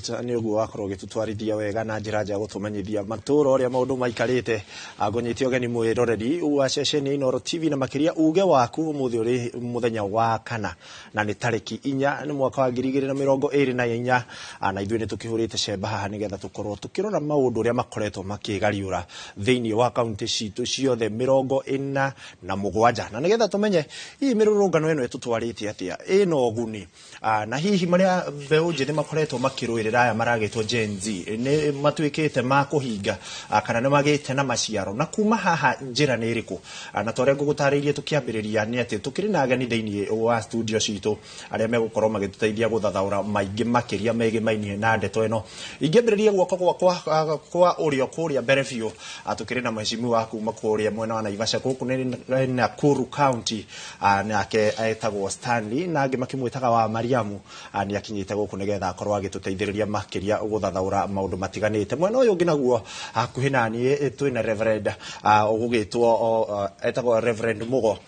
Peter nĩ ũguo wakorwo ũgĩtũtwarithia wega na njĩra njega gũtũmenyithia matũũra ũrĩa maũndũ maikarĩte. Ngũnyite ũgeni mwĩroreri wa ceceni ya Inooro TV na makĩria uge waku. Ũmũthĩ ũrĩ mũthenya wa kana na nĩ tarĩki 4 nĩ mwaka wa 2024, na ithuĩ nĩ tũkĩhũrĩte cemba haha nĩgetha tũkorwo tũkĩrora maũndũ ũrĩa makoretwo makĩgariũra thĩinĩ wa kaunti citũ ciothe 47, na nĩgetha tũmenye hihi mĩrũrũngano ĩno ĩtũtwarĩte atĩa, ĩna ũguni, na hihi marĩa mbeũ njĩthĩ makoretwo makĩrũĩrĩra aya maragĩtwo Gen Z nĩ matuĩkĩte ma kũhinga, kana nĩ magĩte na maciaro, na kuma haha njĩra nĩ ĩrĩkũ. Na ta ũrĩa ngũgũtarĩirie tũkĩambĩrĩria nĩ atĩ tũkĩrĩ na ageni thĩinĩ wa studio citũ arĩa megũkorwo magĩtũteithia gũthathaũra maingĩ makĩria megĩmainie na ndeto ĩno. Ingĩambĩrĩria guoko gwakwa kwa ũrĩo kũrĩa mbere biũ, tũkĩrĩ na mheshimiwa kuma kũrĩa mwena wa Naivasha, gũkũ nĩ Nakuru County, nake etagwo Stanley na angĩ makĩmwĩtaga wa Mariamu. Nĩ akinyĩte gũkũ nĩgetha akorwo agĩtũteithĩrĩria makĩria gũthathaũra maũndũ matiganĩte. Mwena ũyũ ũngĩ naguo hakuhĩ na niĩ twĩna Reverend ũgũgĩtwo, etagwo Reverend Mugo,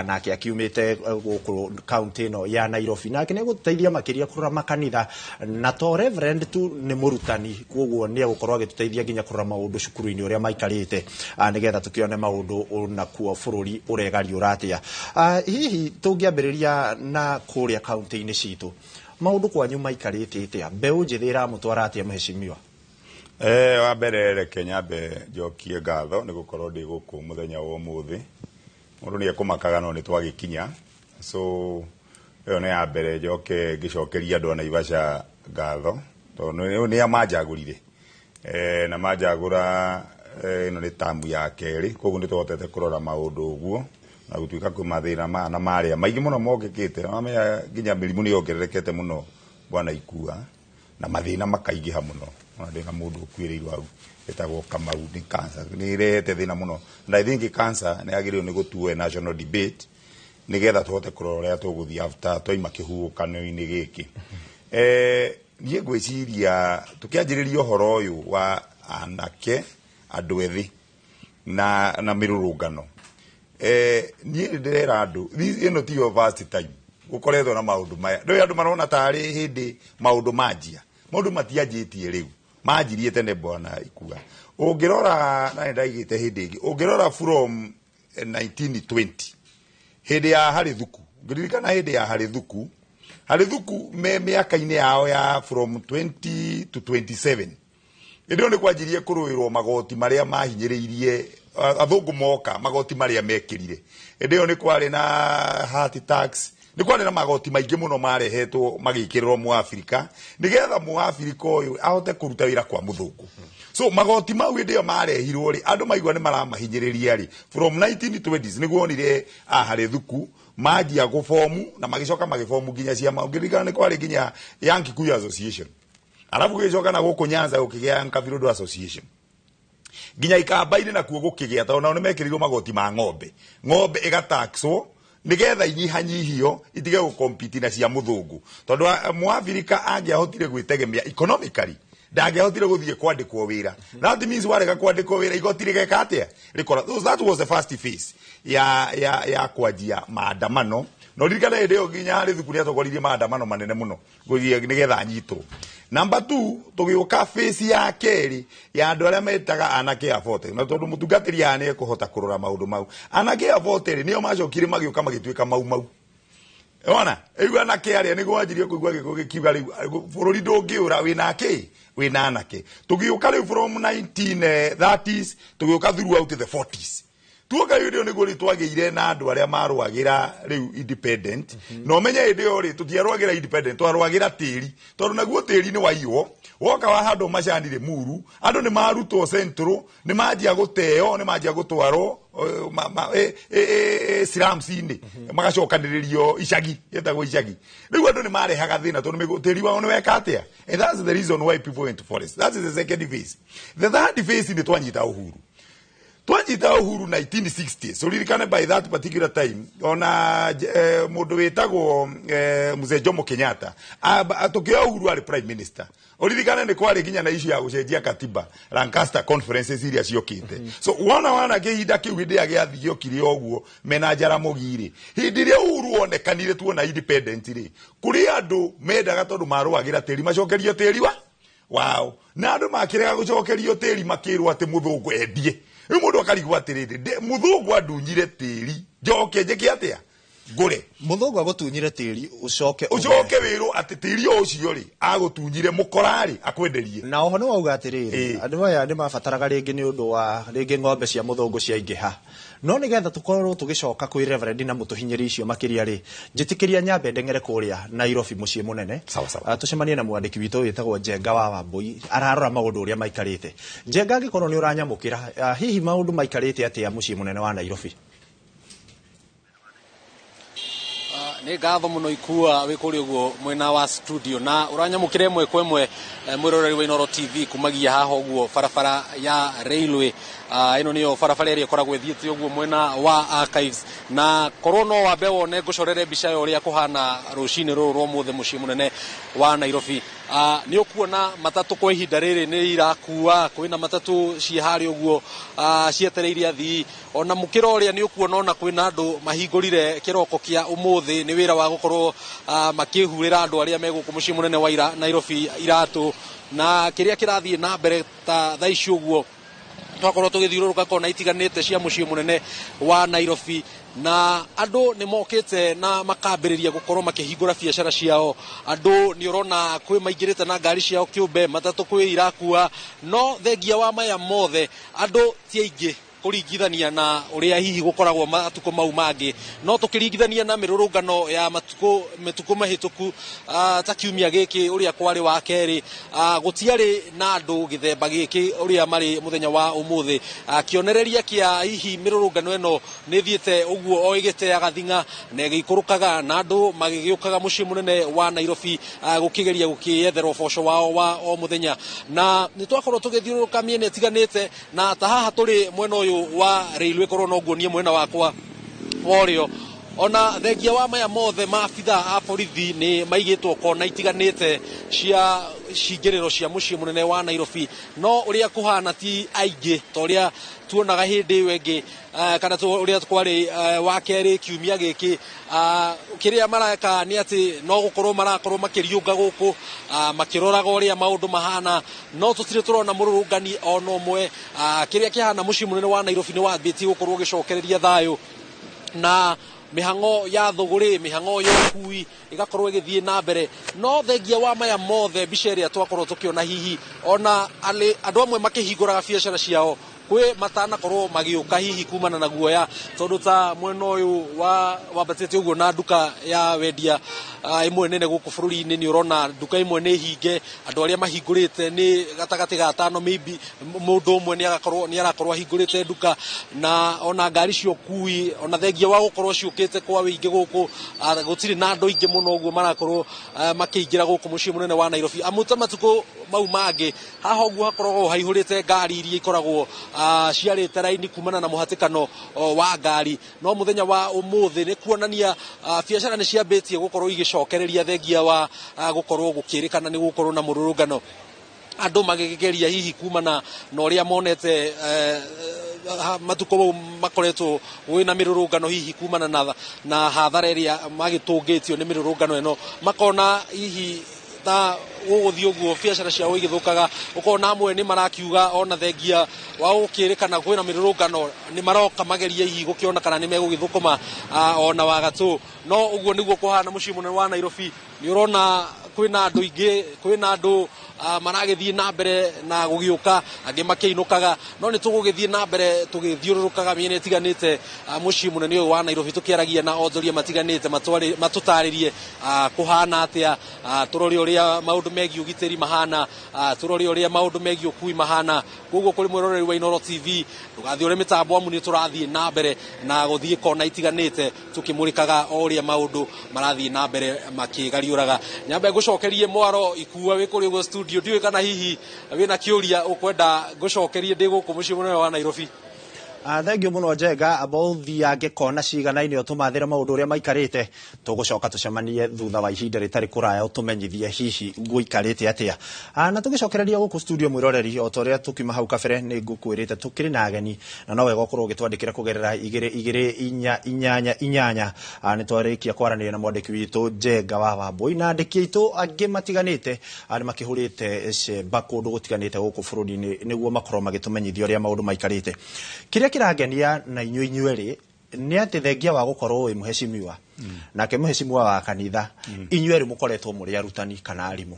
nake akiumĩte gũkũ kaunti ĩno ya Nairobi, nake nĩ egũtũteithia makĩria kũrora makanitha, na to Reverend tu, nĩ mũrutani, koguo nĩ egũkorwo agĩtũteithia nginya kũrora maũndũ cukuru-inĩ ũrĩa maikarĩte, nĩgetha tũkĩone maũndũ nakuo bũrũri ũregariũra atĩa. Hihi tũngĩambĩrĩria na kũrĩa kaunti-inĩ citũ, maũndũ kwanyu maikarĩte atĩa? Mbeũ njĩthĩ ĩramũtwara atĩa, mheshimiwa? Wa mbere reke nyambe njokie ngatho nĩ gũkorwo ndĩ gũkũ mũthenya wa ũmũthĩ. Mũndũ nĩ ekũmakaga no nĩ twagĩkinya, so ĩyo nĩ ya mbere. Njoke ngĩcokeria andũ a Naivasha ngatho tondũ nĩ a manjagũrire, na manjagũra ĩno nĩ tamu ya kerĩ, koguo nĩ tũhotete kũrora maũndũ ũguo na gũtuĩka kwĩ mathĩna maya na marĩa maingĩ mũno mokĩkĩte. Wamenya nginya mĩrimũ nĩ yongererekete mũno, bwana Ikua, na mathĩna makaingĩha mũno. Ona ndĩna mũndũ ũkuĩrĩirwo hau ĩtagwo Kamau nĩ cancer, nĩ ĩrehete thĩna mũno, and I think cancer nĩ yagĩrĩirwo nĩ gũtuo a national debate nĩgetha tũhote kũrora ũrĩa tũgũthiĩ after twaima kĩhuhũkanio-inĩ gĩkĩ. Niĩ ngwĩciria tũkĩanjĩrĩria ũhoro ũyũ wa anake, andũ ethĩ na mĩrũrũngano, niĩ nĩ ndĩrera andũ ĩno tiyo first time gũkoretwo na maũndũ maya. Rĩu andũ marona tarĩ hĩndĩ maũndũ manjia, maũndũ matianjĩtie rĩu, manjirie tene, bwana Ikua. Ũngĩrora, na nĩ ndaigĩte hĩndĩ ĩngĩ, ũngĩrora from 1920 hĩndĩ ya Harĩthuku, ngĩririkana hĩndĩ ya Harĩthuku, Harĩthuku me mĩaka-inĩ yao ya from 20 to 27, hĩndĩ ĩyo nĩ kwanjirie kũrũĩrwo magoti marĩa mahinyĩrĩirie athũngũ moka, magoti marĩa mekĩrire. Hĩndĩ ĩyo nĩ kwarĩ na hat tax, nĩ kwarĩ na magoti maingĩ mũno marehetwo magĩkĩrĩrwo mũabirika nĩgetha mũabirika ũyũ ahote kũruta wĩra kwa mũthũngũ. So magoti mau hĩndĩ ĩyo marehirwo rĩ, andũ maigua nĩ maramahinyĩrĩria rĩ, from 1920s nĩguo onire aharĩthuku manjia gũbomu na magĩcoka magĩbomu nginya ciama. Ũngĩririkana nĩ kwarĩ nginya Young Kikuyu Association, arabu gũgĩcoka na gũkũ Nyanza gũkĩgĩa Young Kavirondo Association, nginya ikamba-inĩ nakuo gũkĩgĩa, tondũ nao nĩ mekĩrĩirwo magoti ma ng'ombe, ng'ombe ĩgataxwo nigetha inyihanyihio itige gũkompiti na cia mũthũngũ, tondũ mũabirika angĩahotire gwĩtegemea economically ndangĩahotire gũthiĩ kwandĩkwo wĩra. That means warega kwandĩkwo wĩra, igoti rĩgeka atĩa? Rĩkora. So that was the first phase ya kwanjia maandamano. No ririkana hĩndĩ ĩyo nginya harĩ thukuru nĩatongoririe maandamano manene mũno gũthiĩ nĩgetha anyitwo. Number two, tũgĩũka phase ya kerĩ ya andũ arĩa metaga anake a 40, na tondũ mũtungatĩri aya nĩ ekũhota kũrora maũndũ mau, anake a 40 rĩ, nĩo macokire magĩũka magĩtuĩka mau mau. Ona rĩu anake arĩa nĩguo wanjirie kũigua gĩkũ gĩkiuga rĩu bũrũri ndũngĩũra wĩna kĩ, wĩna anake. Tũgĩũka rĩu from 1930s tũgĩũka throughout the 40s, tuoka hĩndĩ ĩyo nĩguo rĩu twagĩire na andũ arĩa marũagĩra rĩu independent. Na ũmenye hĩndĩ ĩyo rĩ, tũtiarũagĩra independent, twarũagĩra tĩri, tondũ naguo tĩri nĩ waiywo, woka wahandwo macani Limuru, andũ nĩ marutwo Central, nĩ manjia gũteo, nĩ manjia gũtwarwo slums-inĩ, magacokanĩrĩrio icagi, ĩtagwo icagi. Rĩu andũ nĩ marehaga thĩna tondũ tĩri wao nĩ weka atĩa? And that's the reason why people went to forest. That is the second phase. The third phase nĩ twanyita uhuru, twanyita uhuru 1960. So ririkane by that particular time ona mũndũ wĩtagwo Mzee Jomo Kenyatta tũkĩoya uhuru arĩ prime minister. Ũririkane nĩ kwarĩ nginya na issue ya gũcenjia katiba, Lancaster conferences iria ciokĩte. So wona wana kĩhinda kĩu hĩndĩ ya gĩathi gĩokire ũguo mena Jaramogi rĩ, hĩndĩ ĩrĩa uhuru wonekanire tuona independent rĩ, kũrĩ andũ mendaga tondũ marũagĩra tĩri macokerio tĩri wa Wao na andũ makĩrega gũcokerio tĩri makĩrwo atĩ mũthũngũ endie. Rĩu mũndũ akarigwo atĩrĩrĩ, mũthũngũ andunyire tĩri njoke njĩke atĩa? Ngũre. Mũthũngũ agũtunyire tĩri ũcoke ũcoke wĩrwo atĩ tĩri o ũcio rĩ agũtunyire mũkora rĩ akwenderie. Na oho nĩ wauga atĩrĩrĩ, andũ aya nĩ mabataraga rĩngĩ nĩ ũndũ wa rĩngĩ ng'ombe cia mũthũngũ ciaingĩha. No nĩgetha tũkorwo tũgĩcoka kwĩ Reverend na mũtũhinyĩri icio makĩria rĩ, njĩtĩkĩria nyambe ndeng'ere kũrĩa Nairobi mũciĩ mũnene. Sawa sawa. Tũcemanie na mwandĩki witũ wĩtagwo Njenga wa Wambui, ararora maũndũ ũrĩa maikarĩte. Njenga, angĩkorwo nĩ ũranyamũkĩra, hihi maũndũ maikarĩte atĩa mũciĩ mũnene wa Nairobi? Nĩ ngatho mũno ikua wĩ kũrĩa ũguo mwena wa studio na ũranyamũkĩra ĩmwe kwa ĩmwe mwĩroreri wa Inooro TV kumagia haha ũguo barabara ya Railway. Ĩno nĩyo barabara ĩrĩa ĩkoragwo ĩthiĩte ũguo mwena wa Archives, na korwo no wambe wone ngũcorere mbica ya ũrĩa kũhana rũcinĩ rũrũ rwa ũmũthĩ mũciĩ mũnene wa Nairobi. Nĩ ũkuona matatũ kwa ihinda rĩrĩ nĩ irakua, kwĩna matatũ ciĩ harĩa ũguo cietereire athii. Ona mũkĩra ũrĩa nĩ ũkuona ona kwĩna andũ mahingũrire kĩroko kĩa ũmũthĩ nĩ wĩra wa gũkorwo makĩhurĩra andũ arĩa me gũkũ mũciĩ mũnene wa Nairobi iratũ. Na kĩrĩa kĩrathiĩ na mbere ta thaa ici ũguo twakorwo tũgĩthiũrũrũka kona itiganĩte cia mũciĩ mũnene wa Nairobi, na andũ nĩ mokĩte na makambĩrĩria gũkorwo makĩhingũra biacara ciao. Andũ nĩ ũrona kwĩ maingĩrĩte na ngari ciao kĩũmbe, matatũ kwĩ irakua, no thengia wa maya mothe andũ ti aingĩ kũringithania na ũrĩa hihi gũkoragwo matukũ mau mangĩ. No tũkĩringithania na mĩrũrũngano ya matukũ mahĩtũku ta kiumia gĩkĩ ũrĩa kwarĩ wa kerĩ, gũtiarĩ na andũ gĩthemba gĩkĩ ũrĩa marĩ mũthenya wa ũmũthĩ. Kĩonereria kĩa hihi mĩrũrũngano ĩno nĩ ĩthiĩte ũguo o ĩgĩteaga thing'a na ĩgĩikũrũkaga, na andũ magĩgĩũkaga mũciĩ mũnene wa Nairobi gũkĩgeria gũkĩyethera ũboco wao wa o mũthenya. Na nĩ twakorwo tũgĩthiũrũrũka mĩena ĩtiganĩte, na ta haha tũrĩ mwena ũyũ wa railway korwo no nguonie mwena wakwa wa ũrĩo. Ona thengia wa maya mothe maabitha a borithi nĩ maigĩtwo kona itiganĩte cia cingĩrĩro cia mũciĩ mũnene wa Nairobi, no ũrĩa kũhana ti aingĩ ta ũrĩa tuonaga hĩndĩ ĩyo ĩngĩ, kana ũrĩa kwarĩ wa kerĩ kiumia gĩkĩ. Kĩrĩa mareka nĩ atĩ no gũkorwo marakorwo makĩriũnga gũkũ makĩroraga ũrĩa maũndũ mahana, no tũtirĩ tũrona mũrũrũngani ona ũmwe. Kĩrĩa kĩhana mũciĩ mũnene wa Nairobi nĩ wambĩtie gũkorwo ũgĩcokereria thayũ, na mĩhang'o ya thũgũrĩ, mĩhang'o ya ũkui ĩgakorwo ĩgĩthiĩ na mbere. No thengia wa maya mothe mbica ĩrĩa twakorwo tũkĩona hihi ona andũ amwe makĩhingũraga biacara ciao kwĩ matanakorwo magĩũka hihi kumana na guoya, tondũ ta mwena ũyũ wa wambatĩte ũguo na nduka ya wendia ĩmwe nene gũkũ bũrũri-inĩ, nĩ ũrona nduka ĩmwe nĩ hinge, andũ arĩa mahingũrĩte nĩ gatagatĩ ga tano, maybe mũndũ ũmwe nĩ arakorwo ahingũrĩte nduka. Na ona ngari cia ũkui ona thengia wa gũkorwo ciũkĩte kwa wĩingĩ gũkũ, gũtirĩ na andũ aingĩ mũno ũguo marakorwo makĩingĩra gũkũ mũciĩ mũnene wa Nairobi. Amu ta matukũ mau mangĩ haha ũguo hakoragwo haihũrĩte ngari iria ikoragwo ciarĩte raini kumana na mũhatĩkano wa ngari. No mũthenya wa ũmũthĩ nĩ kuonania biacara nĩ ciambĩtie gũkorwo igĩcokereria thengia wa gũkorwo gũkĩrĩkana nĩ gũkorwo na mũrũrũngano, andũ magĩgeria hihi kumana na ũrĩa monete matukũ mau makoretwo wĩna mĩrũrũngano, hihi kumana na hathara ĩrĩa magĩtũngĩtio nĩ mĩrũrũngano ĩno, makona hihi ta gũgũthiĩ ũguo biacara ciao igĩthũkaga. Ũkona amwe nĩ marakiuga ona thengia wa gũkĩrĩkana kwĩna mĩrũrũngano nĩ maroka magerie hihi gũkĩona kana nĩ megũgĩthũkũma ona wagatũ. No ũguo nĩguo kũhana mũciĩ mũnene wa Nairobi. Nĩ ũrona kwĩna andũ aingĩ, kwĩna andũ maragĩthiĩ na mbere na gũgĩũka, angĩ makĩinũkaga, no nĩ tũgũgĩthiĩ na mbere tũgĩthiũrũrũkaga mĩena ĩtiganĩte mũciĩ mũnene ũyũ wa Nairobi, tũkĩaragia na onjoria matiganĩte matũtarĩrie kũhana atĩa, tũrore ũrĩa maũndũ megiĩ ũgitĩri mahana, tũrore ũrĩa maũndũ megiĩ ũkui mahana. Koguo kũrĩ mwĩroreri wa Inooro TV, ndũgathiũre mĩtambo amu nĩ tũrathiĩ na mbere na gũthiĩ kona itiganĩte tũkĩmũrĩkaga o ũrĩa maũndũ marathiĩ na mbere makĩgariũraga. Nyambe ngũcokerie mwaro ikua wĩ kũrĩa ũguo studio, ndiũĩ kana hihi wĩna kĩũria ũkwenda ngũcokerie ndĩ gũkũ mũciĩ mũnene wa Nairobi. Thengiũ mũno Njenga, amba ũthiange kona ciganaine ũtũmathĩre maũndũ ũrĩa maikarĩte, tũgũcoka tũcemanie thutha wa ihinda rĩtarĩ kũraya ũtũmenyithie hihi gũikarĩte atĩa. Na tũgĩcokereria gũkũ studio mwĩroreri, o ta ũrĩa tũkiuma hau kabere nĩ ngũkwĩrĩte tũkĩrĩ na ageni, na no wega ũkorwo ũgĩtwandĩkĩra kũgerera 2 2 4 8 8. Nĩ twarĩkia kwaranĩria na mwandĩki witũ Njenga wa Wambui na andĩki aitũ angĩ matiganĩte nĩ makĩhũrĩte cemba kũndũ gũtiganĩte gũkũ bũrũri-inĩ nĩguo makorwo magĩtũmenyithia ũrĩa maũndũ maikarĩte. Kĩrĩa kĩrangenia na inyuĩ inyuerĩ nĩ atĩ thengia wa gũkorwo wĩ mũhecimiwa nake mũhecimiwa wa kanitha, inyuerĩ mũkoretwo mũrĩ arutani kana arimũ.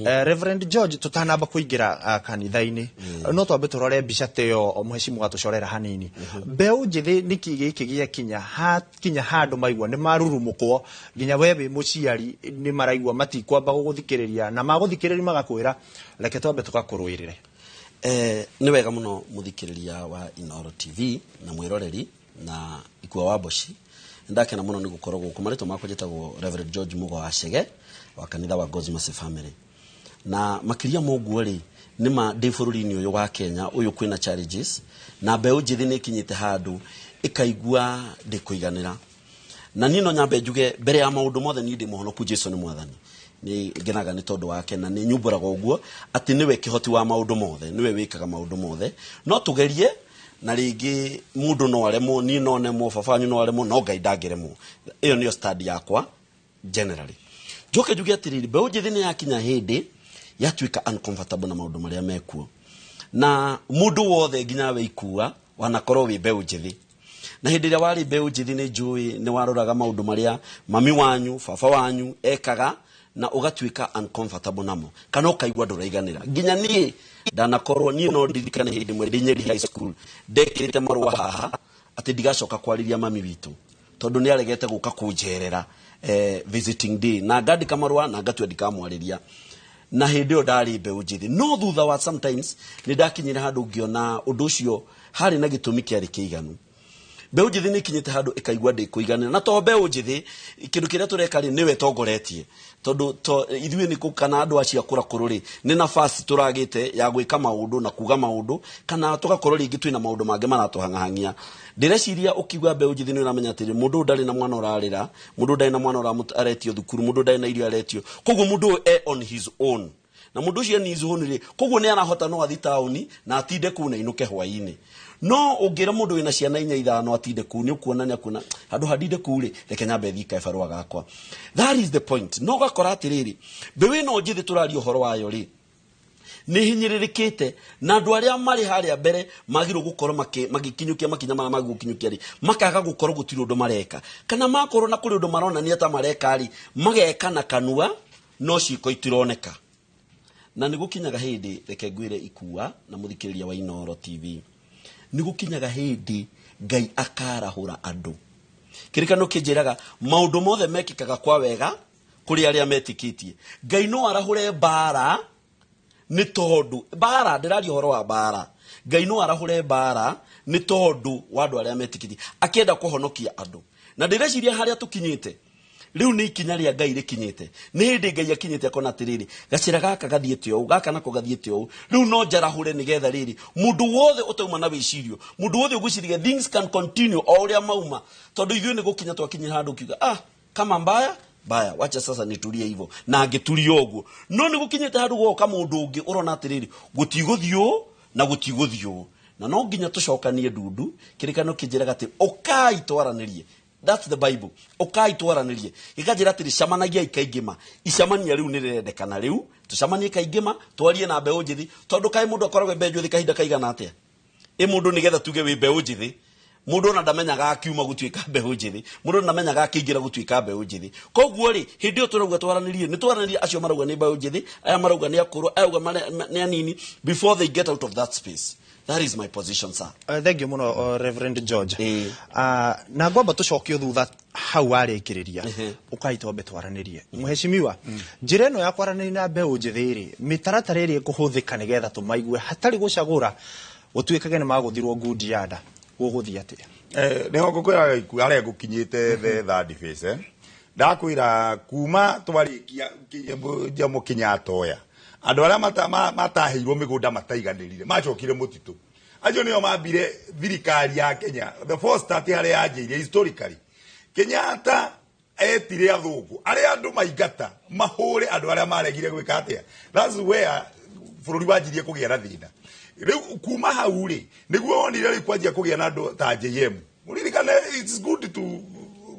Reverend George, tutanamba kuingira kanitha-inĩ, no twambe tũrore mbica ta ĩyo mũhecimiwa tũcorera hanini. Mbeũ njĩthĩ nĩkĩ gĩkĩ gĩakinya kinya handũ maigua nĩ marurumũkwo, nginya we wĩ mũciari nĩ maraigua matikwamba gũgũthikĩrĩria, na magũthikĩrĩria magakwĩra reke twambe tũgakũrũĩrĩre. Nĩ wega mũno mũthikĩrĩria wa Inooro TV na mwĩroreri na Ikua wa Mboci. Ndakena mũno nĩ gũkorwo gũkũ. Marĩtwa makwa njĩtagwo Reverend George Mugo wa Chege wa kanitha wa God's Mercy Family. Na makĩria ma ũguo rĩ, nĩ ma ndĩ bũrũri-inĩ ũyũ wa Kenya ũyũ kwĩna challenges, na mbeũ njĩthĩ nĩ ĩkinyĩte handũ ĩkaigua ndĩkũiganĩra. Na niĩ no nyambe njuge mbere ya maũndũ mothe niĩ ndĩ mũhonoku, Jesu nĩ mwathani. Nĩ ngenaga nĩ tondũ wake na nĩ nyumbũraga ũguo atĩ nĩwe kĩhoti wa maũndũ mothe, nĩwe wĩkaga maũndũ mothe. No tũgerie na rĩngĩ mũndũ no aremwo, niĩ no nemwo, baba wanyu no aremwo, no Ngai ndangĩremwo. Ĩyo nĩyo stand yakwa generally. Njoke njuge atĩrĩrĩ, mbeũ njĩthĩ nĩ yakinya hĩndĩ yatuĩka uncomfortable na maũndũ marĩa mekuo. Na mũndũ wothe nginya we Ikua wanakorwo wĩ mbeũ njĩthĩ. Na hĩndĩ ĩrĩa warĩ mbeũ njĩthĩ nĩ njũĩ nĩ waroraga maũndũ marĩa mami wanyu, baba wanyu ekaga na ũgatuĩka uncomfortable namo, kana ũkaigua ndũraiganĩra. Nginya niĩ ndanakorwo, niĩ no ndirikane hĩndĩ ĩmwe ndĩ Nyeri High School ndekĩrĩte marũa haha atĩ ndigacoka kwarĩria mami witũ tondũ nĩ aregete gũka kũnjerera visiting day, na ngandĩka marũa na ngatua ndikamwarĩria. Na hĩndĩ ĩyo ndarĩ mbeũ njĩthĩ, no thutha wa sometimes nĩ ndakinyire handũ ngĩona ũndũ ũcio harĩ na gĩtũmi kĩarĩ kĩiganu. Mbeũ njĩthĩ nĩ ĩkinyĩte handũ ĩkaigua ndĩkũiganĩra, na to mbeũ njĩthĩ kĩndũ kĩrĩa tũreka rĩ nĩwe tongoretie, tondũ ithuĩ nĩ kana andũ acio akũrakũrũ rĩ nĩ nafasi tũragĩte ya gwĩka maũndũ na kuga maũndũ, kana tũgakorwo rĩngĩ twĩna maũndũ mangĩ maratũhang'ahang'ia. Ndĩreciria ũkiuga mbeũ njĩthĩ nĩ ũramenya atĩrĩ, mũndũ ũyũ ndarĩ na mwana ũrarĩra, mũndũ ndarĩ na mwana aretio thukuru, mũndũ ndarĩ na irio aretio, koguo mũndũ ũyũ e on his own. Na mũndũ ũcio ni his own rĩ, koguo nĩ arahota no athi taũni na atinde kũu na ainũke hwaĩ-inĩ. No ũngĩra mũndũ wĩna ciana 4 5 atinde kũu, nĩ ũkuona nĩ akuona handũ handinde kũu rĩ, reke nyambe thiĩ kae barũa gakwa. That is the point. No ũgakora atĩrĩrĩ, mbeũ ĩno njĩthĩ tũraria ũhoro wayo rĩ, nĩ hinyĩrĩrĩkĩte, na andũ arĩa marĩ harĩa mbere magĩrĩirwo gũkorwo magĩkinyũkia makinya marĩa magĩrĩirwo gũkinyũkia rĩ, makaga gũkorwo gũtirĩ ũndũ mareka, kana makorwo na kũrĩ ũndũ maronania ta mareka rĩ, mageka na kanua no ciĩko itironeka. Na nĩ gũkinyaga hĩndĩ, reke ngwĩre Ikua na mũthikĩrĩria wa Inooro TV, nĩ gũkinyaga hĩndĩ Ngai akarahũra andũ. Kĩrĩkanĩro kĩnjĩraga maũndũ mothe mekĩkaga kwa wega kũrĩ arĩa metĩkĩtie. Ngai no arahũre mbara nĩ tondũ mbara, ndĩraria ũhoro wa mbara, Ngai no arahũre mbara nĩ tondũ wa andũ arĩa metĩkĩtie, akĩenda kũhonokia andũ. Na ndĩreciria harĩa tũkinyĩte rĩu nĩ ikinya rĩa Ngai rĩkinyĩte. Nĩ hĩndĩ Ngai akinyĩte akona atĩrĩrĩ, gacĩra gaka gathiĩte ũũ, gaka nako gathiĩte ũũ, rĩu no njarahũre nĩgetha rĩrĩ mũndũ wothe ũtauma na wĩcirio, mũndũ wothe ũgwĩciria things can continue o ũrĩa mauma, tondũ ithuĩ nĩ gũkinya twakinyire handũ ũkiuga, ah, kama mbaya mbaya, wacha sasa niturie hivyo, na angĩturia ũguo. No nĩ gũkinyĩte handũ goka mũndũ ũngĩ ũrona atĩrĩrĩ, gũtigũthiĩ ũũ na gũtigũthiĩ ũũ, na no nginya tũcokanie ndundu. Kĩrĩkanĩro kĩnjĩraga atĩ ũkai twaranĩrie. That's the Bible. Ũkai twaranĩrie. Gĩkanjĩra atĩrĩ, camanagiai kaingĩ ma. Icemania rĩu nĩ rĩrendekana rĩu, tũcemanie kaingĩ ma, twarie na mbeũ njĩthĩ, tondũ kaĩ mũndũ akoragwo mbeũ njĩthĩ kahinda kaigana atĩa? Ĩ mũndũ nĩgetha tuge wĩ mbeũ njĩthĩ, mũndũ ona ndamenyaga akiuma gũtuĩka mbeũ njĩthĩ, mũndũ ona ndamenyaga akĩingĩra gũtuĩka mbeũ njĩthĩ. Koguo rĩ, hĩndĩ ĩyo tũrauga twaranĩrie, nĩ twaranĩrie acio marauga nĩ mbeũ njĩthĩ, aya marauga nĩ akũrũ, aya auga nĩ anini, before they get out of that space. That is my position, sir. Thank you mũno, Reverend George. Na ngwamba tũcokio thutha hau warĩkĩrĩria, ũkai twambe twaranĩrie. Mũhecimiwa, njĩra ĩno ya kwaranĩria na mbeũ njĩthĩ rĩ, mĩtaratara ĩrĩa ĩkũhũthĩka nĩgetha tũmaigue hatarĩ gũcagũra, gũtuĩkage nĩ magũthirwo ngundi ya nda, gũgũthiĩ atĩa? Nĩho ngũkwĩra Ikua harĩa ngũkinyĩte the third phase. Ndakwĩra kuma twarĩkia Jomo Kenyatta oya, andũ arĩa mataheirwo mĩgũnda mataiganĩrire macokire mũtitũ. Acio nĩo mambire thirikari ya Kenya, the first start harĩa yanjĩirie historically. Kenyatta etire athũngũ arĩa andũ maingata mahũre andũ arĩa maregire gwĩka atĩa. That's where bũrũri wanjirie kũgĩa na thĩna. Rĩu kuma hau rĩ, nĩguo wonire rĩu kwanjia kũgĩa na andũ ta JM. Ũririkane, it's good to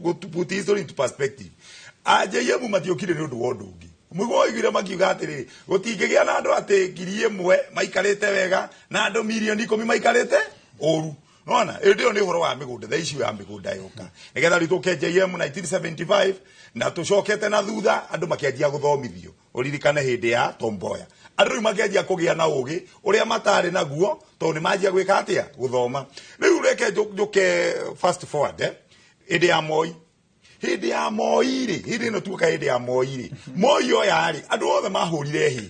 go to put history into perspective. A JM matiokire nĩ ũndũ wa ũndũ ũngĩ. Mũguo oigire makiuga atĩrĩrĩ, gũtingĩgĩa na andũ atĩ 1,000 maikarĩte wega na andũ 10,000,000 maikarĩte ũru. Nona ĩndĩ ĩyo nĩ ũhoro wa mĩgũnda, the issue ya mĩgũnda yoka. Nĩgetha rĩu tũke JM 1975 na tũcokete na thutha andũ makĩanjia gũthomithio. Ũririkane hĩndĩ ya Tom Mboya. Andũ rĩu makĩanjia kũgĩa na ũgĩ ũrĩa matarĩ naguo tondũ nĩ manjia gwĩka atĩa? Gũthoma. Rĩu reke njũke fast forward, hĩndĩ ya Moi. Hĩndĩ ya Moi rĩ, hĩndĩ ĩno tuoka hĩndĩ ya Moi rĩ, Moi oya rĩ, andũ othe mahũrire hĩ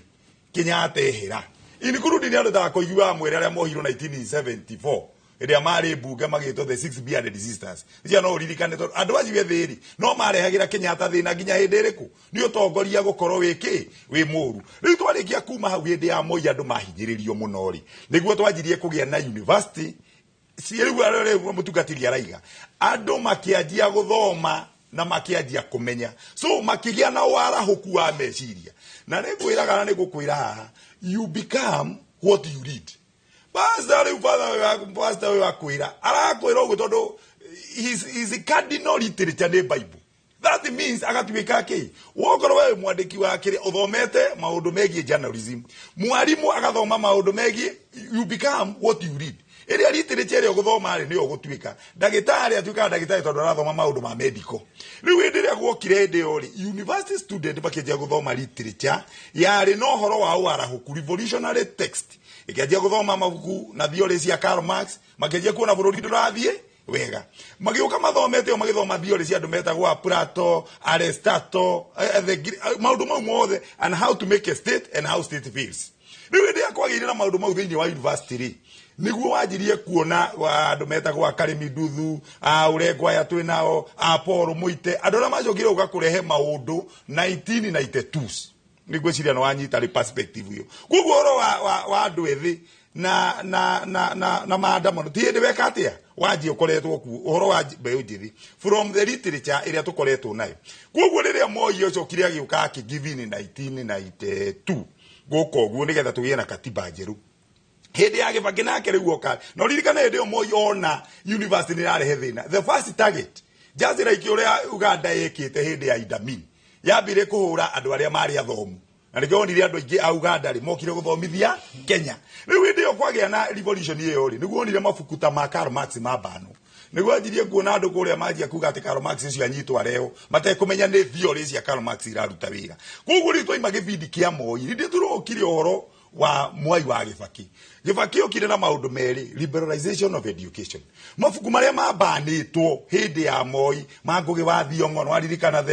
Kenyatta ehera. Including andũ ta Koigi wa Mwere arĩa mohirwo 1974 ĩrĩa marĩ mbunge magĩtwo the six bearded sisters. Icio no ũririkane tondũ andũ acio ethĩ rĩ, no marehagĩra Kenyatta thĩna nginya hĩndĩ ĩrĩkũ? Nĩ ũtongoria gũkorwo wĩ kĩ? Wĩ mũru. Rĩu twarĩkia kuma hau hĩndĩ ya Moi andũ mahinyĩrĩrio mũno rĩ, nĩguo twanjirie kũgĩa na university. Rĩu rĩu mũtungatĩri araiga andũ makĩanjia gũthoma na makĩanjia kũmenya, so makĩgĩa na warahũku wa meciria. Na nĩngwĩraga na nĩngũkwĩra haha, you become what you read. Pastor rĩu father pastor ũyũ akwĩra, arakwĩra ũguo tondũ his cardinal literature nĩ Bible. That means agatuĩka kĩ? Wokorwo we mwandĩki wa kĩrĩa ũthomete maũndũ megiĩ journalism, mwarimũ agathoma maũndũ megiĩ, you become what you read. Ĩrĩa literature ĩrĩa ũgũthoma rĩ, nĩyo ũgũtuĩka. Ndagĩtarĩ atuĩkaga ndagĩtarĩ tondũ arathoma maũndũ ma medical. Rĩu hĩndĩ ĩrĩa guokire hĩndĩ ĩyo rĩ, university student makĩanjia gũthoma literature yarĩ na ũhoro wa ũarahũku, revolutionary text. Ĩkĩanjia gũthoma mabuku na theory cia Karl Marx, makĩanjia kuona bũrũri ndũrathiĩ wega. Magĩũka mathomete o magĩthoma theory cia andũ metagwo a Plato, Aristotle, maũndũ mau mothe, and how to make a state and how state fails. Rĩu hĩndĩ ĩrĩa kwagĩire na maũndũ mau thĩinĩ wa university rĩ, nĩguo wanjirie kuona andũ metagwo a Karimi Nduthu, a Ũrengwa aya twĩ nao, a Paul Mũite, andũ arĩa macokire gũka kũrehe maũndũ 1992. Nĩngwĩciria nĩ wanyita rĩ perspective ĩyo. Koguo ũhoro wa andũ ethĩ na maandamano ti hĩndĩ weka atĩa wanjia ũkoretwo kuo ũhoro wa mbeũ njĩthĩ from the literature ĩrĩa tũkoretwo nayo. Koguo rĩrĩa Moi acokire agĩũka akĩgive in 1992 gũka ũguo nĩgetha tũgĩe na katiba njerũ. Hĩndĩ ya Kibaki nake rĩu oka, na ũririkane hĩndĩ ĩyo Moi ona university nĩ ĩrarehe thĩna. The first target, just like ũrĩa Uganda yekĩte hĩndĩ ya Idi Amin, yambire kũhũra andũ arĩa marĩ athomu. Na nĩkĩo wonire andũ aingĩ a Uganda rĩ mokire gũthomithia Kenya. Rĩu hĩndĩ ĩyo kwagĩa na revolution ĩyo rĩ, nĩguo wonire mabuku ta ma Karl Marx mambano. Nĩguo anjirie kuona andũ kũrĩa manjia kuga atĩ Karl Marx ũcio anyitwo arehwo, matekũmenya nĩ theory cia Karl Marx iraruta wĩra. Koguo rĩu twaima gĩbindi kĩa Moi, rĩrĩa tũrokire ũhoro wa Mwai wa Kibaki. Kibaki okire na maũndũ merĩ, liberalization of education. Mabuku marĩa mambanĩtwo hĩndĩ ya Moi, ma Ngũgĩ wa Thiong'o, nĩwaririkana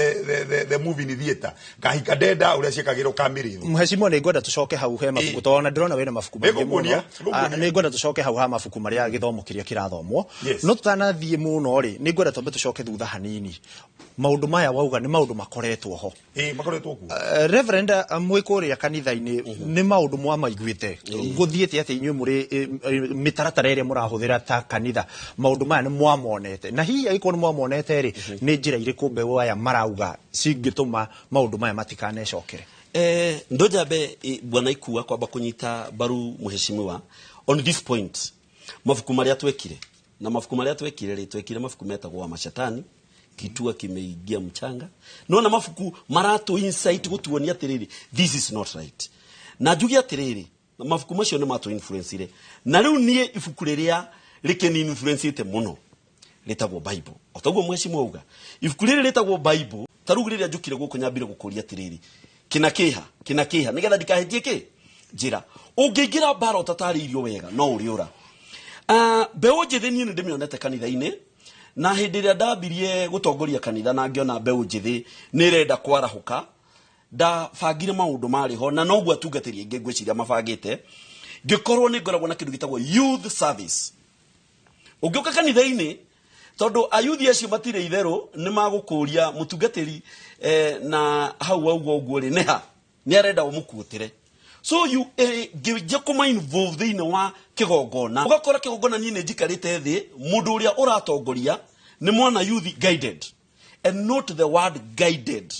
the movie in theater, Kahika Denda ũrĩa ciĩkagĩrwo Kamĩrĩthũ. Mheshimiwa, nĩ ngwenda tũcoke hau he mabuku, tondũ ona ndĩrona wĩna mabuku maingĩ mũno. Nĩngũkuonia. Nĩ ngwenda tũcoke hau ha mabuku marĩa gĩthomo kĩrĩa kĩrathomwo. Yes. No tũtanathiĩ mũno rĩ, nĩ ngwenda twambe tũcoke thutha hanini. Maũndũ maya wauga nĩ maũndũ makoretwo ho. Ĩĩ, makoretwo kuo. Reverend, mwĩ kũrĩa kanitha-inĩ nĩ maũndũ mwamaiguĩte. Gũthiĩte atĩ inyuĩ mũrĩ mĩtaratara ĩrĩa mũrahũthĩra ta kanitha, maũndũ maya nĩ mwamonete. Na hihi angĩkorwo nĩ mwamonete rĩ, nĩ njĩra irĩkũ mbeũ aya marauga cingĩtũma maũndũ maya matikanecokere? Ndonjambe bwana Ikua kwamba kũnyita mbaru mheshimiwa on this point. Mabuku marĩa twekire na mabuku marĩa twekire rĩ, twekire mabuku metagwo wa mashetani, kitua kimeingia mchanga. Nona mabuku maratu insight gutuonia atiriri, this is not right. Na njuge atiriri, mabuku macio nĩ matu influence-ire. Na rĩu niĩ ibuku rĩrĩa rĩkĩni influence-ĩte mũno rĩtagwo Bible. O taguo mheshimiwa auga, ibuku rĩrĩ rĩtagwo Bible, ta rĩu rĩrĩa njũkire gũkũ nyambire gũkũria atĩrĩrĩ, kĩna kĩha, kĩna kĩha, nĩgetha ndikahĩtie kĩ njĩra. Ũngĩingĩra mbara ũtatarĩirio wega, no ũrĩũra. Mbeũ njĩthĩ niĩ nĩndĩmĩonete kanitha-inĩ, na hĩndĩ ĩrĩa ndambirie gũtongoria kanitha na ngĩona mbeũ njĩthĩ nĩ ĩrenda kwarahũka, ndabangire maũndũ marĩ ho, na noguo atungatĩri aingĩ ngwĩciria mabangĩte. Ngĩkorwo nĩ ngoragwo na kĩndũ gĩtagwo youth service. Ũngĩũka kanitha-inĩ, tondũ ayuthi acio matirĩ itherũ, nĩ magũkũria mũtungatĩri, na hau wauga ũguo rĩ, nĩ ha? Nĩ arenda ũmũkuũtĩre. So you ngĩnjia kũma involve thĩinĩ wa kĩgongona, ũgakora kĩgongona niĩ nĩ njikarĩte thĩ, mũndũ ũrĩa ũratongoria nĩ mwana youth guided, and not the word guided.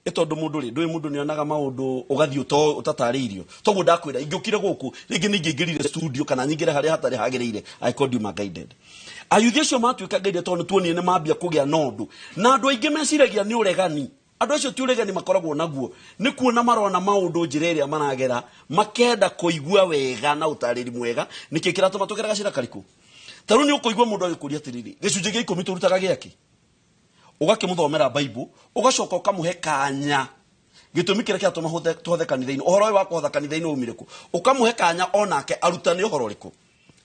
Ĩ tondũ mũndũ rĩ, ndũĩ mũndũ nĩonaga maũndũ ũgathiĩ ũtatarĩirio. Toguo ndakwĩra, ingĩũkire gũkũ rĩngĩ nĩ ingĩingĩrire studio kana nyingĩre harĩa hatarĩ hagĩrĩire. I called you ma guided. Ayuthi acio matuĩka guided tondũ nĩtuonire nĩ mambia kũgĩa na ũndũ, na andũ aingĩ meciragia nĩ ũregani. Andũ acio ti ũregani makoragwo naguo, nĩ kuona marona maũndũ njĩra ĩrĩa maragera, makenda kũigua wega na ũtarĩri mwega nĩkĩ kĩratũma tũgere gacĩra karĩkũ. Ta rĩu nĩ ũkũigua mũndũ agĩkũria atĩrĩrĩ, gĩcunjĩ gĩa 10 tũrutaga gĩakĩ? Ũgakĩmũthomera Bible, ũgacoka ũkamũhe kanya gĩtũmi kĩrĩa kĩratũma tũhothe kanitha-inĩ. Ũhoro ũyũ wa kũhotha kanitha-inĩ waumire kũ? Ũkamũhe kanya onake arutane ũhoro ũrĩkũ,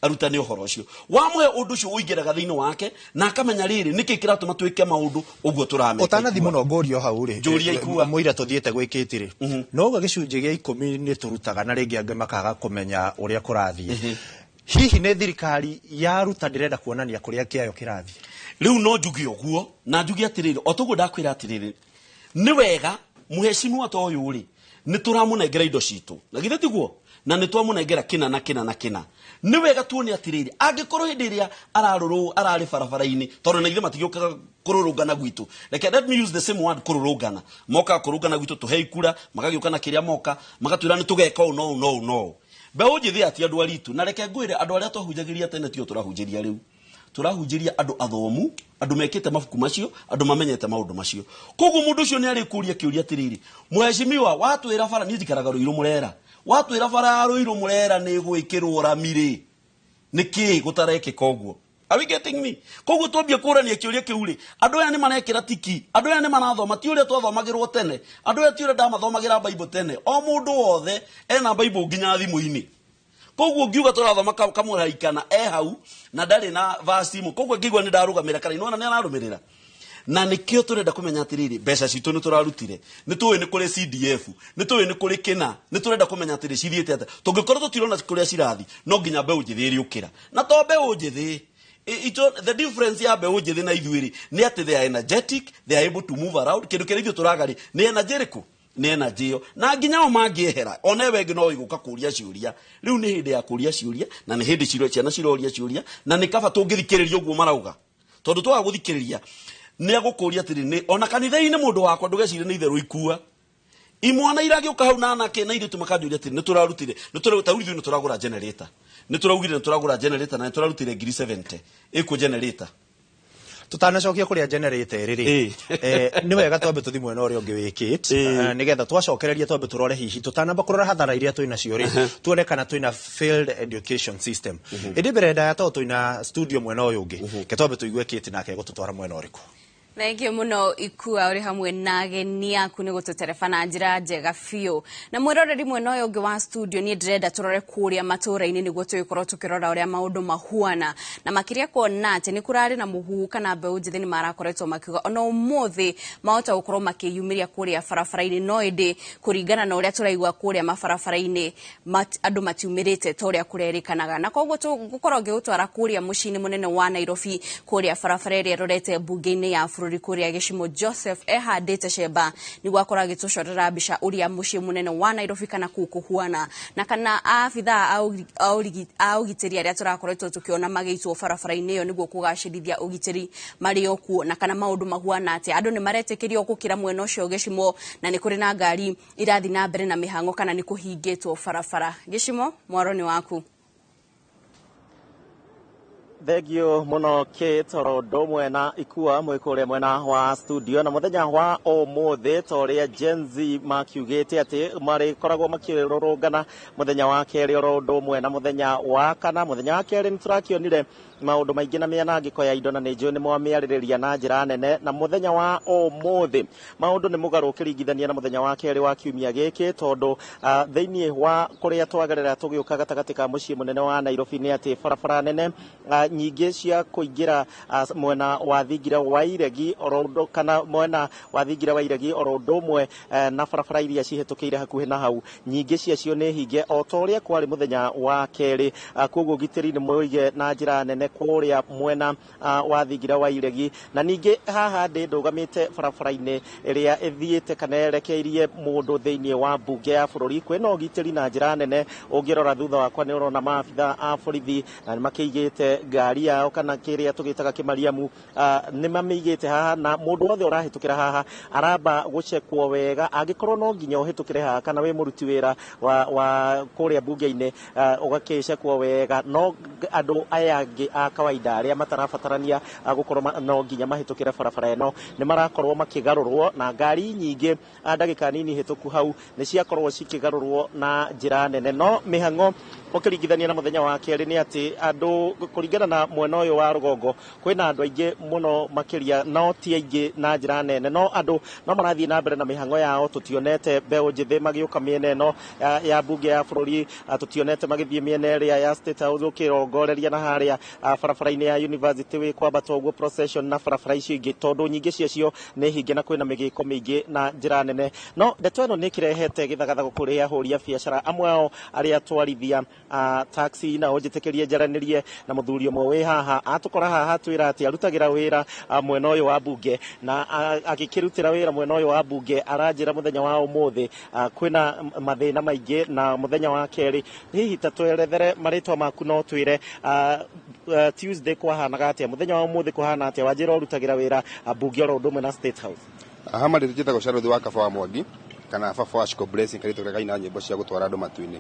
arutane ũhoro ũcio. Wamũhe ũndũ ũcio, ũingĩraga thĩinĩ wake na akamenya rĩrĩ nĩkĩ kĩratũma twĩke maũndũ ũguo tũrameka. Ũtanathi mũno ngũrio hau rĩ, Njũria ikua. Mũira tũthiĩte gwĩkĩte rĩ, no ũguo gĩcunjĩ gĩa 10 nĩ tũrutaga, na rĩngĩ angĩ makaga kũmenya ũrĩa kũrathiĩ. Hihi nĩ thirikari yaruta ndĩrenda kuonania kũrĩa kĩayo kĩrathiĩ? Rĩu no njuge ũguo, na njuge atĩrĩrĩ, o toguo ndakwĩra atĩrĩrĩ, nĩ wega mũhecimiwa ta ũyũ rĩ, nĩ tũramũnengera indo citũ, na githĩ tiguo? Na nĩ twamũnengera kĩna na kĩna na kĩna. Nĩ wega tuone atĩrĩrĩ, angĩkorwo hĩndĩ ĩrĩa ararũrũ ararĩ barabara-inĩ, tondũ na ithuĩ matigĩũkaga kũrũrũngana gwitũ, reke let me use the same word, kũrũrũngana, mokaga kũrũngana gwitũ tũhe ikura, magagĩũka na kĩrĩa moka magatwĩra nĩ tũgeka ũũ no ũũ no ũũ no ũũ. Mbeũ njĩthĩ ati andũ aritũ, na reke ngwĩre, andũ arĩa twahunjagĩria tene tio tũrahunjĩria rĩu. Tũrahunjĩria andũ athomu, andũ mekĩte mabuku macio, andũ mamenyete maũndũ macio. Koguo mũndũ ũcio nĩ arĩkũria kĩũria atĩrĩrĩ, mũhecimiwa, watwĩra bara, niĩ njikaraga Rũirũ Mũrera, watwĩra bara ya Rũirũ Mũrera nĩ ĩgwĩkĩrwo rami rĩ, nĩkĩ gũtarekĩka ũguo? Are we getting me? Koguo twambie kũrania kĩũria kĩu rĩ, andũ aya nĩ marekĩra tiki, andũ aya nĩ marathoma, ti ũrĩa twathomagĩrwo tene, andũ aya ti ũrĩa ndamathomagĩra Bible tene. O mũndũ wothe ena Bible nginya thimũ-inĩ. Koguo ngiuga tũrathoma kamũraikana e hau na ndarĩ na verse imwe, koguo ngĩigua nĩ ndarũgamĩra kana nĩwona nĩ ararũmĩrĩra. Na nĩkĩo tũrenda kũmenya atĩrĩrĩ, mbeca citũ nĩ tũrarutire, nĩ tũĩ nĩ kũrĩ CDF, nĩ tũĩ nĩ kũrĩ kĩna, nĩ tũrenda kũmenya atĩrĩ cithiĩte atĩa. Tũngĩkorwo tũtirona kũrĩa cirathi, no nginya mbeũ njĩthĩ ĩrĩũkĩra. Na to mbeũ njĩthĩ, the difference ya mbeũ njĩthĩ na ithuĩ rĩ, nĩ atĩ they are energetic, they are able to move around. Kĩndũ kĩrĩa ithuĩ tũraga rĩ, nĩ energy ĩrĩkũ? Nĩ energy ĩyo. Na nginya o mangĩehera, ona ewe ĩngĩ no ĩgũka kũria ciũria. Rĩu nĩ hĩndĩ ya kũria ciũria, na nĩ hĩndĩ ciana ciroria ciũria, na nĩ kaba tũngĩthikĩrĩria ũguo marauga. Tondũ twaga gũthikĩrĩria, nĩ agũkũria atĩrĩ, nĩ ona kanitha-inĩ mũndũ wakwa ndũgecirie nĩ itherũ ikua. Imwana iragĩũka hau na anake na airĩtu makanjũria atĩrĩ, nĩ tũrarutire, nĩ tũra-, ta rĩu ithuĩ nĩ tũragũra generator. Nĩ tũraugire nĩ tũragũra generator na nĩ tũrarutire ngiri 70 ĩkũ generator. Tutanacokia kuria generator ĩrĩ rĩ, nĩ wega twambe tũthi mwena ũrĩa ũngĩ wĩkĩte, nĩgetha twacokereria twambe tũrore, hihi tũtanamba kũrora hathara iria twĩ nacio rĩ, tuone kana twĩna failed education system. Ĩndĩ mbere ndaya, tondũ twĩna studio mwena ũyũ ũngĩ, ke twambe tũigue Kate nake egũtũtwara mwena ũrĩkũ. Thank you muno Ikua, uri hamwe na ageni aku nĩ gũtũtereba na njĩra njega biũ. Na mwĩroreri mwena ũyũ ũngĩ wa studio, niĩ ndĩrenda tũrore kũrĩa matũũra-inĩ nĩguo tũgĩkorwo tũkĩrora ũrĩa maũndũ mahuana, na makĩria kuona atĩ nĩ kũrarĩ na mũhuhu kana mbeũ njĩthĩ nĩ marakoretwo makiuga ona ũmũthĩ mahota gũkorwo makĩyumĩria kũrĩa barabara-inĩ, no ĩndĩ kũringana na ũrĩa tũraigua kũrĩa mabarabara-inĩ andũ matiumĩrĩte ta ũrĩa kũrerĩkanaga. Na koguo tũgũkorwo ngĩgũtwara kũrĩa mũciĩ-inĩ mũnene wa Nairobi, kũrĩa barabara ĩrĩa ĩrorete mbunge-inĩ ya bũrũri kũrĩa Gĩcimo. Joseph ehandĩte cemba nĩguo akorwo agĩtũcorera mbica ũrĩa mũciĩ mũnene wa Nairobi kana kũu kũhuana, na kana abithaa a ũgitĩri arĩa tũrakoretwo tũkĩona magĩitwo barabara-inĩ ĩyo nĩguo kũgacĩrithia ũgitĩri marĩ o kuo, na kana maũndũ mahuana atĩa. Andũ nĩ maretĩkĩrio gũkĩra mwena ũcio Gĩcimo, na nĩ kũrĩ na ngari irathiĩ na mbere na mĩhang'o kana nĩ kũhingĩtwo barabara? Gĩcimo, mwaro nĩ waku. Thengio muno Kate, oro ũndũ ũmwe na Ikua mwĩ kũrĩa mwena wa studio. Na mũthenya wa ũmũthĩ, ta ũrĩa Gen Z makiugĩte atĩ marĩkoragwo makĩrũrũngana mũthenya wa kerĩ oro ũndũ ũmwe na mũthenya wa kana, mũthenya wa kerĩ nĩ tũrakĩonire maũndũ maingĩ na mĩanangĩko ya indo, na nĩ njũĩ nĩ mwamĩarĩrĩria na njĩra nene. Na mũthenya wa ũmũthĩ maũndũ nĩ mũgarũ ũkĩringithania na mũthenya wa kerĩ wa kiumia gĩkĩ, tondũ thĩinĩ wa kũrĩa twagerera tũgĩũka gatagatĩ ka mũciĩ mũnene wa Nairobi nĩ atĩ barabara nene nyingĩ cia kũingĩra mwena wa thingira wa Iregi oro ũndũ kana mwena wa thingira wa Iregi oro ũndũ ũmwe na barabara iria cihĩtũkĩire hakuhĩ na hau, nyingĩ ciacio nĩ hinge o ta ũrĩa kwarĩ mũthenya wa kerĩ. Koguo ũgitĩri nĩ mũige na njĩra nene. kũrĩa mwena wa thingira wa iregi. Na ningĩ haha ndĩ ndũgamĩte barabara-inĩ ĩrĩa ĩthiĩte kana yerekeirie mũndũ thĩinĩ wa mbunge ya bũrũri. Kwĩna ũgitĩri na njĩra nene. Ũngĩrora thutha wakwa nĩ ũrona maabitha a borithi na nĩ makĩigĩte ngari yao kana kĩrĩa tũgĩtaga kĩmariamu, nĩ mamĩigĩte haha, na mũndũ wothe ũrahĩtũkĩra haha aramba gũcekwo wega. Angĩkorwo no nginya ũhĩtũkĩre haha kana wĩ mũruti wĩra wa kũrĩa mbunge-inĩ, ũgakĩcekwo wega. No andũ aya angĩ a kawaida arĩa matarabatarania gũkorwo no nginya mahĩtũkĩre barabara ĩno nĩ marakorwo makĩgarũrwo, na ngari nyingĩ ndagĩka nini hĩtũku hau nĩ ciakorwo cikĩgarũrwo na njĩra nene. No mĩhang'o ũkĩringithania na mũthenya wa kerĩ nĩ atĩ andũ kũringana na mwena ũyũ wa rũgongo kwĩna andũ aingĩ mũno makĩria, no ti aingĩ na njĩra nene, no andũ no marathiĩ na mbere na mĩhang'o yao. Tũtionete mbeũ njĩthĩ magĩũka mĩena ĩno ya mbunge ya bũrũri, tũtionete magĩthiĩ mĩena ĩrĩa ya State House ũkĩrongoreria na harĩa barabara-inĩ ya university wĩ kwambata ũguo procession na barabara icio ingĩ, tondũ nyingĩ ciacio nĩ hinge na kwĩna mĩgĩko mĩingĩ na njĩra nene. No ndeto ĩno nĩ ĩkĩrehete gĩthagathago kũrĩ ahũri a biacara amwe ao arĩa atwarithia taxi. Na ũnjĩtĩkĩrie njaranĩrie na mũthuri ũmwe wĩ haha atũkora haha twĩra atĩ arutagĩra wĩra mwena ũyũ wa mbunge, na agĩkĩrutĩra wĩra mwena ũyũ wa mbunge aranjĩra mũthenya wa ũmũthĩ kwĩna mathĩna maingĩ na mũthenya wa kerĩ. Hihi ta twerethere marĩtwa maku, no twĩre Tuesday kwahanaga atĩa, mũthenya wa ũmũthĩ kũhana atĩa? Wanjĩra ũrutagĩra wĩra mbunge oro ũndũ ũmwe na State House. Hama ndĩtĩtagwo Charles wa Kaba wa Mwangi kana baba wa Shiko Blessing karĩtwa karĩa kaina nyĩmbo cia gũtwara andũ matu-inĩ.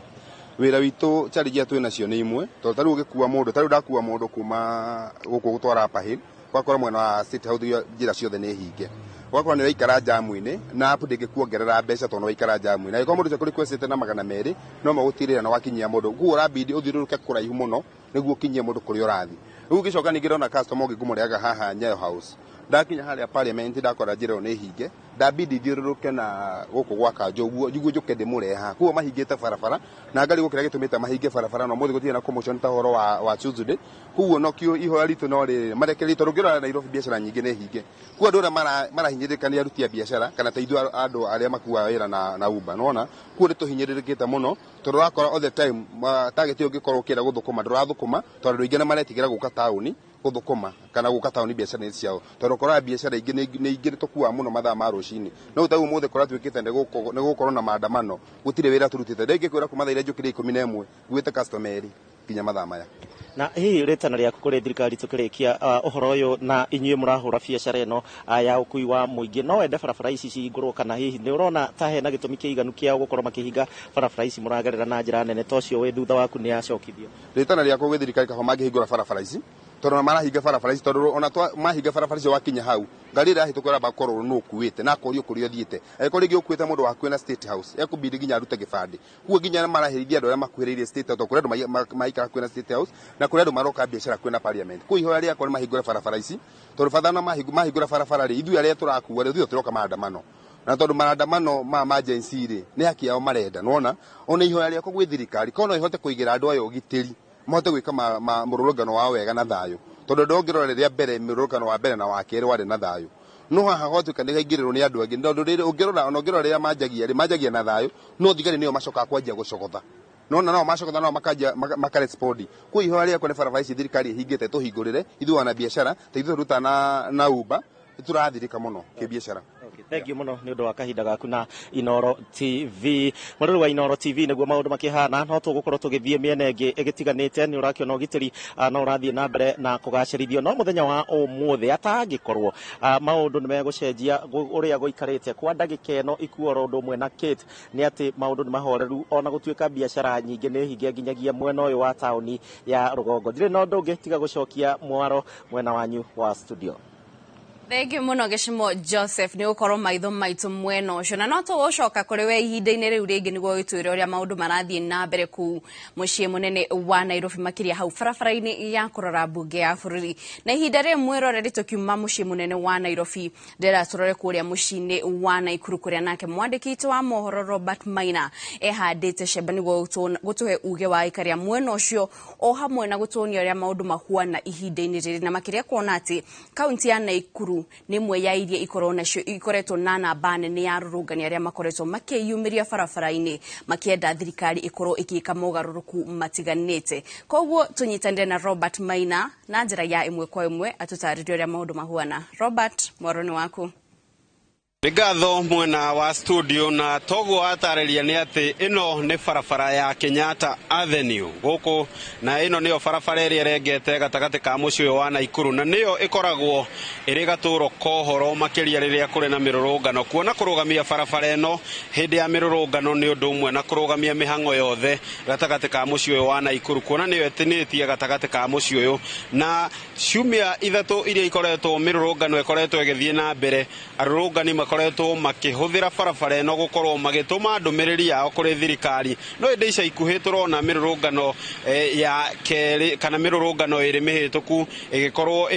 Wĩra witũ challenge iria twĩ nacio nĩ imwe, tondũ tarĩu ũgĩkua mũndũ, tarĩu ndakua mũndũ kuma gũkũ gũtwara Upper Hill, ũgakora mwena wa State House njĩra ciothe nĩ hinge, ũgakora nĩ ũraikara jamu-inĩ na app ndĩngĩkuongerera mbeca tondũ nĩ waikara jamu-inĩ. Angĩkorwo mũndũ ũcio akũrequestĩte na 200 no magũtirĩra na wakinyia mũndũ, koguo ũrabidi ũthiũrũrũke kũraihu mũno nĩguo ũkinyie mũndũ kũrĩa ũrathiĩ. Rĩu ngĩcoka ningĩ ndona customer ũngĩ ngũmũrehaga haha Nyayo House, ndakinya harĩa Parliament ndakora njĩra ĩyo nĩ hinge, ndabidi thiũrũrũke na gũkũ gwa kanjũ ũguo nĩguo njũke ndĩmũrehe haha. Koguo mahingĩte barabara na ngari gũkĩrĩa gĩtũmĩte mahinge barabara, na ũmũthĩ gũtirĩ na commotion ta ũhoro wa Tuesday. Koguo no kĩo ihoya ritũ no rĩrĩ marekererie, tondũ ũngĩrora Nairobi biacara nyingĩ nĩ hinge. Koguo andũ arĩa marahinyĩrĩrĩka nĩ aruti a biacara kana ta ithuĩ andũ arĩa makuaga wĩra na Uber, nĩwona? Koguo nĩ tũhinyĩrĩrĩkĩte mũno tondũ ũrakora all the time target ĩyo ũngĩkorwo ũkĩenda gũthũkũma ndũrathũkũma, tondũ andũ aingĩ nĩ maretigĩra gũka taũni gũthũkũma kana gũka taũni biacara-inĩ ciao, tondũ ũkoraga biacara ingĩ nĩ ingĩ tũkuaga mũno mathaa ma rũcinĩ. No ta rĩu ũmũthĩ kũratuĩkĩte nĩ gũkorwo na maandamano, gũtirĩ wĩra tũrutĩte. Ndingĩkwĩra kuma thaa iria njũkĩrire 11 nguĩte customer erĩ nginya mathaa maya. Na hihi rĩtana rĩaku kũrĩ thirikari tũkĩrĩkia ũhoro ũyũ, na inyuĩ mũrahũra biacara ĩno ya ũkui wa mũingĩ, no wende barabara ici cihingũrwo, kana hihi nĩ ũrona ta hena gĩtũmi kĩiganu kĩao gũkorwo makĩhinga barabara ici mũragerera na njĩra nene, ta ũcio wĩ thutha waku nĩ acokithio? Rĩtana rĩakwa gwĩ thirikari, kaba mangĩhingũra barabara ici, tondũ ona marahinga barabara ici, tondũ ona mahinga barabara icio wakinya hau ngari ĩrĩa ĩrahĩtũka ĩramba gũkorwo nũ ũkuĩte na akorio kũrĩa ũthiĩte. Angĩkorwo rĩngĩ ũkuĩte mũndũ wakuĩ na State House, ekũbidi nginya arute gĩbandĩ. Koguo nginya maraherithia andũ arĩa makuhĩrĩirie State House, tondũ kũrĩ andũ maikara hakuhĩ na State House na kũrĩ andũ maroka biacara hakuhĩ na Parliament. Koguo ihoya rĩakwa nĩ mahingũre barabara ici, tondũ bata na mahingũra barabara rĩ, ithuĩ arĩa tũrakua rĩ, ithuĩ tũroka maandamano, na tondũ maandamano ma Gen Z rĩ nĩ haki yao marenda, nĩwona? Ona ihoya rĩakwa gwĩ thirikari korwo no ĩhote kũigĩra andũ aya ũgitĩri mahote gwĩka mũrũrũngano wao wega na thayũ, tondũ ndũngĩrora rĩrĩa mbere mũrũrũngano wa mbere na wa kerĩ warĩ na thayũ, no haha gwatuĩka nĩ haingĩrĩrwo nĩ andũ angĩ, tondũ rĩrĩ ũngĩrora ona ũngĩrora rĩrĩa manjagia rĩ, manjagia na thayũ, no thigari nĩo macokaga kwanjia gũcogotha, nona nao macogotha nao makanjia makarespondi. Koguo ihoya rĩakwa nĩ barabara ici thirikari ĩhingĩte tũhingũrĩre ithuĩ wana biacara, ta ithuĩ tũrutaga na Uber, nĩtũrathirĩka mũno kĩbiacara. Okay, thank you mũno nĩ ũndũ wa kahinda gaku na Inoro TV. Mũrori wa Inoro TV, nĩguo maũndũ makĩhana, no tũgũkorwo tũgĩthiĩ mĩena ĩngĩ ĩgĩtiganĩte. Nĩ ũrakĩona ũgitĩri no ũrathiĩ na mbere na kũgacĩrithio, no mũthenya wa ũmũthĩ atangĩkorwo maũndũ nĩ megũcenjia ũrĩa gũikarĩte kwa ndagĩka ĩno ikuoro ũndũ ũmwe na Kate nĩ atĩ maũndũ nĩ mahoreru, ona gũtuĩka biacara nyingĩ nĩ hinge nginyagia mwena ũyũ wa taũni ya rũgongo. Ndirĩ na ũndũ ũngĩ tiga gũcokia mwaro mwena wanyu wa studio. Thank you mũno Gĩcimo Joseph nĩ gũkorwo maitho maitũ mwena ũcio, na no tũgũcoka kũrĩ we ihinda-inĩ rĩu rĩngĩ nĩguo gĩtwĩre ũrĩa maũndũ marathiĩ na mbere kũu mũciĩ mũnene wa Nairobi, makĩria hau barabara-inĩ ya kũrora mbunge ya bũrũri. Na ihinda rĩrĩ mwĩroreri, tũkiuma mũciĩ mũnene wa Nairobi, ndĩrenda tũrore kũrĩa mũciĩ-inĩ wa Naikuru kũrĩa nake mwandĩki witũ wa mohoro Robert Maina ehandĩte cemba nĩguo gũtũhe uge wa aikari a mwena ũcio o hamwe na gũtuonia ũrĩa maũndũ mahuana ihinda-inĩ rĩrĩ, na makĩria kuona atĩ kaunti ya Naikuru Naikuru nĩ ĩmwe ya iria ikorwo nacio ikoretwo na namba nene ya arũrũngani arĩa makoretwo makĩyumĩria barabara-inĩ makĩenda thirikari ĩkorwo ĩgĩka mogarũrũku matiganĩte. Koguo tũnyitanĩre na Robert Maina na njĩra ya ĩmwe kwa ĩmwe atũtarĩrie ũrĩa maũndũ mahuana. Robert, mwaro nĩ waku. Nĩ ngatho mwena wa studio, na toguo watarĩria nĩ atĩ ĩno nĩ barabara ya Kenyatta Avenue gũkũ, na ĩno nĩyo barabara ĩrĩa ĩrengete gatagatĩ ka mũciĩ ũyũ wa Naikuru, na nĩyo ĩkoragwo ĩrĩ gatũro kohoro makĩria rĩrĩa kũrĩ na mĩrũrũngano. Kuona kũrũgamia barabara ĩno hĩndĩ ya mĩrũrũngano nĩ ũndũ ũmwe na kũrũgamia mĩhang'o yothe gatagatĩ ka mũciĩ ũyũ wa Naikuru, kuona nĩyo ĩtinĩtie gatagatĩ ka mũciĩ ũyũ. Na ciumia 3 iria ikoretwo mĩrũrũngano ĩkoretwo ĩgĩthiĩ na mbere, arũrũngani makoretwo makĩhũthĩra barabara ĩno gũkorwo magĩtũma ndũmĩrĩri yao kũrĩ thirikari. No ĩndĩ ica ikuhĩ tũrona mĩrũrũngano ya kerĩ kana mĩrũrũngano ĩrĩ mĩhĩtũku ĩgĩkorwo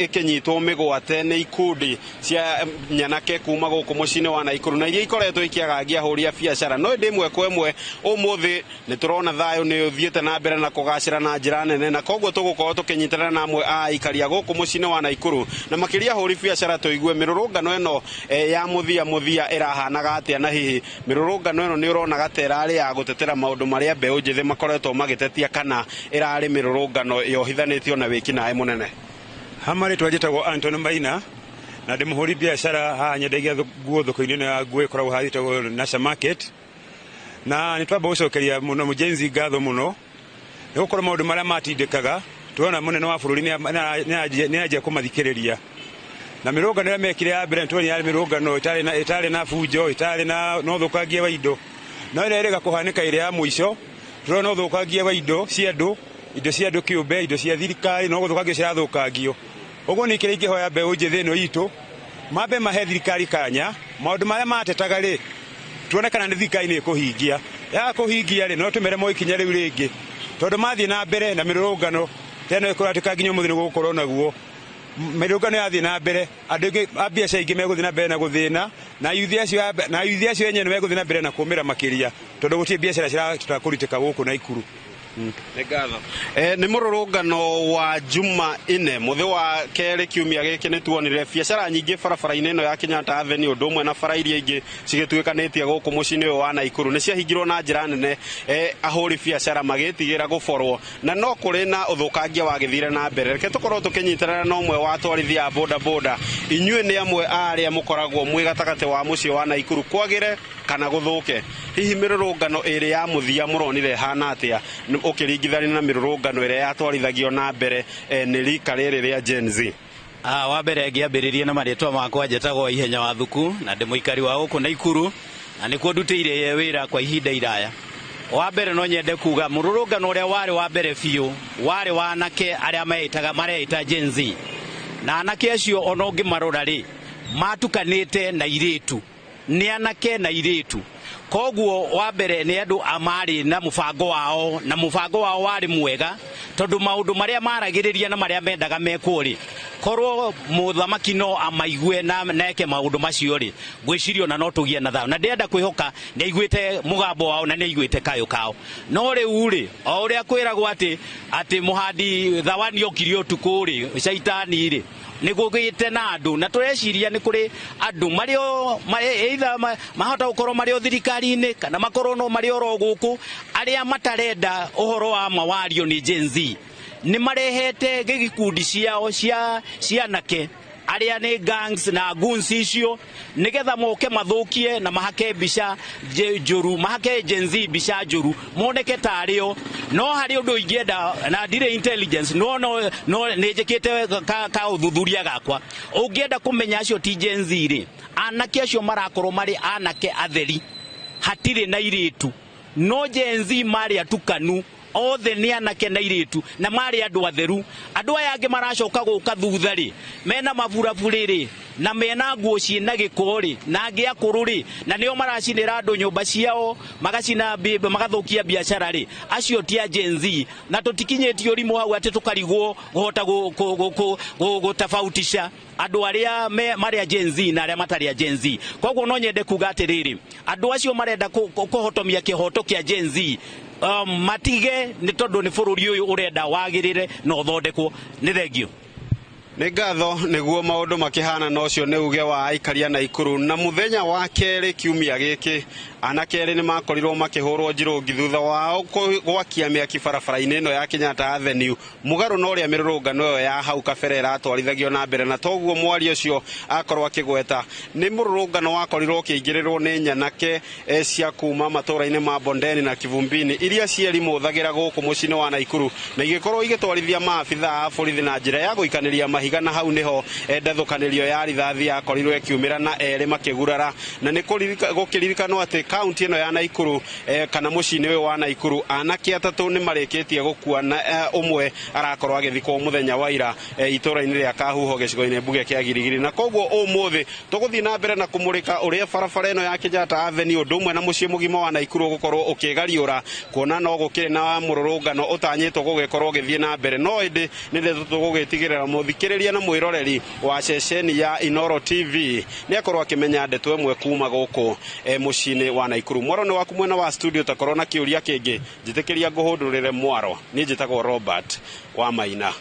ĩkĩnyitwo mĩgwate nĩ ikundi cia nyanake kuma gũkũ mũciĩ-inĩ wa Naikuru, na iria ikoretwo ikĩagagia ahũri a biacara. No ĩndĩ ĩmwe kwa ĩmwe ũmũthĩ nĩ tũrona thayũ nĩ ũthiĩte na mbere na kũgacĩra na njĩra nene, na koguo tũgũkorwo tũkĩnyitanĩra na amwe a aikari a gũkũ mũciĩ-inĩ wa Naikuru na makĩria ahũri biacara tũigue mĩrũrũngano ĩno ya mũthia mũthia ĩrahanaga atĩa, na hihi mĩrũrũngano ĩno nĩ ũronaga ta ĩrarĩ ya gũtetera maũndũ marĩa mbeũ njĩthĩ makoretwo magĩtetia, kana ĩrarĩ mĩrũrũngano yohithanĩtio na wĩkinaĩ mũnene. Hama rĩtwa njĩtagwo Anton Maina, na ndĩ mũhũri biacara haha nyendagia nguo thoko-inĩ ĩno ya nguo ĩkoragwo haha ĩtagwo Nasha Market. Na nĩ twamba gũcokeria mũno Gen Z ngatho mũno nĩ gũkorwo maũndũ marĩa matindĩkaga tuona mũnene wa bũrũri nĩ anjia kũmathikĩrĩria. Na mĩrũngano ĩrĩa mekire ya mbere nĩtuonire yarĩ mĩrũngano ĩtarĩ na bunjo, ĩtarĩ na ũthũkangia wa indo. No ĩrĩa ĩrĩga kũhanĩka ĩrĩa ya mũico tũrona ũthũkangia wa indo cia andũ, indo cia andũ kĩũmbe, indo cia thirikari, no gũthũkangio cirathũkangio. Ũguo nĩ kĩrĩa ingĩhoya mbeũ njĩthĩ ĩno itũ mambe mahe thirikari kanya maũndũ marĩa matetaga rĩ, tuone kana nĩ thirikari nĩ ĩkũhingia. Yaga kũhingia rĩ, no tũmere moe ikinya rĩu rĩngĩ, tondũ mathiĩ na mbere na mĩrũrũngano teno ĩkũratĩka nginya ũmũthĩ nĩ gũgũkorwo naguo. Mĩrũrũngano yathiĩ na mbere, andũ aingĩ a biacara aingĩ megũthiĩ na mbere na gũthĩna, na yuthi acio enyewe nĩ megũthiĩ na mbere na kũũmĩra makĩria, tondũ gũtirĩ biacara cirahota kũrutĩka gũkũ Naikuru. Nĩ ngatho. Nĩ mũrũrũngano wa Juma ine mũthĩ wa kerĩ kiumia gĩkĩ nĩ tuonire biacara nyingĩ barabara-inĩ ĩno ya Kenyatta Avenue ũndũ ũmwe na bara iria ingĩ cigĩtuĩkanĩtie gũkũ mũciĩ-inĩ ũyũ wa Naikuru nĩ ciahingirwo na njĩra nene, ahũri biacara magĩtigĩra gũborwo, na no kũrĩ na ũthũkangia wagĩthire na mbere. Reke tũkorwo tũkĩnyitanĩra na ũmwe wa atwarithia a boda boda. Inyuĩ nĩ amwe a arĩa mũkoragwo mwĩ gatagatĩ wa mũciĩ wa Naikuru, kwagĩre kana gũthũke, hihi mĩrũrũngano ĩrĩ ya mũthia mũronire ĩhana atĩa ũkĩringithania na mĩrũrũngano ĩrĩa yatwarithagio na mbere nĩ rika rĩrĩ rĩa Gen Z? Wa mbere ngĩambĩrĩrie na marĩtwa makwa, njĩtagwo Ihenya wa Thuku na ndĩ mũikari wa gũkũ Naikuru, na nĩkuo ndutĩire wĩra kwa ihinda iraya. Wa mbere no nyende kuga mũrũrũngano ũrĩa warĩ wa mbere biũ warĩ wa anake arĩa mareita Gen Z, na anake acio ona ũngĩmarora rĩ matukanĩte na irĩtu, nĩ anake na irĩtu. Koguo wa mbere nĩ andũ amarĩ na mũbango wao, na mũbango wao warĩ mwega tondũ maũndũ marĩa maragĩrĩria na marĩa mendaga mekwo rĩ, korwo mũthamaki no amaigue na neke maũndũ macio rĩ, ngwĩciria ona no tũgĩe na thayũ. Na ndĩrenda kwĩhoka nĩ aiguĩte mũgambo wao na nĩ aiguĩte kayũ kao. No rĩu rĩ, o ũrĩa kwĩragwo atĩ mũhandi thawani okire ũtukũ rĩ, caitani rĩ, nĩ gũgĩte na andũ, na tũreciria nĩ kũrĩ andũ marĩ o, either mahota gũkorwo marĩ o thirikari-inĩ kana makorwo no marĩ oro gũkũ, arĩa matarenda ũhoro wa mawario nĩ Gen Z. Nĩ marehete gĩkundi ciao cia anake arĩa nĩ gangs na goons icio, nĩgetha moke mathũkie na mahake mbica njũru, mahake Gen Z mbica njũru, moneke tarĩ o. No harĩ ũndũ ingĩenda, na ndirĩ intelligence, no nĩ njĩkĩte ka ũthuthuria gakwa. Ũngĩenda kũmenya acio ti Gen Z rĩ, anake acio marakorwo marĩ anake atheri, hatirĩ na irĩtu. No Gen Z marĩ atukanu, othe nĩ anake na irĩtu, na marĩ andũ atheru. Andũ aya angĩ maracoka gũka thutha rĩ, mena maburaburi rĩ, na mena nguo ciĩna gĩko rĩ, na angĩ akũrũ rĩ, na nĩo maracinĩra andũ nyũmba ciao, magacina magathũkia biacara rĩ, acio ti a Gen Z. Na tũtikinyĩtie ũrimũ hau atĩ tũkarigwo kũhota gũtofautisha andũ arĩa marĩ a Gen Z na arĩa matarĩ a Gen Z. Koguo no nyende kuga atĩrĩrĩ, andũ acio marenda kũhotomia kĩhoto kĩa Gen Z, matige, nĩ tondũ nĩ bũrũri ũyũ ũrenda wagĩrĩre na ũthondekwo. Nĩ thengio. Nĩ ngatho nĩguo maũndũ makĩhana na ũcio nĩ uge wa aikaria Naikuru. Na mũthenya wa kerĩ kiumia gĩkĩ, anake erĩ nĩ makorirwo makĩhũrwo njirũngi thutha wao gwakia mĩaki barabara-inĩ ĩno ya Kenyatta Avenue, mũgarũ na ũrĩa mĩrũrũngano ĩyo ya hau kabere ĩratwarithagio na mbere. Na toguo mwaria ũcio akorwo akĩgweta, nĩ mũrũrũngano wakorirwo ũkĩingĩrĩrwo nĩ nyanake cia kuma matũũra-inĩ ma Bondeni na Kivumbini iria cierimũthagĩra gũkũ mũciĩ-inĩ wa Naikuru, na igĩkorwo igĩtwarithia maabitha a borithi na njĩra ya gũikanĩria mahiga, na hau nĩho ndathũkanĩrio ya rithathi yakorirwo ĩkiumĩra na erĩ makĩgurara. Na nĩ gũkĩririkanwo atĩ kaunti ĩno ya Naikuru kana mũciĩ-inĩ ũyũ wa Naikuru, anake atatũ nĩ marĩkĩtie gũkua na ũmwe arakorwo agĩthikwo mũthenya wa ira itũũra-inĩ rĩa Kahuho gĩcigo-inĩ mbunge kĩa Girigiri. Na koguo ũmũthĩ tũgũthiĩ na mbere na kũmũrĩka ũrĩa barabara ĩno ya Kenyatta Avenue ũndũ ũmwe na mũciĩ mũgima wa Naikuru ũgũkorwo ũkĩgariũra, kuona no gũkĩrĩ na mũrũrũngano ũtanyĩtwo gũgĩkorwo ũgĩthiĩ na mbere. No ĩndĩ nĩ ndeto tũgũgĩtigĩrĩra mũthikĩrĩria na mwĩroreri wa ceceni ya Inooro TV nĩ akorwo akĩmenya ndeto ĩmwe kuma gũkũ mũciĩ-inĩ wa Naikuru. Mwaro nĩ waku mwena wa studio, takorwo na kĩũria kĩngĩ njĩtĩkĩria ngũhũndũrĩre mwaro. Niĩ njĩtagwo Robert wa Maina.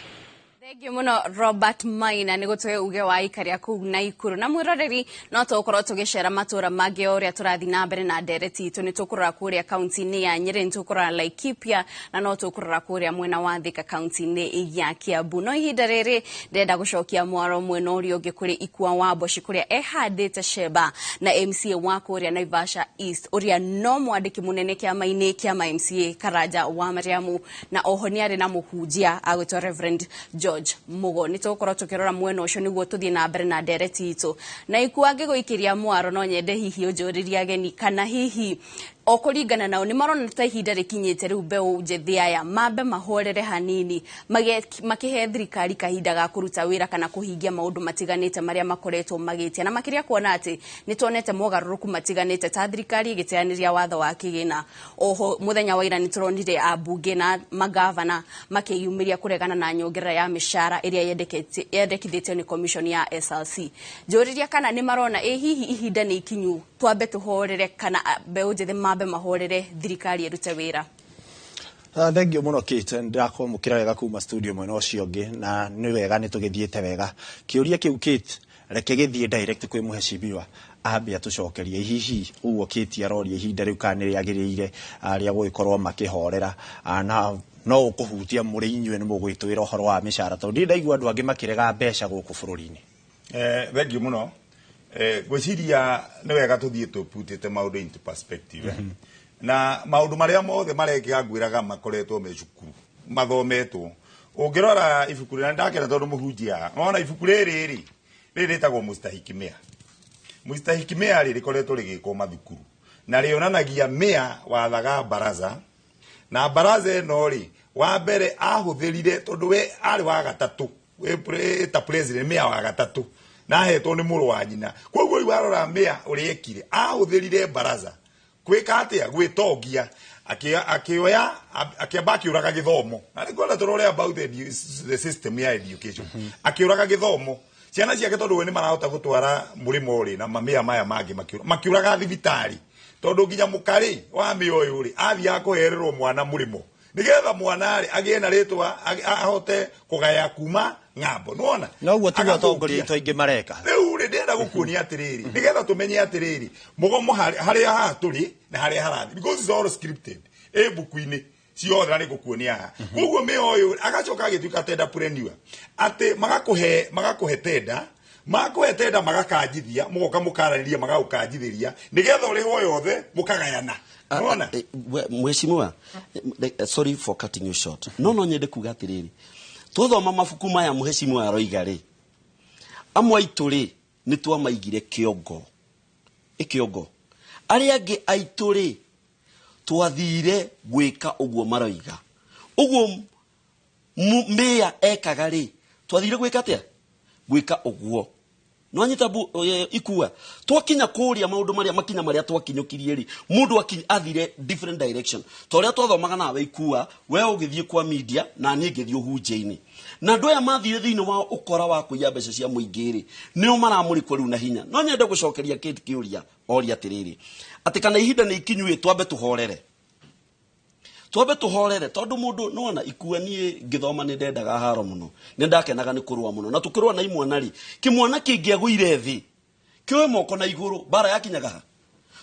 Thengiũ mũno Robert Maina nĩ gũtũhe uge wa aikaria kũu Naikuru. Na mwĩroreri, no tũgũkorwo tũgĩcera matũra mangĩ o ũrĩa tũrathiĩ na mbere na ndereti itũ. Nĩ tũkũrora kũrĩa kaunti-inĩ ya Nyĩrĩ, nĩ tũkũrora Laikipia, na no tũkũrora kũrĩa mwena wa Thika kaunti-inĩ ya Kiambu. No ihinda rĩrĩ ndĩrenda gũcokia mwaro mwena ũrĩa ũngĩ kũrĩ Ikua wa Mboci, kũrĩa ehandĩte cemba na MCA wa kũrĩa Naivasha East, ũrĩa no mwandĩki mũnene kĩama-inĩ kĩa ma MCA Karanja wa Mariamu, na oho nĩ arĩ na mũhunjia agwĩtwo Reverend George Mugo. Nĩ tũgũkorwo tũkĩrora mwena ũcio nĩguo tũthiĩ na mbere na ndereti itũ. Na Ikua, ngĩgũikĩria mwaro, no nyende hihi ũnjũrĩrie ageni kana hihi o kũringana nao nĩ marona ta ihinda rĩkinyĩte rĩu mbeũ njĩthĩ aya mambe mahorere hanini, makĩhe thirikari kahinda ga kũruta wĩra kana kũhingia maũndũ matiganĩte marĩa makoretwo magĩtia, na makĩria kuona atĩ nĩ tuonete mogarũrũku matiganĩte ta thirikari ĩgĩteanĩria watho wa kĩgĩna. Oho mũthenya wa ira nĩ tũronire ambunge na magavana makĩyumĩria kũregana na nyongerera ya mĩcara ĩrĩa yendekithĩtio nĩ commission ya SRC. Njũrĩria kana nĩ marona ĩ hihi ihinda nĩ ikinyu twambe tũhorere, kana mbeũ njĩthĩ mambe mahorere thirikari ĩrute wĩra. Thengiũ mũno Kate, ndĩrakwamũkĩra wega kuma studio mwena ũcio ũngĩ, na nĩ wega nĩ tũgĩthiĩte wega. Kĩũria kĩu Kate, reke gĩthiĩ direct kwĩ mũhecimiwa ambe atũcokerie hihi ũguo Kate aroria ihinda rĩu kana nĩ rĩagĩrĩire rĩa gũgĩkorwo makĩhorera, na no ũkũhutia mũrĩ inyuĩ nĩ mũgwĩtwĩra ũhoro wa mĩcara, tondũ ndirĩ ndaigua andũ angĩ makĩrega mbeca gũkũ bũrũri-inĩ. Thengiũ mũno. Ngwĩciria nĩ wega tũthiĩ tũputĩte maũndũ into perspective. Na maũndũ marĩa mothe marekĩka ngwĩraga makoretwo me cukuru mathometwo. Ũngĩrora ibuku rĩrĩa ndakena tondũ mũhunjia, wona ibuku rĩrĩ rĩ, rĩrĩ rĩtagwo Mustahiki Mea. Mustahiki Mea rĩ rĩkoretwo rĩgĩkwo mathukuru na rĩonanagia mea wathaga baraza, na baraza ĩno rĩ, wa mbere ahũthĩrire tondũ we arĩ wa gatatũ ta president, mea wa gatatũ, na ahetwo nĩ mũrũ wa nyina. Koguo rĩu warora mea ũrĩa ekire, ahũthĩrire baraza gwĩka atĩa? Gwĩtongia. Akĩoya akĩamba akĩũraga gĩthomo, na nĩ ngwenda tũrore about the system ya education. Akĩũraga gĩthomo ciana ciake tondũ we nĩ marahota gũtwara mũrĩmo rĩ, na mamĩa maya mangĩ makĩũraga thibitarĩ, tondũ nginya mũkarĩ wa mĩa ũyũ rĩ athiaga kũhererwo mwana mũrĩmo nĩgetha mwana rĩ agĩe na rĩtwa, ahote kũgaya kuma ng'ambo. Nĩwona? Noguo tiguo atongoria aitũ aingĩ mareka. Rĩu rĩ ndĩrenda gũkuonia atĩrĩrĩ, nĩgetha tũmenye atĩrĩrĩ mũgomo harĩa haha tũrĩ na harĩa harathiĩ, because it's all scripted ĩ mbuku-inĩ ciothe, na nĩngũkuonia haha. Koguo mĩa ũyũ agacoka agĩtuĩka tenderpreneur, atĩ magakũhe tenda, makũhe tenda magakanjithia, mũgoka mũkaranĩria, magagũkanjithĩria nĩgetha ũrĩhwo yothe mũkagayana. Nĩwona? Mheshimiwa, sorry for cutting you short. No nyende kuga atĩrĩrĩ, twathoma mabuku maya mheshimiwa aroiga rĩ, amwe aitũ rĩ nĩ twamaigire kĩongo ĩkĩongo, arĩa angĩ aitũ rĩ twathire gwĩka ũguo maroiga, ũguo mĩa ekaga rĩ, twathire gwĩka atĩa? Gwĩka ũguo. Nwanyita Ikua twakinya kũrĩa maũndũ marĩa makinya marĩa twakinyũkirie rĩ, mũndũ athire different direction. Ta ũrĩa twathomaga nawe Ikua, we ũgĩthiĩ kwa media na niĩ ngĩthiĩ ũhunjia-inĩ, na andũ aya mathire thĩinĩ wa ũkora wa kũiya mbeca cia mũingĩ rĩ, nĩo maramũrĩkwo rĩu na hinya. No nyende gũcokeria Kate kĩũria oria atĩrĩrĩ, atĩ kana ihinda nĩ ikinyu ĩ twambe tũhorere. Twambe tũhorere, tondũ mũndũ nĩwona ikua. Niĩ ngĩthoma nĩ ndendaga haro mũno, nĩ ndakenaga nĩ kũrũa mũno, na tũkĩrũa na imwana rĩ, kĩmwana kĩngĩagũire thĩ kĩoe moko na igũrũ, mbara yakinyaga ha?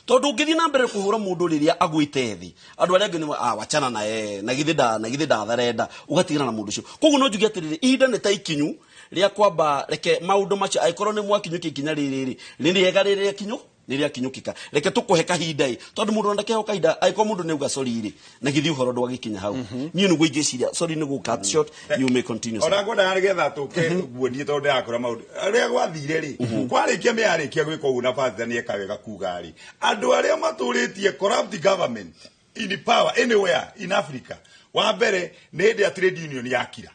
Tondũ ũngĩthiĩ na mbere kũhũra mũndũ rĩrĩa agwĩte thĩ, andũ arĩa angĩ nĩ wachana na ye, na githĩ nda na githĩ ndatharenda, ũgatigana na mũndũ ũcio. Koguo no njuge atĩrĩrĩ, ihinda nĩ ta ikinyu rĩa kwamba reke maũndũ macio, angĩkorwo nĩ mwakinyũkia ikinya rĩrĩ rĩ, nĩ rĩega rĩrĩa kinyu nĩ rĩakinyũkĩka, reke tũkũhe kahinda ĩ, tondũ mũndũ ndakeheo kahinda. Angĩkorwo mũndũ nĩ auga sorry rĩ, na githĩ ũhoro ndwagĩkinya hau? Niĩ nĩguo ingĩciria. Sorry nĩ gũ cut short, you may continue, sir. Ona ngwendaga nĩgetha tũke guonie, tondũ ndĩrakũra maũndũ ũrĩa gwathire rĩ, kwarĩkia mĩarĩkia gwĩka ũguo, na pastor nĩeka wega kuga rĩ, andũ arĩa matũrĩtie corrupt government in power anywhere in Africa, wa mbere nĩ hĩndĩ ya trade union yakira,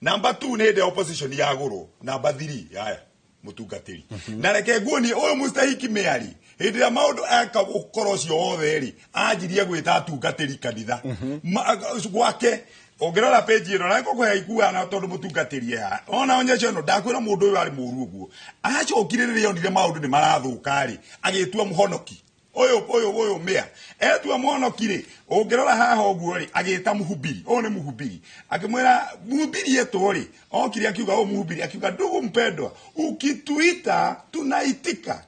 number 2 nĩ hĩndĩ ya opposition yagũrwo, number 3 yaya mũtungatĩri. Na reke nguonie ũyũ mustahiki mĩari, hĩndĩ ĩrĩa maũndũ eka ũkoro ũcio wothe rĩ, anjirie gwĩta atungatĩri kanitha gwake. Ũngĩrora page ĩno na ngũkũhe ikuana, tondũ mũtungatĩri haha ona onyesha ĩno, ndakwĩra mũndũ ũyũ arĩ mũru ũguo. Acokire rĩrĩa onire maũndũ nĩ marathũka rĩ, agĩtua mũhonoki ũyũ ũyũ ũyũ mĩa etua mũhonoki rĩ. Ũngĩrora haha ũguo rĩ, agĩta mũhubiri ũyũ, nĩ mũhubiri, akĩmwĩra mũhubiri etwo rĩ, okire akiuga ũyũ mũhubiri akiuga, "Ndugu mpendwa, ukituita tunaitika,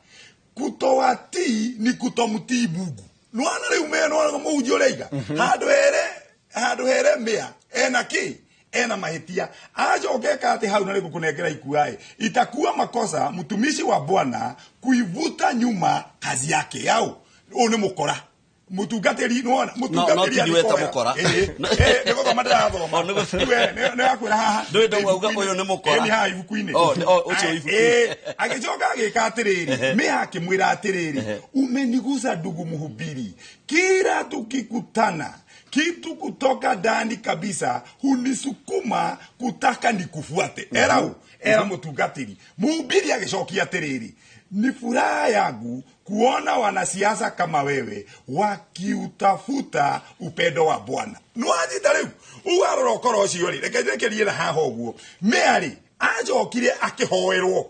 kutowatii ni kutomtii Mungu." Nwana rĩu me nwana mũhunjia ũraiga handũ here, handũ here mĩa ena kĩ, ena mahĩtia. Acoke eka atĩ hau na rĩu gũkũnengera ikuaĩ, itakuwa makosa mtumishi wa Bwana kuivuta nyuma kazi yake yau. Ũyũ nĩ mũkora mũtungatĩri, nĩwona? No ti niwe ta mũkora. Nĩ gũthoma ndĩrathoma. Oh, We, nĩ wakwĩra haha. Ndũĩ ndauga ũyũ nĩ mũkora. Ĩ, nĩ haha ibuku-inĩ. Oh, ũcio ibuku-inĩ. Ĩ, agĩcoka agĩka atĩrĩrĩ, mĩa akĩmwĩra atĩrĩrĩ, "Umenigusa, ndugu mhubiri. Kila tukikutana, kitu kutoka ndani kabisa hunisukuma kutaka nikufuate." Erau era mũtungatĩri mũhubiri agĩcokia atĩrĩrĩ, "Ni furaha yangu kuona wanasiasa kama wewe wakiutafuta upendo wa Bwana." Nĩwanyita rĩu ũgarora ũkoro ũcio rĩ, reke njekerie na haha ũguo. Mĩarĩ acokire akĩhoerwo,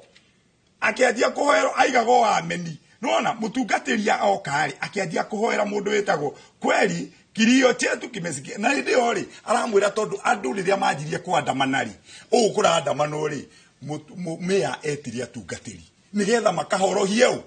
akĩanjia kũhoerwo, aigaga o ameni. Nona mũtungatĩri oka rĩ, akĩanjia kũhoera mũndũ wĩtagwo kweli kilio chetu kimesikia. Na hĩndĩ ĩyo rĩ, aramwĩra tondũ andũ rĩrĩa manjirie kwandamana rĩ, ũũ kũrandamanwo rĩ, mĩa etirie atungatĩri nĩgetha makahorohie ũ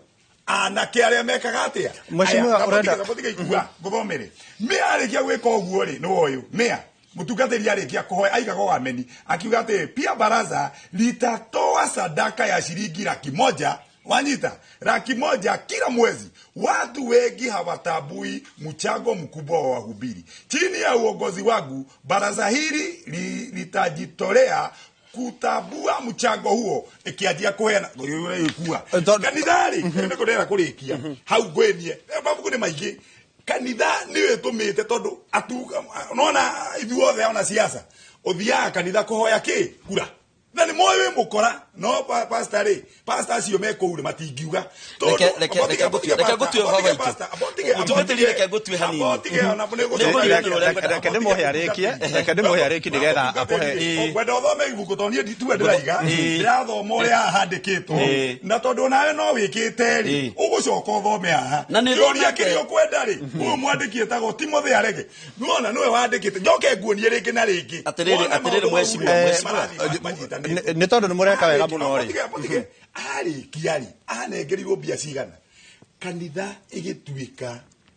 anake arĩa mekaga atĩa. Mheshimiwa, Aya, Kamũtige ikua ngũthomere. Mĩa arĩkia gwĩka ũguo rĩ, nĩ ũyũ mĩa mũtungatĩri arĩkia kũhoya, aigaga o ameni, akiuga atĩ pia baraza litatoa sadaka ya shilingi 100,000, wanyita, 100,000 kila mwezi. Watu wengi hawatambui mchango mkubwa wa wahubiri. Chini ya uongozi wangu, baraza hili litajitolea kutambua mchango huo. Ikianjia kuheana ikua kanitha rĩ, nĩ kũndĩra kũrĩkia hau ngwĩnie mabuku nĩ maingĩ. Kanitha nĩyo ĩtũmĩte, tondũ nona ithuothe ona siasa ũthiaga kanitha kũhoya kĩ kura, na nĩ moĩ wĩ mũkora. No pastor rĩ, pastor acio me kũu rĩ, matingiuga. Reke ngũtue baba itũ. Mũtungatĩri, reke ngũtue hanini. Reke ndĩmũhe arĩkie, reke ndĩmũhe arĩkie nĩgetha akũhe. Ngwenda ũthome ibuku, tondũ niĩ ndituwe ndĩraiga, ndĩrathoma ũrĩa handĩkĩtwo, na tondũ nawe no wĩkĩte rĩ, ũgũcoka ũthome haha. Na nĩ Kĩũria thomete. kĩrĩa ũkwenda rĩ, ũyũ mwandĩki etagwo Timothy Arege, nĩwona nĩwe wandĩkĩte. Njoke nguonie rĩngĩ na rĩngĩ. Atĩrĩrĩ, Wone atĩrĩrĩ, maũndũ mau mheshimiwa, rĩ, mheshimiwa. marathiĩ manyitanĩte. Nĩ tondũ nĩ mũreka wega mũno rĩ. Mũtige, arĩkia rĩ, anengerirwo mbia cigana, kanitha ĩgĩtuĩka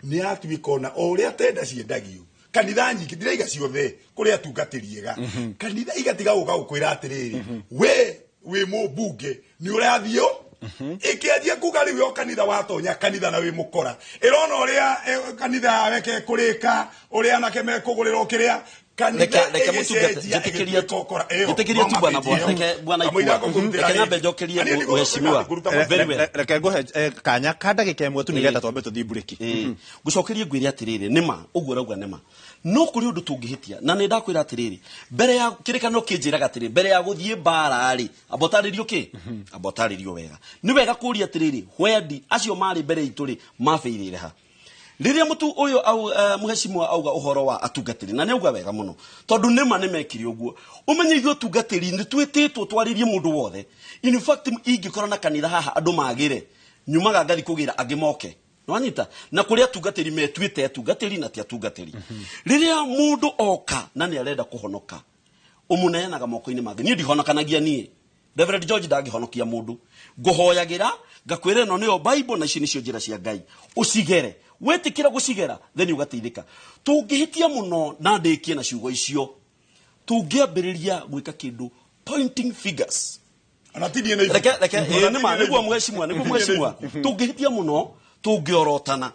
nĩ yatuĩka ona o ũrĩa tenda ciendagio. Kanitha nyingĩ, ndiraiga ciothe, kũrĩ atungatĩri ega, kanitha igatiga gũka gũkwĩra atĩrĩrĩ, we wĩ mũmbunge nĩ ũrathiĩ ĩkĩanjia kuga rĩu yo kanitha watonya kanitha na wĩ mũkora, ĩrona ũrĩa kanitha yawe kekũrĩka, ũrĩa anake mekũgũrĩrwo kĩrĩa kanitha. Reke mũtungate ĩgĩcenjia, njĩtĩkĩria ĩgĩtuĩka ũkora. Ĩyo, njĩtĩkĩria tu thoma bwana page ĩyo. reke bwana Kamũira Ikua. ngũkũrutĩra Reke nyambe rĩngĩ. njokerie Niĩ ndigũgũka mheshimiwa. ngũruta Very well. Reke ngũhe kanya ka ndagĩka ĩmwe tu nĩgetha twambe tũthiĩ mburĩki. Ngũcokerie ngwĩre atĩrĩrĩ, nĩma ũguo ũrauga nĩma, no kũrĩ ũndũ tũngĩhĩtia, na nĩ ndakwĩra atĩrĩrĩ, mbere ya kĩrĩkanĩro kĩnjĩraga atĩrĩ, mbere ya gũthiĩ mbara rĩ, amba ũtarĩrio kĩ, amba ũtarĩrio wega. Nĩ wega kũria atĩrĩrĩ, wendi acio marĩ mbere itũ rĩ, mabĩirĩre ha? Rĩrĩa mũtu ũyũ au mũhecimwa auga ũhoro wa atungatĩri, na nĩ auga wega mũno, tondũ nĩma nĩ mekire ũguo. Ũmenye ithuĩ atungatĩri nĩ twĩtĩtwo twarĩrie mũndũ wothe. In fact, ingĩkora na kanitha haha andũ magĩre, nyumaga ngathi kũgĩra angĩ moke. Nĩwanyita? Na kũrĩ atungatĩri metuĩte atungatĩri na ti atungatĩri. Rĩrĩa mũndũ oka na nĩ arenda kũhonoka, ũmũneanaga moko-inĩ make. Niĩ ndihonokanagia niĩ. Reverend George ndangĩhonokia mũndũ. Ngũhoyagĩra, ngakwĩra ĩno nĩyo Bible na ici nĩcio njĩra cia Ngai. Ũcigere. Wetĩkĩra gũcigera, then ũgateithĩka. Tũngĩhĩtia mũno na ndĩkie na ciugo icio, tũngĩambĩrĩria gwĩka kĩndũ pointing fingers. Ona ti niĩ na ibuku. Reke reke Ona ĩĩ ti nĩ ma niĩ na nĩguo ibuku. mheshimiwa, nĩguo Ti niĩ na mheshimiwa. ibuku. Tũngĩhĩtia mũno tũngĩorotana.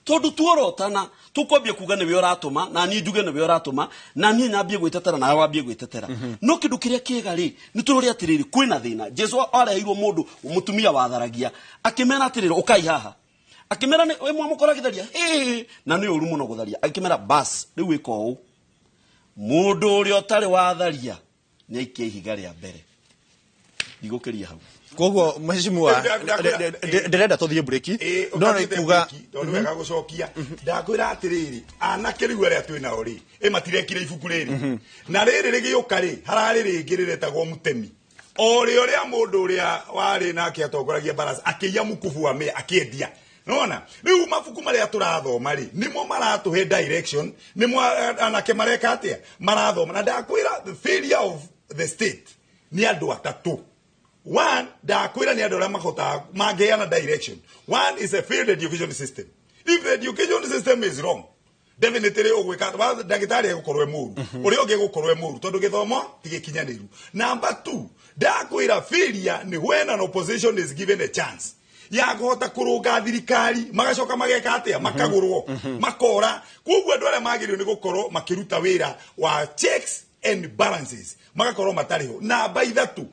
Tondũ tuorotana tũkwambia kuga nĩwe ũratũma na niĩ njuge nĩwe ũratũma na niĩ nyambie gwĩtetera nawe wambie gwĩtetera. No kĩndũ kĩrĩa kĩega rĩ nĩ tũrore atĩrĩrĩ, kwĩna thĩna. Jesu areheirwo mũndũ mũtumia watharagia, akĩmera atĩrĩrĩ, ũkai haha. Akĩmera nĩ ĩ mwamũkora agĩtharia, hĩ, na nĩ ũru mũno gũtharia. Akĩmera bas, rĩu ĩka ũũ, mũndũ ũrĩa ũtarĩ watharia nĩ aikie ihiga rĩa mbere. Ndigũkĩria hau. Koguo mheshimiwa, ndĩrenda tũthiĩ break, no nĩ kuga tondũ wega gũcokia ndakwĩra atĩrĩrĩ, anake rĩu arĩa twĩ nao rĩ, ĩ matirekire ibuku rĩrĩ na rĩrĩ rĩgĩũka rĩ, hararĩ rĩngĩ rĩretagwo mũtemi o rĩo rĩa mũndũ ũrĩa warĩ nake atongoragia baraza akĩiya mũkubu wa mĩa akĩendia. Nona rĩu mabuku marĩa tũrathoma rĩ, nĩmo maratũhe direction, nĩmo anake mareka atĩa, marathoma. Na ndakwĩra the failure of the state nĩ andũ atatũ. One, ndakwĩra nĩ andũ arĩa mahotaga mangĩheana direction. One is a failed education system. If the education system is wrong, definitely ũgwĩka ndagĩtarĩ egũkorwo e mũru, ũrĩa ũngĩ egũkorwo e mũru, tondũ gĩthomo ti gĩkinyanĩru. Number two, ndakwĩra failure nĩ when an opposition is given a chance ya kũhota kũrũnga thirikari, magacoka mageka atĩa, makagũrwo, makora. Koguo andũ arĩa magĩrĩirwo nĩ gũkorwo makĩruta wĩra wa checks and balances magakorwo matarĩ ho. Namba ithatũ,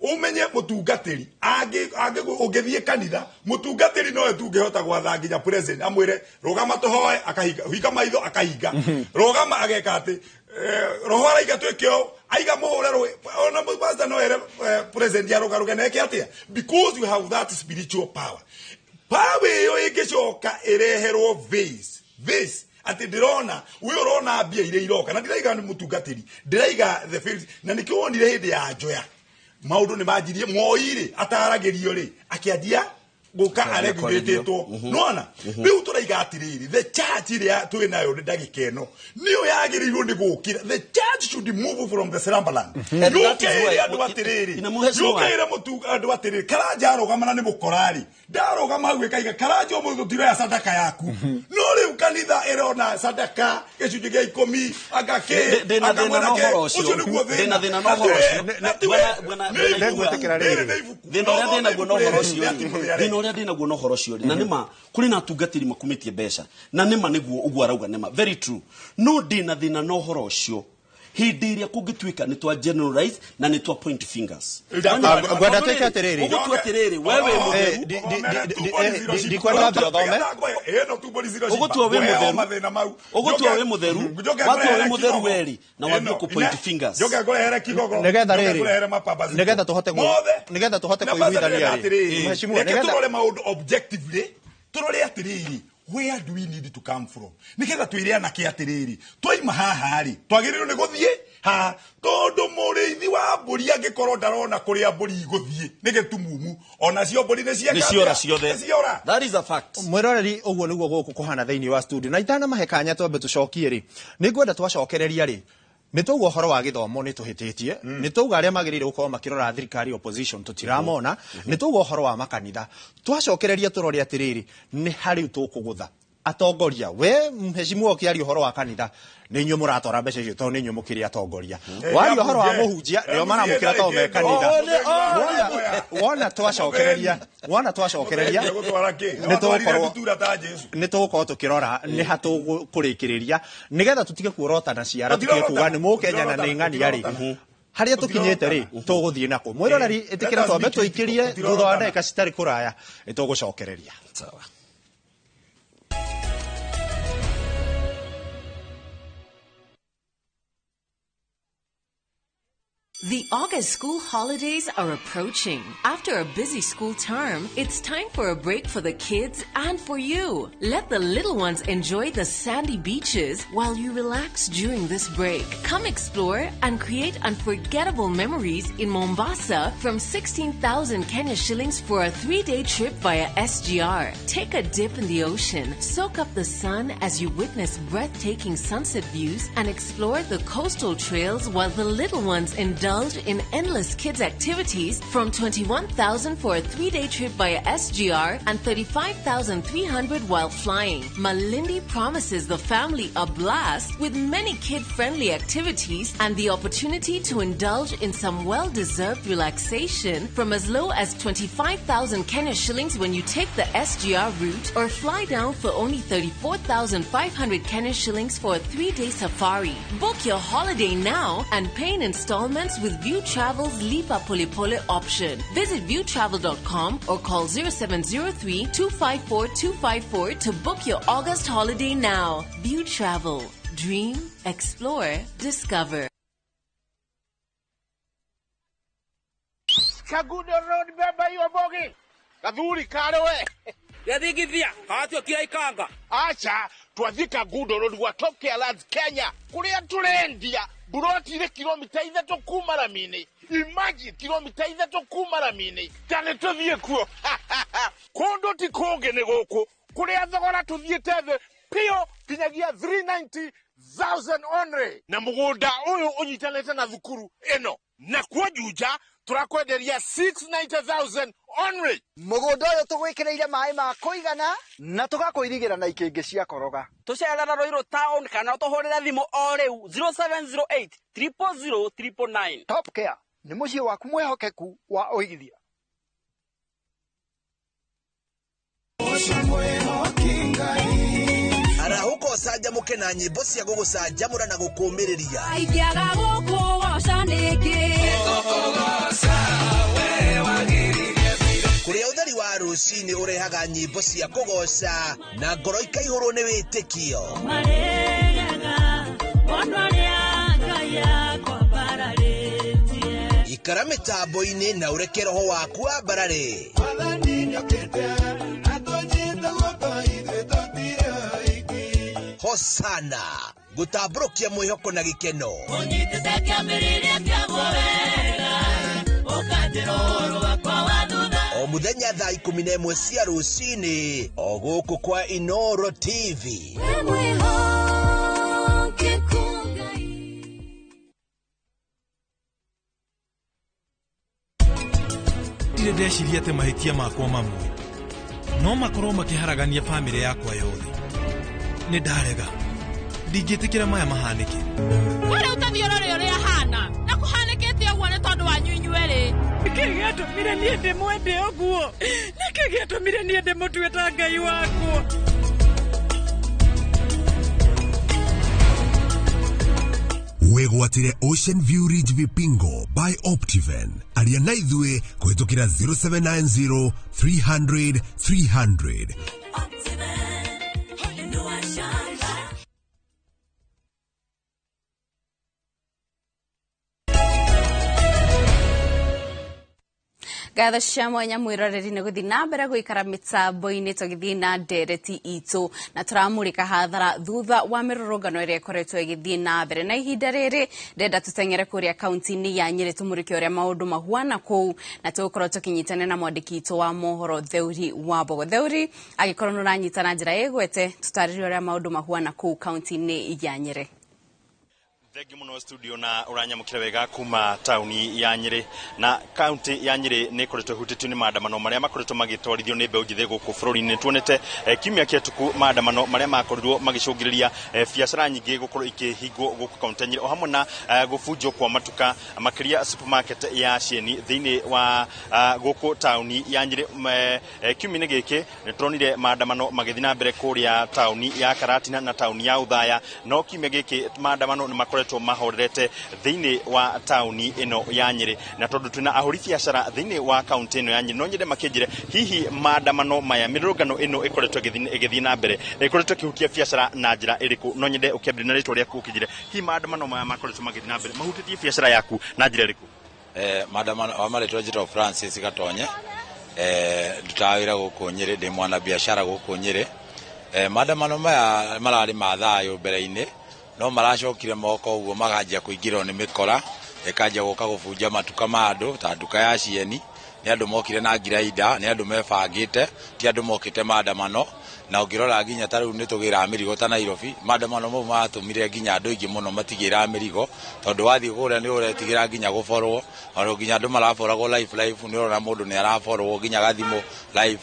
umenye mũtungatĩri ũngĩthiĩ kanitha, mũtungatĩri nowe tu ũngĩhota gwatha nginya president amwĩre rũgama tũhoe, akahinga, hinga maitho akahinga, rũgama ageka atĩ, roho araiga twĩke ũũ, aiga mũhũre rũĩ, ona pastor no ere president arũgarũge na eke atĩa, because you have that spiritual power. Power ĩyo ĩngĩcoka ĩreherwo vase vase atĩ ndĩrona we ũrona mbia iria iroka, na ndiraiga nĩ mũtungatĩri, ndĩraiga the field. Na nĩkĩo wonire hĩndĩ ya njoya maũndũ nĩ manjirie Moi rĩ ataragĩrio rĩ akĩanjia gũka aregulĩtĩtwo. Nona rĩu tũraiga atĩrĩrĩ, the church ĩrĩa twĩ nayo nĩ ndagĩka ĩno nĩyo yagĩrĩirwo nĩ gũkĩra. The church should move from the slumberland. And that is Yũkĩire why- andũ atĩrĩrĩ, Ina mheshimiwa. yũkĩire mũtu andũ atĩrĩrĩ, Karanja arũgama na nĩ mũkorarĩ, ndarũgama hau ĩkaiga Karanja ũmũthĩ tũtiroya sadaka yaku. No rĩu kanitha ĩrona sadaka gĩcunjĩ gĩa ikũmi, anga kĩ, Ndĩna anga thĩna mwena na kĩ. ũhoro ũcio. Ũcio nĩguo thĩna. Ndĩna thĩna na ũhoro ũcio. Na ti we. Bwana- Nĩ bwana ibuku. Nĩngwĩtĩkĩra rĩrĩ. Rĩrĩ nĩ ibuku. Thĩna ũrĩa No ndĩnaguo na ũhoro ũcio rĩrĩ rĩ, nĩ thĩna ũrĩa ndĩnaguo na ũhoro ũcio rĩ, na nĩma kũrĩ na atungatĩri makumĩtie mbeca, na nĩma nĩguo ũguo arauga, nĩma very true, no ndĩna thĩna na ũhoro ũcio hĩndĩ ĩrĩa kũngĩtuĩka nĩ twa generalize na nĩ twa point fingers. Ngwenda twĩke atĩrĩrĩ. Ũgũtua atĩrĩrĩ, we wĩ mũtheru. Ndikwenda wambe ũthome. Ũgũtua wĩ mũtheru, ũgũtua wĩ mũtheru, watua wĩ mũtheru werĩ na wambie kũ point fingers. Nĩgetha rĩrĩ, nĩgetha tũhote kũiguithania rĩ, mheshimiwa, reke nĩgetha tũrore maũndũ objectively, tũrore atĩrĩrĩ, where do we need to come from, nĩgetha twĩre anake atĩrĩrĩ, twaima haha rĩ, twagĩrĩirwo nĩ gũthiĩ haha, tondũ mũrĩithi wa mbũri angĩkorwo ndarona kũrĩa mbũri igũthiĩ nĩ gĩtumumu, onacio mbũri nĩ cieka Nĩ ciora atĩa? ciothe. Nĩ ciora. That is a fact. Mwĩroreri, ũguo nĩguo gũkũ kũhana thĩinĩ wa studio, na itanamahe kanya twambe tũcokie rĩ, nĩ ngwenda twacokereria rĩ, nĩ twauga ũhoro wa gĩthomo nĩ tũhĩtĩtie, nĩ twauga arĩa magĩrĩire gũkorwo makĩrora thirikari opposition tũtiramona, nĩ twauga ũhoro wa makanitha. Twacokereria tũrore atĩrĩrĩ, nĩ harĩ tũkũgũtha atongoria. We mheshimiwa ũkĩaria ũhoro wa kanitha, nĩ inyuĩ mũratwara mbeca icio tondũ nĩ inyuĩ mũkĩrĩ atongoria. Waria ũhoro wa mũhunjia, nĩo maramũkĩra tondũ me kanitha. Wona twacokereria, wona twacokereria Gũtwara kĩ? nĩ tũgũkorwo Ndutura ta Jesu. nĩ tũgũkorwo tũkĩrora nĩ ha tũkũrĩkĩrĩria, nĩgetha tũtige kuorotana ciara, tũtige kuga nĩ mũkenya na nĩ ng'ania rĩ, harĩa tũkinyĩte rĩ, tũgũthiĩ nako. Mwĩroreri, ĩtĩkĩra twambe tũikĩrie, thutha wa ndagĩka citarĩ kũraya nĩ tũgũcokereria. Sawa. The August school holidays are approaching. After a busy school term, it's time for a break for the kids and for you. Let the little ones enjoy the sandy beaches while you relax during this break. Come explore and create unforgettable memories in Mombasa from 16,000 Kenya shillings for a 3-day trip via SGR. Take a dip in the ocean, soak up the sun as you witness breathtaking sunset views, and explore the coastal trails while the little ones indulge in endless kids activities from 21,000 for a 3-day trip via SGR and 35,300 while flying. Malindi promises the family a blast with many kid-friendly activities and the opportunity to indulge in some well-deserved relaxation from as low as 25,000 Kenya shillings when you take the SGR route or fly down for only 34,500 Kenya shillings for a 3-day safari. Book your holiday now and pay in installments with View Travel's Lipa Pole Pole option. Visit viewtravel.com or call 0703 254 254 to book your August holiday now. View Travel. Dream, explore, discover. Kagudo Road beba hiyo bogi. Gathuri kare we. Yathigithia, kawatuĩkire ikanga. Acha, twathika Kagudo Road gwa Top Care Lands Kenya. Kuria turendia buroti ile kilomita 3 kuma ramini. Imagine kilomita 3 kuma ramini. Tane tuthie kuo. Kundu ti kungi ni guku. Kuria thogora tuthiete thi pio kinyagia 390,000 only. Na mugunda uyu unyitanite na thukuru ino. Na kuo Juja turakwenderia 690,000 only. Mugunda uyu tugwikireire mai ma kuigana na tugakuirigira na ikingi cia koroga. Tucerera Ruiru town kana utuhurire thimu o riu 0708 000 999. Top Care ni muciĩ waku mwihokeku wa uigithia. Arahũka ũcanjamũke na nyĩmbo cia gũgũcanjamũra na gũkũmĩrĩria. Ingĩaga gũkũgoca nĩkĩ? Kũrĩa ũtheri wa rũcinĩ ũrehaga nyĩmbo cia kũgoca na ngoro ikaihũrwo nĩ wĩtĩkio. Ikara mĩtambo-inĩ na ũreke roho waku wambarare. Hosana gũtambũrũkia mwĩhoko na gĩkeno. O mũthenya thaa 11 cia rũcinĩ o gũkũ kwa Inoro TV. Ndirĩ ndeciria atĩ mahĩtia makwa mamwe no makorwo makĩharagania bamĩrĩ yakwa yothe. Nĩ ndarega, ndingĩtĩkĩra maya mahanĩke. Wĩra ũtathiĩ ũrore ũrĩa ahana na kũhanĩkĩte ũguo nĩ tondũ wanyu inyuerĩ. Nĩkĩ gĩatũmire niĩ ndĩmwende ũguo? Nĩkĩ gĩatũmire niĩ ndĩmũtue ta Ngai wakwa? Wĩgwatĩre Ocean View Ridge Vipingo by Optiven. Aria na ithuĩ kũhĩtũkĩra 0790 300 300. Ngatho cia mwanya mwiroreri nĩ gũthiĩ na mbere gũikara mĩtambo-inĩ tũgĩthiĩ na ndereti itũ na tũramũrĩka hathara thutha wa mĩrũrũngano ĩrĩa ĩkoretwo ĩgĩthiĩ na mbere. Na ihinda rĩrĩ ndenda tũteng'ere kũrĩa kaunti-inĩ ya Nyĩrĩ tũmũrĩke ũrĩa maũndũ mahuana kũu, na tũgũkorwo tũkĩnyitana na mwandĩki witũ wa mohoro Theuri wa Mbogo. Theuri, angĩkorwo nĩ ũranyita na njĩra ĩgwete, tũtarĩrie ũrĩa maũndũ mahuana kũu kaunti-inĩ ya Nyĩrĩ. Thengi muno studio na uranyamukira wega kuma tauni ya Nyeri. Na kaunti ya Nyeri ni ikoretwo ihutĩtio nĩ maandamano marĩa makoretwo magĩtwarithio nĩ mbeũ njĩthĩ gũkũ bũrũri-inĩ. Tuonete kiumia kĩhĩtũku maandamano marĩa makorirwo magĩcũngĩrĩria biacara nyingĩ gũkorwo ikĩhingwo gũkũ kaunti ya Nyeri, o hamwe na gũbunjwo kwa matuka makĩria supermarket ya Shein thĩinĩ wa gũkũ tauni ya Nyeri. Kiumia-inĩ gĩkĩ nĩ turonire maandamano magĩthiĩ na mbere kũrĩa tauni ya Karatina na tauni ya Uthaya, no kiumia gĩkĩ maandamano nĩ makoretwo makoretwo mahorerete thĩinĩ wa taũni ĩno ya Nyĩrĩ. Na tondũ twĩna ahũri biacara thĩinĩ wa kaunti ĩno ya Nyĩrĩ, no nyende makĩnjĩre hihi maandamano maya, mĩrũrũngano ĩno ĩkoretwo ĩgĩthiĩ na mbere, ĩkoretwo ĩkĩhutia biacara na njĩra ĩrĩkũ? No nyende ũkĩambĩrĩria na rĩtwa rĩaku, ũkĩnjĩre hihi maandamano maya makoretwo magĩthiĩ na mbere mahutĩtie biacara yaku na njĩra ĩrĩkũ? Maandamano wa marĩtwa njĩtagwo Francis Gatonye, ndutaga wĩra gũkũ Nyĩrĩ, ndĩ mwana biacara gũkũ Nyĩrĩ. Maandamano maya mararĩ ma thayũ mbere-inĩ, no maracokire moka ũguo makanjia kũingĩrwo nĩ mĩkora, ĩkanjia gũka gũbunja matuka ma andũ ta nduka ya cieni. Nĩ andũ mokire na ngirainda, nĩ andũ mebangĩte, ti andũ mokĩte maandamano. Na ũngĩrora nginya ta rĩu nĩ tũgĩraga mĩrigo ta Nairobi, maandamano mau matũmire nginya andũ aingĩ mũno matigĩraga mĩrigo, tondũ wathiĩ kũrĩa nĩ ũretigĩra nginya gũborwo, ona nginya andũ maraboragwo live live, nĩ ũrona mũndũ nĩ araborwo nginya gathimũ live.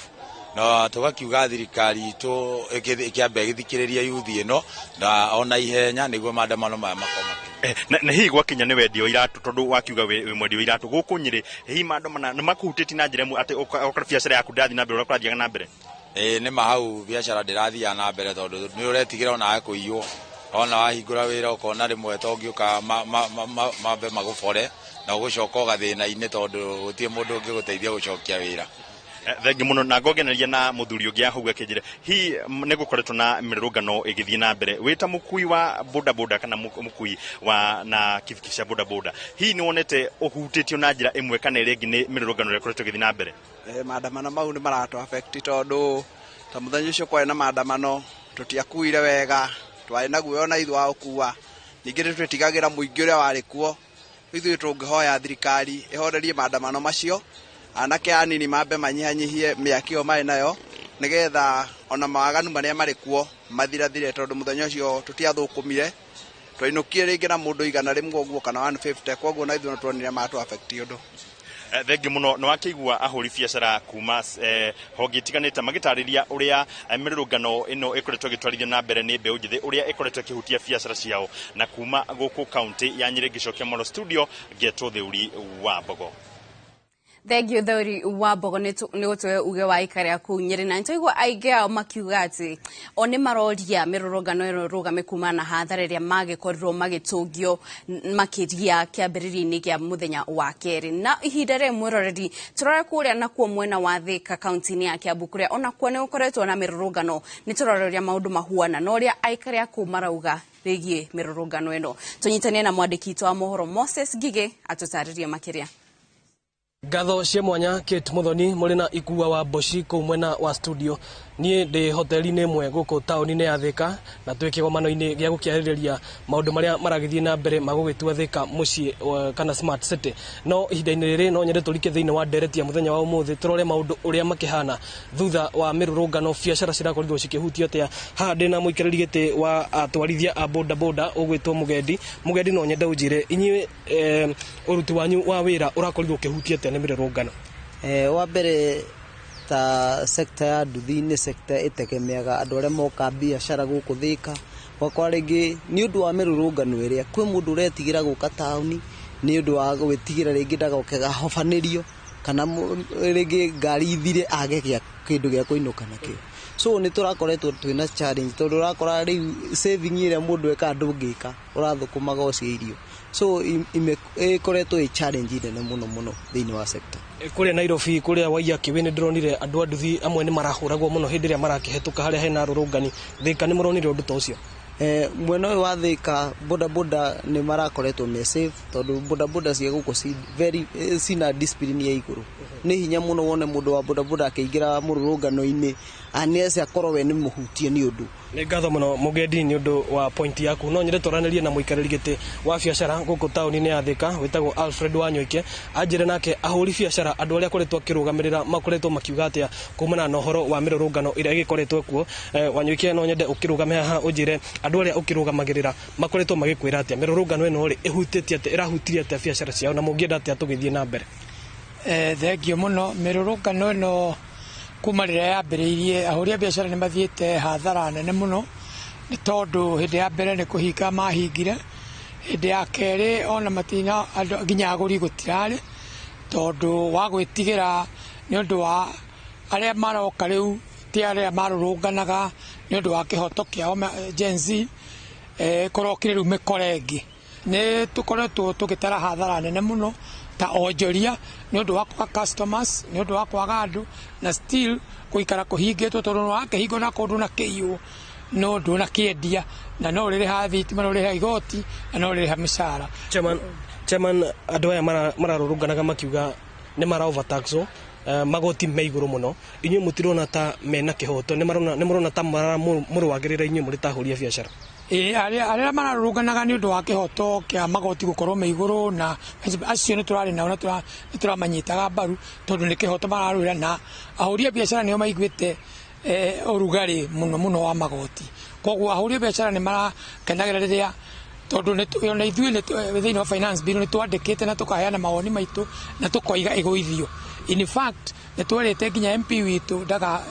Na tũgakiuga thirikari itũ ĩkĩambe ĩgĩthikĩrĩrie yuthi ĩno na ona ihenya nĩguo maandamano maya makorwo. Na hihi gwakinya nĩ wendia wa iratũ, tondũ wakiuga wĩ mwendia wa iratũ gũkũ Nyĩrĩ, hihi maandamano nĩ makũhutĩtie na njĩra ĩmwe atĩ ũkora biacara yaku ndĩrathiĩ na mbere ũrĩa kũrathiaga na mbere? Ĩĩ, nĩ ma hau biacara ndĩrathiaga na mbere, tondũ nĩ ũretigĩra onawe kũiywo, ona wahingũra wĩra ũkona rĩmwe to ũngĩũka mambe magũbore na ũgũcoka o gathĩna-inĩ, tondũ gũtirĩ mũndũ ũngĩgũteithia gũcokia wĩra. Thengi mũno. Na ngongeneria na mũthuri ũngĩ hau akĩnjĩra hihi nĩ gũkoretwo na mĩrũrũngano ĩgĩthiĩ na mbere, wĩ ta mũkui wa bodaboda kana mũkui wa na kibikibi cia bodaboda, hihi nĩ wonete ũhutĩtio na njĩra ĩmwe kana ĩrĩa ĩngĩ nĩ mĩrũrũngano ĩrĩa ĩkoretwo ĩgĩthiĩ na mbere? Maandamano mau nĩ maratũ affect, tondũ ta mũthenya ũcio kwarĩ na maandamano tũtiakuire wega, twarĩ na guoya ona ithuĩ wa gũkua, ningĩ nĩ twĩtigagĩra mũingĩ ũrĩa warĩ kuo. Ithuĩ tũngĩhoya thirikari ĩhorerie maandamano macio, anake anini mambe manyihanyihie mĩaki ĩyo marĩ nayo, nĩgetha ona mawaganu marĩa marĩ kuo mathirathire, tondũ mũthenya ũcio tũtiathũkũmire, twainũkire rĩngĩ na mũndũ 100 ũguo kana 150, koguo na ithuĩ no tuonire matũ affect ũndũ. Thengi mũno. Nĩ wakĩigua ahũri biacara kuma honge itiganĩte magĩtarĩria ũrĩa mĩrũrũngano ĩno ĩkoretwo ĩgĩtwarithio na mbere nĩ mbeũ njĩthĩ, ũrĩa ĩkoretwo ĩkĩhutia biacara ciao. Na kuma gũkũ kaunti ya Nyĩrĩ, ngĩcokia mũno studio, ngetwo Theuri wa Mbogo. Thengiũ Theuri wa Mbogo nĩ gũtũhe uge wa aikari a kũu Nyĩrĩ. Na nĩtwaigua aingĩ ao makiuga atĩ o nĩ maroria mĩrũrũngano ĩno ĩrũgame kumana na hathara ĩrĩa magĩkorirwo magĩtũngio makĩria kĩambĩrĩria-inĩ kĩa mũthenya wa kerĩ. Na ihinda rĩrĩ, mwĩroreri, tũrore kũrĩa nakuo mwena wa Thĩka, kaunti-inĩ ya Kiambu, kũrĩa onakuo nĩ gũkoretwo na mĩrũrũngano. Nĩ tũrore ũrĩa maũndũ mahuana na ũrĩa aikari a kũu marauga rĩgiĩ mĩrũrũngano ĩno. Tũnyitanie na mwandĩki witũ wa mohoro Moses Ngigĩ atũtarĩrie makĩria. Ngatho cia mwanya Kate Muthoni mũrĩ na Ikua wa Mboci kũu mwena wa studio. Niĩ ndĩ hoteli-inĩ ĩmwe gũkũ taũni-inĩ ya Thĩka, na twĩ kĩgomano-inĩ gĩa gũkĩarĩrĩria maũndũ marĩa maragĩthiĩ na mbere ma gũgĩtua Thĩka mũciĩ kana smart city. No ihinda-inĩ rĩrĩ no nyende tũrike thĩinĩ wa ndereti ya mũthenya wa ũmũthĩ, tũrore maũndũ ũrĩa makĩhana thutha wa mĩrũrũngano, biacara cirakorirwo cikĩhutio atĩa. Haha ndĩ na mũikarĩri gĩtĩ wa atwarithia a boda boda ũgwĩtwo Mũgendi. Mũgendi, no nyende ũnjĩre inyuĩ ũruti wanyu wa wĩra ũrakorirwo ũkĩhutio atĩa nĩ mĩrũrũngano? Wa mbere, ta sector ya nduthi nĩ sector ĩtegemeaga andũ arĩa moka biacara gũkũ Thĩka. Ũgakora rĩngĩ nĩ ũndũ wa mĩrũrũngano ĩrĩa kwĩ mũndũ ũretigĩra gũka taũni nĩ ũndũ wa gwĩtigĩra rĩngĩ ndagoke gahobanĩrio, kana rĩngĩ ngari ithire age gĩa kĩndũ gĩa kũinũka nakĩo. So nĩ tũrakoretwo twĩna challenge, tondũ ũrakora rĩu saving ĩrĩa mũndũ ekaga ndũngĩka, ũrathũkũmaga o cia irio. So ĩkoretwo ĩ challenge nene mũno mũno thĩinĩ wa sector. Kũrĩa Nairobi, kũrĩa Waiyaki nĩ ndĩronire andũ a nduthi amwe nĩ marahũragwo mũno hĩndĩ ĩrĩa marakĩhetũka harĩa hena arũrũngani. Thĩka nĩ mũronire ũndũ ta ũcio? Mwena ũyũ wa Thĩka boda boda nĩ marakoretwo me safe, tondũ boda boda cia gũkũ ci very cina discipline ya igũrũ. Nĩ hinya mũno wone mũndũ wa boda boda akĩingĩra mũrũrũngano-inĩ unless akorwo we nĩ mũhutie nĩ ũndũ. Nĩ ngatho mũno Mũgendi nĩ ũndũ wa point yaku. No nyende twaranĩrie na mũikarĩri gĩtĩ wa biacara gũkũ taũni-inĩ ya Thĩka wĩtagwo Alfred Wanyoike, anjĩre nake ahũri biacara, andũ arĩa akoretwo akĩrũgamĩrĩra, makoretwo makiuga atĩa kumana na ũhoro wa mĩrũrũngano ĩrĩa ĩgĩkoretwo kuo. Wanyoike, no nyende ũkĩrũgame haha ũnjĩre andũ arĩa ũkĩrũgamagĩrĩra makoretwo magĩkwĩra atĩa, mĩrũrũngano ĩno rĩ ĩhutĩtie atĩa, ĩrahutirie atĩa biacara ciao, na mũngĩenda atĩa tũgĩthiĩ na mbere? Thengio mũno. Mĩrũrũngano ĩno kuma rĩrĩa yambĩrĩirie, ahũri a biacara nĩ mathiĩte hathara nene mũno, nĩ tondũ hĩndĩ ya mbere nĩ kũhinga mahingire, hĩndĩ ya kerĩ ona matina andũ nginya agũri gũtirarĩ, tondũ wa gwĩtigĩra nĩ ũndũ wa arĩa maroka rĩu ti arĩa marũrũnganaga nĩ ũndũ wa kĩhoto kĩao Gen Z, kũrokire rĩu mĩkora ĩngĩ. Nĩ tũkoretwo tũgĩtara hathara nene mũno ta onjoria nĩ ũndũ wa kwaga customers, nĩ ũndũ wa kwaga andũ, na still gũikara kũhingĩtwo tondũ no wakĩhingwo na kũndũ na kĩiywo no ndũnakĩendia, na no ũrĩrĩha thitima, no ũrĩrĩha igoti, na no ũrĩrĩha mĩcara. Chairman, andũ aya mararũrũnganaga makiuga nĩ mara overtaxwo, magoti me igũrũ mũno. Inyuĩ mũtirona ta mena kĩhoto? Nĩ mũrona ta mũrũagĩrĩra inyuĩ mũrĩ ta ahũri a biacara? Ĩĩ, arĩa mararũrũnganaga nĩ ũndũ wa kĩhoto kĩa magoti gũkorwo me igũrũ, na acio nĩ tũrarĩ nao na nĩ tũramanyitaga mbaru tondũ nĩ kĩhoto mararũĩra, na ahũri a biacara nĩo maiguĩte ũrugarĩ mũno mũno wa magoti. Koguo ahũri a biacara nĩ marakenagĩra rĩrĩa tondũ ona ithuĩ thĩinĩ wa finance bill nĩ twandĩkĩte na tũkaheana mawoni maitũ na tũkoiga ĩgũithio. In fact, nĩ twerĩte nginya MP witũ ndaka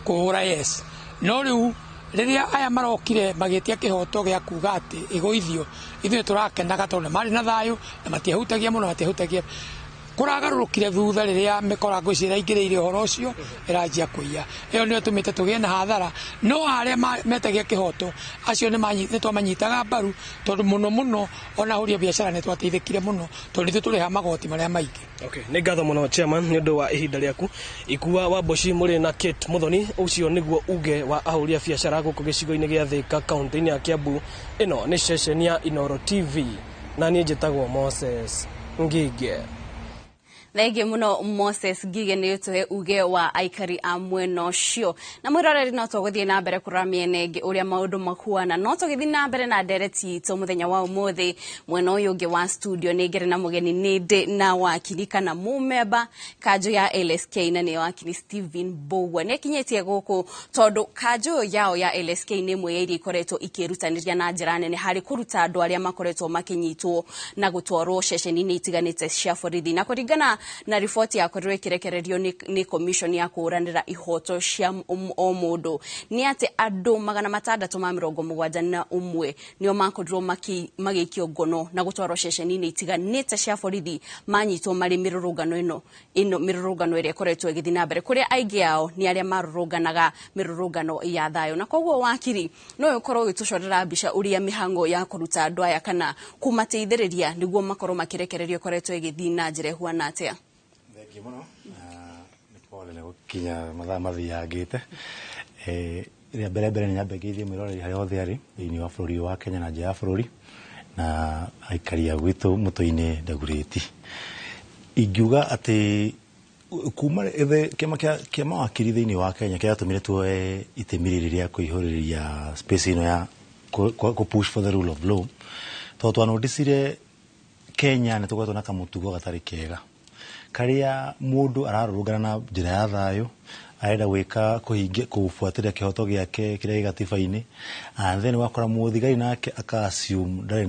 kũhũra yes. No rĩu rĩrĩa aya marokire magĩtia kĩhoto gĩa kuga atĩ ĩgũithio, ithuĩ tũrakenaga tondũ marĩ na thayũ na matiahutagia mũno, matiahutagia. Kũragarũrũkire thutha rĩrĩa mĩkorango icio ĩraingĩrĩire ũhoro ũcio ĩranjia kũiya. Ĩyo nĩyo ĩtũmĩte tũgĩe na hathara. No arĩa metagia kĩhoto acio nĩ twamanyitaga mbaru tondũ mũno mũno ona ahũri a biacara nĩ twateithĩkire mũno tondũ ithuĩ tũrĩhaga magoti marĩa maingĩ. Okay, nĩ ngatho mũno chairman nĩ ũndũ wa ihinda rĩaku. Ikua wa Mboci mũrĩ na Kate Muthoni, ũcio nĩguo uge wa ahũri a biacara gũkũ gĩcigo-inĩ gĩa Thika kaunti-inĩ ya Kiambu. Ĩno nĩ ceceni ya Inooro TV na niĩ njĩtagwo Moses Ngige. Thengiũ mũno Moses Ngige nĩ ũtũhe uge wa aikari a mwena ũcio. Na mwĩroreri, no tũgũthiĩ na mbere kũrora mĩena ĩngĩ ũrĩa maũndũ mahuana, no tũgĩthiĩ na mbere na ndereti itũ mũthenya wa ũmũthĩ. Mwena ũyũ ũngĩ wa studio nĩ ngĩrĩ na mũgeni, nĩ ndĩ na wakiri kana mũmemba kanjũ ya LSK, na nĩyo wakiri Stephen Mbugua. Nĩ akinyĩtie gũkũ tondũ kanjũ yao ya LSK nĩ ĩmwe ya iria ikoretwo ikĩrutanĩria na njĩra nene harĩ kũruta andũ arĩa makoretwo makĩnyitwo na gũtwarwo ceceni-inĩ itiganĩte cia borithi. Na kũringana na riboti yakorirwo ĩkĩrekererio nĩ commission ya kũhũranĩra ihoto cia o mũndũ, nĩ atĩ andũ 671 nĩo makorirwo magĩikio ngono na gũtwarwo ceceni-inĩ itiganĩte cia borithi manyitwo marĩ mĩrũrũngano ĩno mĩrũrũngano ĩrĩa ĩkoretwo ĩgĩthiĩ na mbere, kũrĩa aingĩ ao nĩ arĩa marũrũnganaga mĩrũrũngano ya thayũ. Na koguo wakiri, no ũkorwo ũgĩtũcorera mbica ũrĩa mĩhango ya kũruta andũ aya kana kũmateithĩrĩria nĩguo makorwo makĩrekererio ĩkoretwo ĩgĩthiĩ na njĩra ĩhuana atĩa? Thengiũ mũno, nĩ pole nĩ gũkinya mathaa mathiangĩte. Rĩa mbere mbere nĩ nyambe ngeithie mwĩroreri harĩa hothe arĩ thĩinĩ wa bũrũri wa Kenya na nja ya bũrũri, na aikari a gwitũ mũtũ-inĩ Ndagurĩti. Ingiuga atĩ kuma kĩama kĩa mawakiri thĩinĩ wa Kenya kĩratũmire tuoe itemi rĩrĩ rĩa kũihũrĩrĩria space ĩno ya kũ push for the rule of law, tondũ twanondicire Kenya nĩ tũkoretwo na kamũtugo gatarĩ kega karĩa mũndũ ararũrũngana na njĩra ya thayũ, arenda gwĩka kũhingia kũbuatĩrĩra kĩhoto gĩake kĩrĩa gĩ gatiba-inĩ, and then wakora mũthigari nake aka assume ndarĩ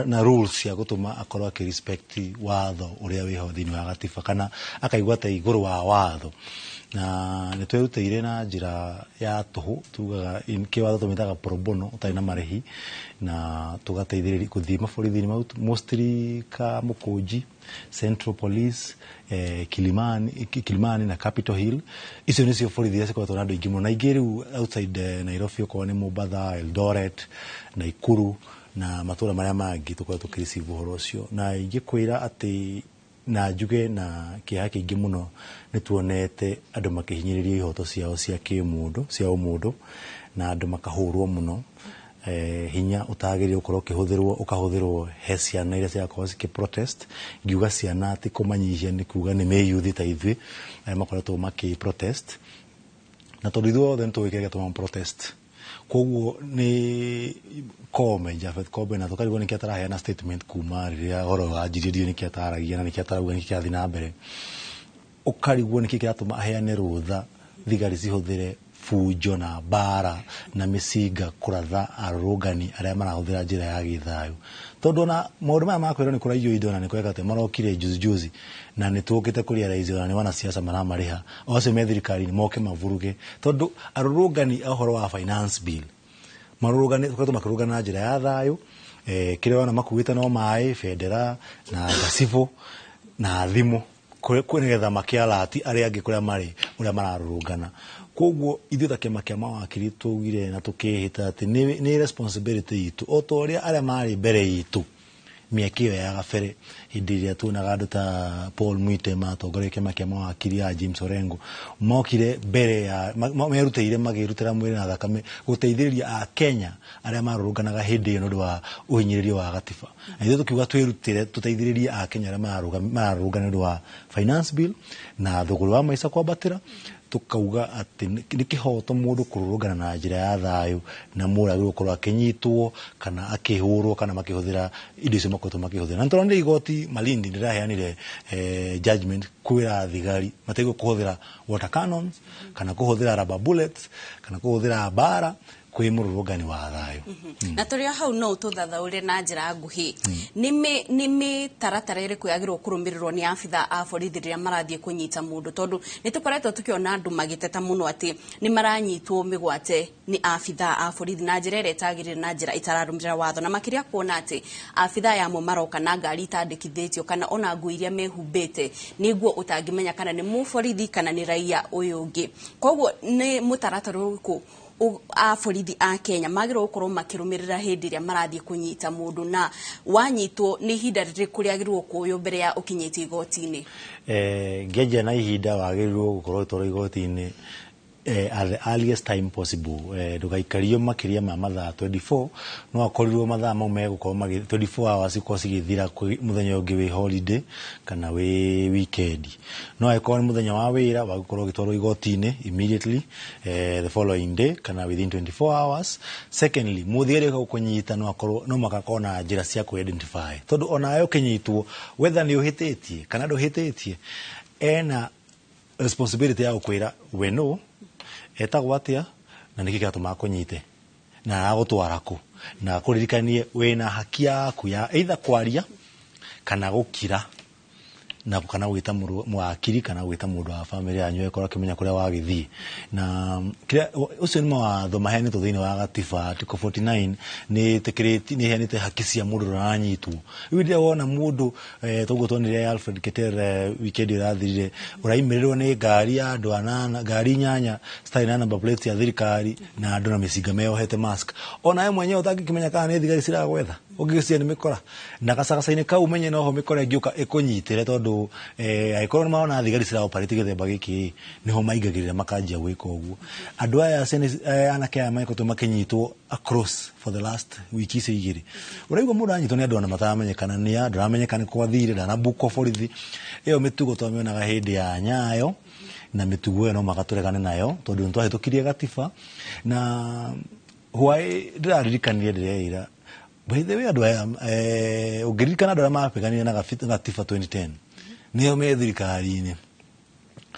na rules cia gũtũma akorwo akĩ respect watho ũrĩa wĩho thĩinĩ wa gatiba, kana akaigua ta igũrũ wa watho. Na nĩ twerutĩire na njĩra ya tũhũ, tugaga kĩwatho tũmĩtaga pro bono, ũtarĩ na marĩhi, na tũgateithĩrĩria gũthiĩ maborithi-inĩ mau, mostly ka Mũkũnji, Central Police, Kilimani na Capitol Hill. Icio nĩcio borithi iria cikoretwo na andũ aingĩ mũno, na ingĩ rĩu outside Nairobi, okorwo nĩ Mombatha, Eldoret, Naikuru na matũra marĩa mangĩ tũkoretwo tũkĩ-receive ũhoro ũcio. Na ingĩkwĩra atĩ na njuge na kĩeha kĩingĩ mũno, nĩ tuonete andũ makĩhinyĩrĩrio ihoto ciao cia kĩmũndũ, cia ũmũndũ, na andũ makahũrwo mũno, hinya ũtagĩrĩire gũkorwo ũkĩhũthĩrwo ũkahũthĩrwo he ciana iria cirakorwo cikĩ protest. Ngiuga ciana ti kũmanyihia, nĩ kuga nĩ mĩyuthi ta ithuĩ arĩa makoretwo makĩ protest, na tondũ ithuĩ othe nĩ tũĩ kĩrĩa gĩatũma protest, koguo nĩ Koome, Japhet Koome, na tũkarigwo nĩkĩ ataraheana statement kuma rĩrĩa ũhoro wanjirie, ndiũĩ nĩkĩ ataragia na nĩkĩ atarauga nĩkĩ kĩrathiĩ na mbere. Ũkarigwo nĩkĩ kĩratũma aheane rũtha thigari cihũthĩre bunjo na mbara na mĩcinga kũratha arũrũngani arĩa marahũthĩra njĩra ya gĩthayũ, tondũ ona maũndũ maya makwĩrwo nĩ kũraiywo indo na nĩ kũreka atĩ marokire juzi juzi, na nĩ tũkĩte kũrealize ona nĩ wanasiasa maramarĩha o acio me thirikari-inĩ moke mavuruge, tondũ arũrũngani a ũhoro wa finance bill marũrũngani tũkoretwo makĩrũrũngana na njĩra ya thayũ. Kĩrĩa wona makuĩte no maĩ, bendera na ngacibũ na thimũ nĩgetha makĩalati arĩa angĩ kũrĩa marĩ ũrĩa mararũrũngana. Koguo ithuĩ ta kĩama kĩa mawakiri twaugire na tũkĩhĩta atĩ nĩ responsibility itũ, o ta ũrĩa arĩa marĩ mbere itũ mĩaka ĩyo ya gabere, hĩndĩ ĩrĩa tuonaga andũ ta Paul Mwite matongoria kĩama kĩa mawakiri ya James Orengo mokire mbere ya merutĩire makĩrutĩra mwĩrĩ na thakame gũteithĩrĩria Akenya arĩa marũrũnganaga hĩndĩ ĩyo nĩ ũndũ wa ũhinyĩrĩrio wa gatiba. Na ithuĩ tũkiuga twĩrutĩre tũteithĩrĩrie Akenya arĩa mararũrũngana nĩ ũndũ wa finance bill na thũgũrĩ wa maica kwambatĩra, tukauga atĩ nĩ kĩhoto mũndũ kũrũrũngana na njĩra ya thayũ, na mũndũ agĩrĩirwo gũkorwo akĩnyitwo kana akĩhũrwo kana makĩhũthĩra indo icio makoretwo makĩhũthĩra. Na nĩtũronire igoti Malindi rĩraheanire judgment kwĩra thigari matigwo kũhũthĩra water cannons kana kũhũthĩra rubber bullets kana kũhũthĩra mbara kwĩ mũrũrũngani wa thayũ. Na tũrĩ o hau, no ũtũthathaũre na njĩra nguhĩ nĩ mĩtaratara ĩrĩkũ yagĩrĩirwo kũrũmĩrĩrwo nĩ abitha a borithi rĩrĩa marathiĩ kũnyita mũndũ? Tondũ nĩ tũkoretwo tũkĩona andũ magĩteta mũno atĩ nĩ maranyitwo mĩgwate nĩ abitha a borithi na njĩra ĩrĩa ĩtagĩrĩire, na njĩra ĩtararũmĩrĩra watho, na makĩria kuona atĩ abitha aya amwe maroka na ngari itandĩkithĩtio, kana ona nguo iria mehumbĩte nĩ nguo ũtangĩmenya kana nĩ mũborithi kana nĩ raia ũyũ ũngĩ. Koguo nĩ mũtaratara ũrĩkũ a borithi a Kenya magĩrĩirwo gũkorwo makĩrũmĩrĩra hĩndĩ ĩrĩa marathiĩ kũnyita mũndũ, na wanyitwo nĩ ihinda rĩrĩkũ rĩagĩrĩirwo kuoywo mbere ya ũkinyĩtie igoti-inĩ? Ngĩanjia na ihinda, wagĩrĩirwo gũkorwo ũgĩtwarwo igoti-inĩ at the earliest time possible. Ndũgaikario makĩria ma mathaa 24. No akorirwo mathaa mau megũkorwo 24 hours ikorwo cigĩthira kwĩ mũthenya ũngĩ wĩ holiday kana wĩ weekend. No angĩkorwo nĩ mũthenya wa wĩra, wagũkorwo ũgĩtwarwo igoti-inĩ immediately, the following day kana within 24 hours. Secondly, mũthigari ũka gũkũnyita no akorwo no mũhaka akorwo na njĩra cia kũ-identify, tondũ onawe ũkĩnyitwo, whether nĩ ũhĩtĩtie kana ndũhĩtĩtie, ena responsibility ya gũkwĩra we no etagwo atĩa na nĩkĩ kĩratũma akũnyite na aragũtwara kũ, na akũririkanie wĩna haki yaku ya either kwaria kana gũkira na kana gwĩta mwakiri kana gwĩta mũndũ wa bamĩrĩ yanyu ĩkorwo akĩmenya kũrĩa wagĩthiĩ. Na kĩrĩa ũcio nĩ mawatho maheanĩtwo thĩinĩ wa gatiba. Article 49 nĩ ĩtĩkĩrĩtie, nĩ ĩheanĩte haki cia mũndũ ũrĩa ũranyitwo. Rĩu rĩrĩa wona mũndũ, toguo tuonire Alfred Keter, weekend ĩrathirire, ũraimĩrĩrwo nĩ ngari ya andũ anana, ngari inyanya citarĩ na number plate cia thirikari, na andũ na mĩcinga meyohete mask, onawe mwenyewe ũtangĩkĩmenya kana nĩ thigari ciragwetha, ũngĩgĩciria nĩ mĩkora na gacagaca-inĩ kau, ũmenye noho mĩkora ĩngĩũka ĩkũnyitĩre, tondũ angĩkorwo nĩ marona thigari cira operate gĩthemba gĩkĩ, nĩho maingagĩrĩra makanjia gwĩka ũguo. Andũ aya ciana anake aya makoretwo makĩnyitwo across for the last wiki icio igĩrĩ, ũraigua mũndũ anyitwo nĩ andũ ona mataramenyekana nĩ a, ndũramenyeka nĩ kwathire, ndanabukwo borithi. Ĩyo mĩtugo twamĩonaga hĩndĩ ya Nyayo, na mĩtugo ĩyo no mũhaka tũregane nayo, tondũ nĩ twahĩtũkirie gatiba. Na hwaĩ ndĩraririkanire ndĩreira, by the way, andũ aya, ũngĩririkana andũ arĩa mapeganire na gatiba 2010 nĩo me thirikari-inĩ,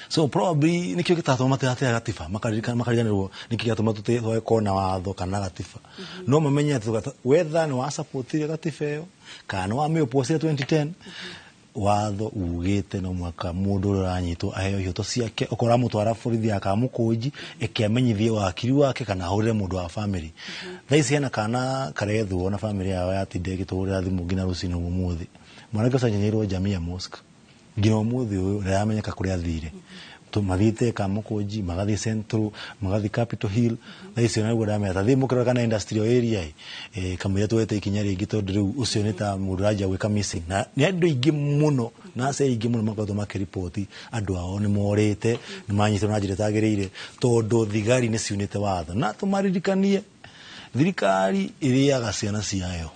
so probably nĩkĩo gĩtatũma matiratea gatiba, makariganĩrwo nĩkĩo gĩatũma twage kuona watho kana gatiba. No mamenye atĩ whether nĩ wasupportire gatiba ĩyo kana nĩ wamĩopposire 2010, watho ugĩte no mũhaka mũndũ ũrĩa ũranyitwo aheo ihoto ciake. Okorwo aramũtwara borithi ya Kamũkũnji, eke amenyithie wakiri wake kana ahũrĩre mũndũ wa family. Thaa ici hena kana karethwo na family yao yatinda ĩgĩtũhũrĩra thimũ nginya rũcinĩ ũmũthĩ. Mwanake ũcio anyenyeirwo Jamia Mosque, nginya ũmũthĩ ũyũ ndaramenyeka kũrĩa athire. Mathiĩte Kamũkũnji, magathiĩ Central, magathiĩ Capitol Hill. Thaa ici nĩguo ndamenya ta thiĩ mũkĩrore kana industrial area ĩ, kamũira tuoete ikinya rĩngĩ, tondũ rĩu ũcio nĩ ta mũndũ ũranjia gwĩka missing, na nĩ andũ aingĩ mũno na aciari aingĩ mũno makoretwo makĩriboti andũ ao nĩ morĩte, nĩ manyitwo na njĩra ĩtagĩrĩire, tondũ thigari nĩ ciunĩte watho. Na tũmaririkanie, thirikari ĩrĩaga ciana ciayo.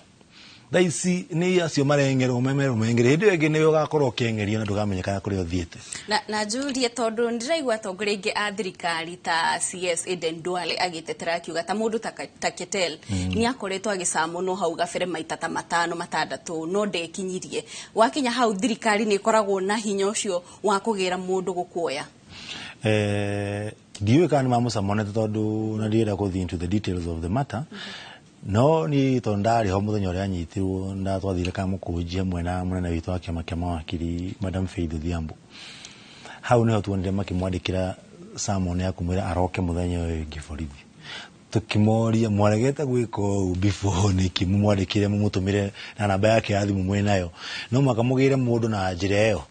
Thaa ici nĩ acio marengerwo, memerwo mengere, hĩndĩ ĩyo ĩngĩ nĩwe ũgakorwo ũkĩeng'erio na ndũkamenyekana kũrĩa ũthiĩte. Na njũrie, tondũ ndĩraigua atongoria aingĩ a thirikari ta CS Aden Duale agĩtetera akiuga ta mũndũ ta Ketel nĩ akoretwo agĩcamunwo hau gabere maita ta matano matandatũ no ndekinyirie. Wakinya hau, thirikari nĩ ĩkoragwo na hinya ũcio wa kũgĩra mũndũ gũkuoya? Ndiũĩ kana nĩ mamũcamonete, tondũ na ndirenda gũthiĩ into the details of the matter. No niĩ tondũ ndarĩ ho mũthenya ũrĩa anyitirwo, ndatwathire Kamũkũnji hamwe na mũnene witũ wa kĩama kĩa mawakiri, Madam Faith Odhiambo. Hau nĩho tuonire makĩmwandĩkĩra summon ya kũmwĩra aroke mũthenya ũyũ ũngĩ borithi. Tukimoria mwaregete gwĩka ũũ before nĩkĩ? Mumwandĩkĩre, mumũtũmĩre na namba yake ya thimũ mwĩnayo, no mũhaka mũgĩre mũndũ na njĩra ĩyo.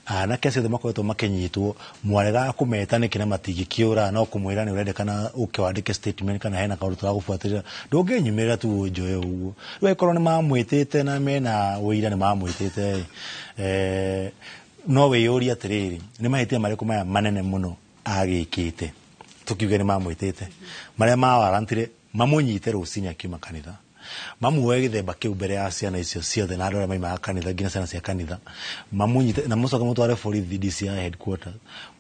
Anake acio othe makoretwo makĩnyitwo, mwaregaga kũmeta nĩkĩ na matingĩkĩũra? No kũmwĩra nĩ ũrendekana ũke wandĩke statement kana hena kaũndũ tũragũbuatĩrĩra, ndũngĩnyumĩrĩra tu ũnjoe ũguo. Rĩu angĩkorwo nĩ mamwĩtĩte na mena ũira nĩ mamwĩtĩte, no wĩyũrie atĩrĩrĩ, nĩ mahĩtia marĩkũ maya manene mũno agĩkĩte? Tukiuge nĩ mamwĩtĩte, marĩa mawarantire mamũnyite rũcinĩ akiuma kanitha, mamuoe gĩthemba kĩu mbere ya ciana icio ciothe na andũ arĩa maimaga kanitha, nginya ciana cia kanitha, mamũnyite na mũcoke mũtware borithi DCI headquarters,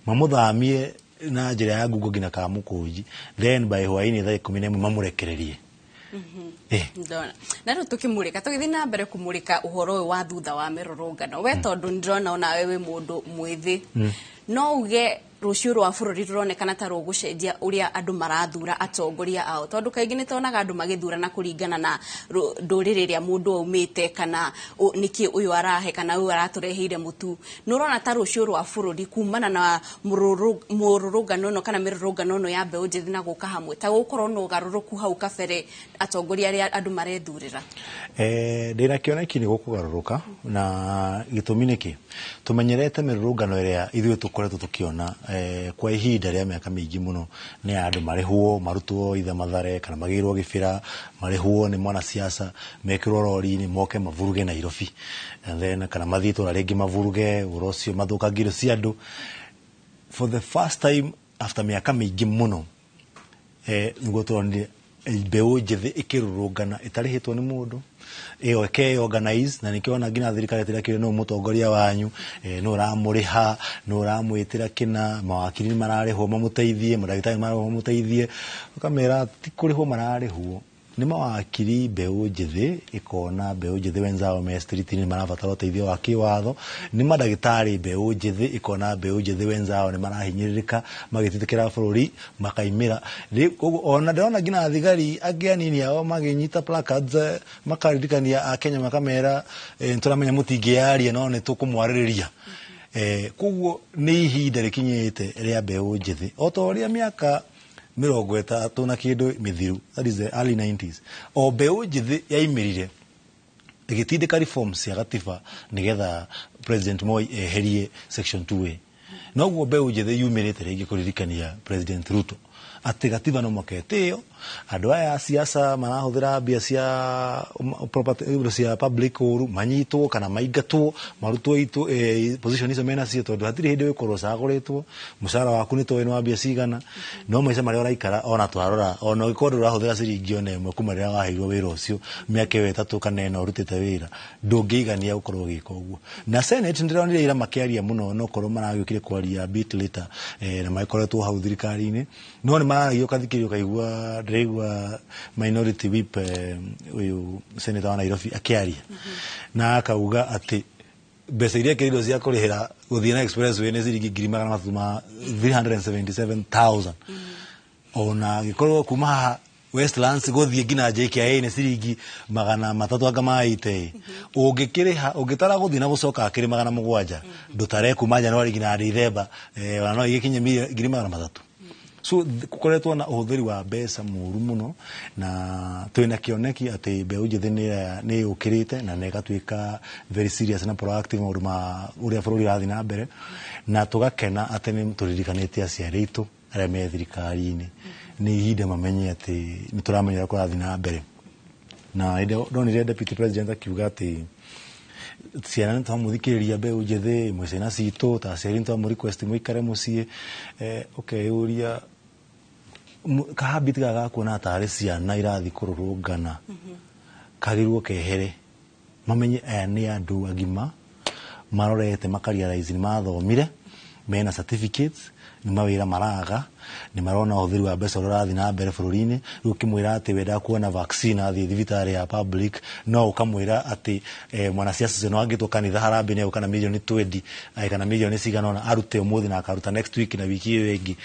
mamũthamie na njĩra ya ngungo nginya Kamũkũnji, then by hwaĩ-inĩ thaa 11 mamũrekererie. Ndona na rĩu tũkĩmũrĩka, tũgĩthiĩ na mbere kũmũrĩka ũhoro ũyũ wa thutha wa mĩrũrũngano, we tondũ nĩndĩrona onawe wĩ mũndũ mwĩthĩ, no uge rũciũ rwa bũrũri rũronekana ta rũgũcenjia ũrĩa andũ marathura atongoria ao, tondũ kaingĩ nĩ tuonaga andũ magĩthurana kũringana na ndũrĩrĩ ĩrĩa mũndũ aumĩte, kana nĩkĩ ũyũ arahe, kana ũyũ aratũreheire mũtu. Nĩ ũrona ta rũciũ rwa bũrũri kumana na mũrũrũngano ĩno kana mĩrũrũngano ĩno ya mbeũ njĩthĩ na gũka hamwe, ta gũkorwo na ũgarũrũku hau kabere atongoria arĩa andũ marethurĩra? Ndĩna kĩoneki nĩ gũkũgarũrũka, na gĩtũmi nĩkĩ tũmenyerete mĩrũrũngano ĩrĩa ithuĩ tũkoretwo tũkĩona kwa ihinda rĩa mĩaka mĩingĩ mũno nĩ ya andũ marĩhwo marutwo itha Mathare kana magĩrwo Gĩbĩra, marĩhwo nĩ mwanasiasa, mekĩrwo rori-inĩ moke mavuruge Nairobi, and then kana mathiĩ itũra rĩngĩ mavuruge ũhoro ũcio, mathũkangie indo cia andũ. For the first time after mĩaka mĩingĩ mũno, nĩguo tũronire mbeũ njĩthĩ ĩkĩrũrũngana ĩtarĩhĩtwo nĩ mũndũ, ĩyo ĩkeyorganize, na nĩkĩo ona nginya thirikari ĩtirakĩũria nũ mũtongoria wanyu, nũ ũramũrĩha, nũ ũramwĩtĩra kĩna, mawakiri nĩ mararĩhwo mamũteithie, mandagĩtarĩ nĩ mararĩhwo mamũteithie. Ũkamera ti kũrĩhwo mararĩhwo, nĩ mawakiri. Mbeũ njĩthĩ ĩkona mbeũ njĩthĩ wenzao me street-inĩ marabatara ũteithio wa kĩwatho, nĩ mandagĩtarĩ. Mbeũ njĩthĩ ĩkona mbeũ njĩthĩ wenzao nĩ marahinyĩrĩrĩka magĩtĩtĩkĩra bũrũri, makaimĩra. Koguo ona ndĩrona nginya thigari angĩ anini ao magĩnyita placards, makaririkania akenya, makamera nĩtũramenya mũtingĩaria no nĩ tũkũmwarĩrĩria. Koguo nĩ ihinda rĩkinyĩte rĩa mbeũ njĩthĩ, o ta ũrĩa mĩaka 30 na kĩndũ mĩthiru, that is the early 90s, o mbeũ njĩthĩ yaimĩrire ĩgĩtindĩka reforms cia gatiba nĩgetha President Moi eherie section 2A. Noguo mbeũ njĩthĩ yumĩrĩte rĩngĩ kũririkania President Ruto atĩ gatiba no mũhaka ĩtĩo. Andũ aya a siasa marahũthĩra mbia cia property, indo cia public ũru, manyitwo kana maingatwo, marutwo position icio menacio, tondũ hatirĩ hĩndĩ ũgũkorwo ũcagũrĩtwo, mũcara waku nĩ tũĩ nĩ wa mbia cigana, no maica marĩa ũraikara, ona twarora, ona ũngĩkorwo ndũrahũthĩra ciringi ona ĩmwe kuma rĩrĩa waheirwo wĩra ũcio, mĩaka ĩyo 3 kana 4 ũrutĩte wĩra, ndũngĩigania gũkorwo ũgĩka ũguo. Na Senate ndĩronire ira makĩaria mũno, no korwo maragĩũkire kwaria bit later, na magĩkoretwo hau thirikari-inĩ, no nĩ mararagia, ũkathikĩrĩria ũkaigua, ndĩraigua minority whip, ũyũ senator wa Nairobi akĩaria na akauga atĩ mbeca iria ekĩrĩirwo cia kũrĩhĩra gũthiĩ na expressway nĩ ciringi ngiri magana matatũ ma 377,000, ona angĩkorwo kuma haha Westlands gũthiĩ nginya JKIA nĩ ciringi 300 anga ma 80, ũngĩkĩrĩha ũngĩtara gũthiĩ na gũcoka akĩrĩ 700, ndũtare kuma Januari nginya Dithemba, ona no igĩkinye 300,000. So gũkoretwo na ũhũthĩri wa mbeca mũru mũno, na twĩna kĩoneki atĩ mbeũ njĩthĩ nĩ yũkĩrĩte na nĩ ĩgatuĩka very serious na proactive maũndũ ma ũrĩa bũrũri ũrathiĩ na mbere, na tũgakena atĩ nĩ tũririkanĩte aciari aitũ arĩa me thirikari-inĩ, nĩ ihinda mamenye atĩ nĩ tũramenya ũrĩa kũrathiĩ na mbere. Na hĩndĩ ĩyo ndonire deputy president akiuga atĩ ciana nĩ twamũthikĩrĩria, mbeũ njĩthĩ mwĩ ciana citũ ta aciari nĩ twamũ request mũikare mũciĩ. Ũkeyũria kahabit gaka ga kuona tarĩ ciana irathiĩ kũrũrũngana kagĩrĩirwo kehere, mamenye aya nĩ andũ agima marorete, makarealize nĩ mathomire, mena certificates, nĩ mawĩra maraga, nĩ marona ũhũthĩri wa mbeca ũrĩa ũrathiĩ na mbere bũrũri-inĩ. Rĩu ũkĩmwĩra atĩ wenda kuona vaccine athiĩ thibitarĩ ya public, no ũkamwĩra atĩ mwanasiasa ũcio no angĩtwo kanitha harambee nĩ egũka na mirioni 20, kana mirioni cigana ũna arute ũmũthĩ na akaruta next week na wiki ĩyo ĩngĩ.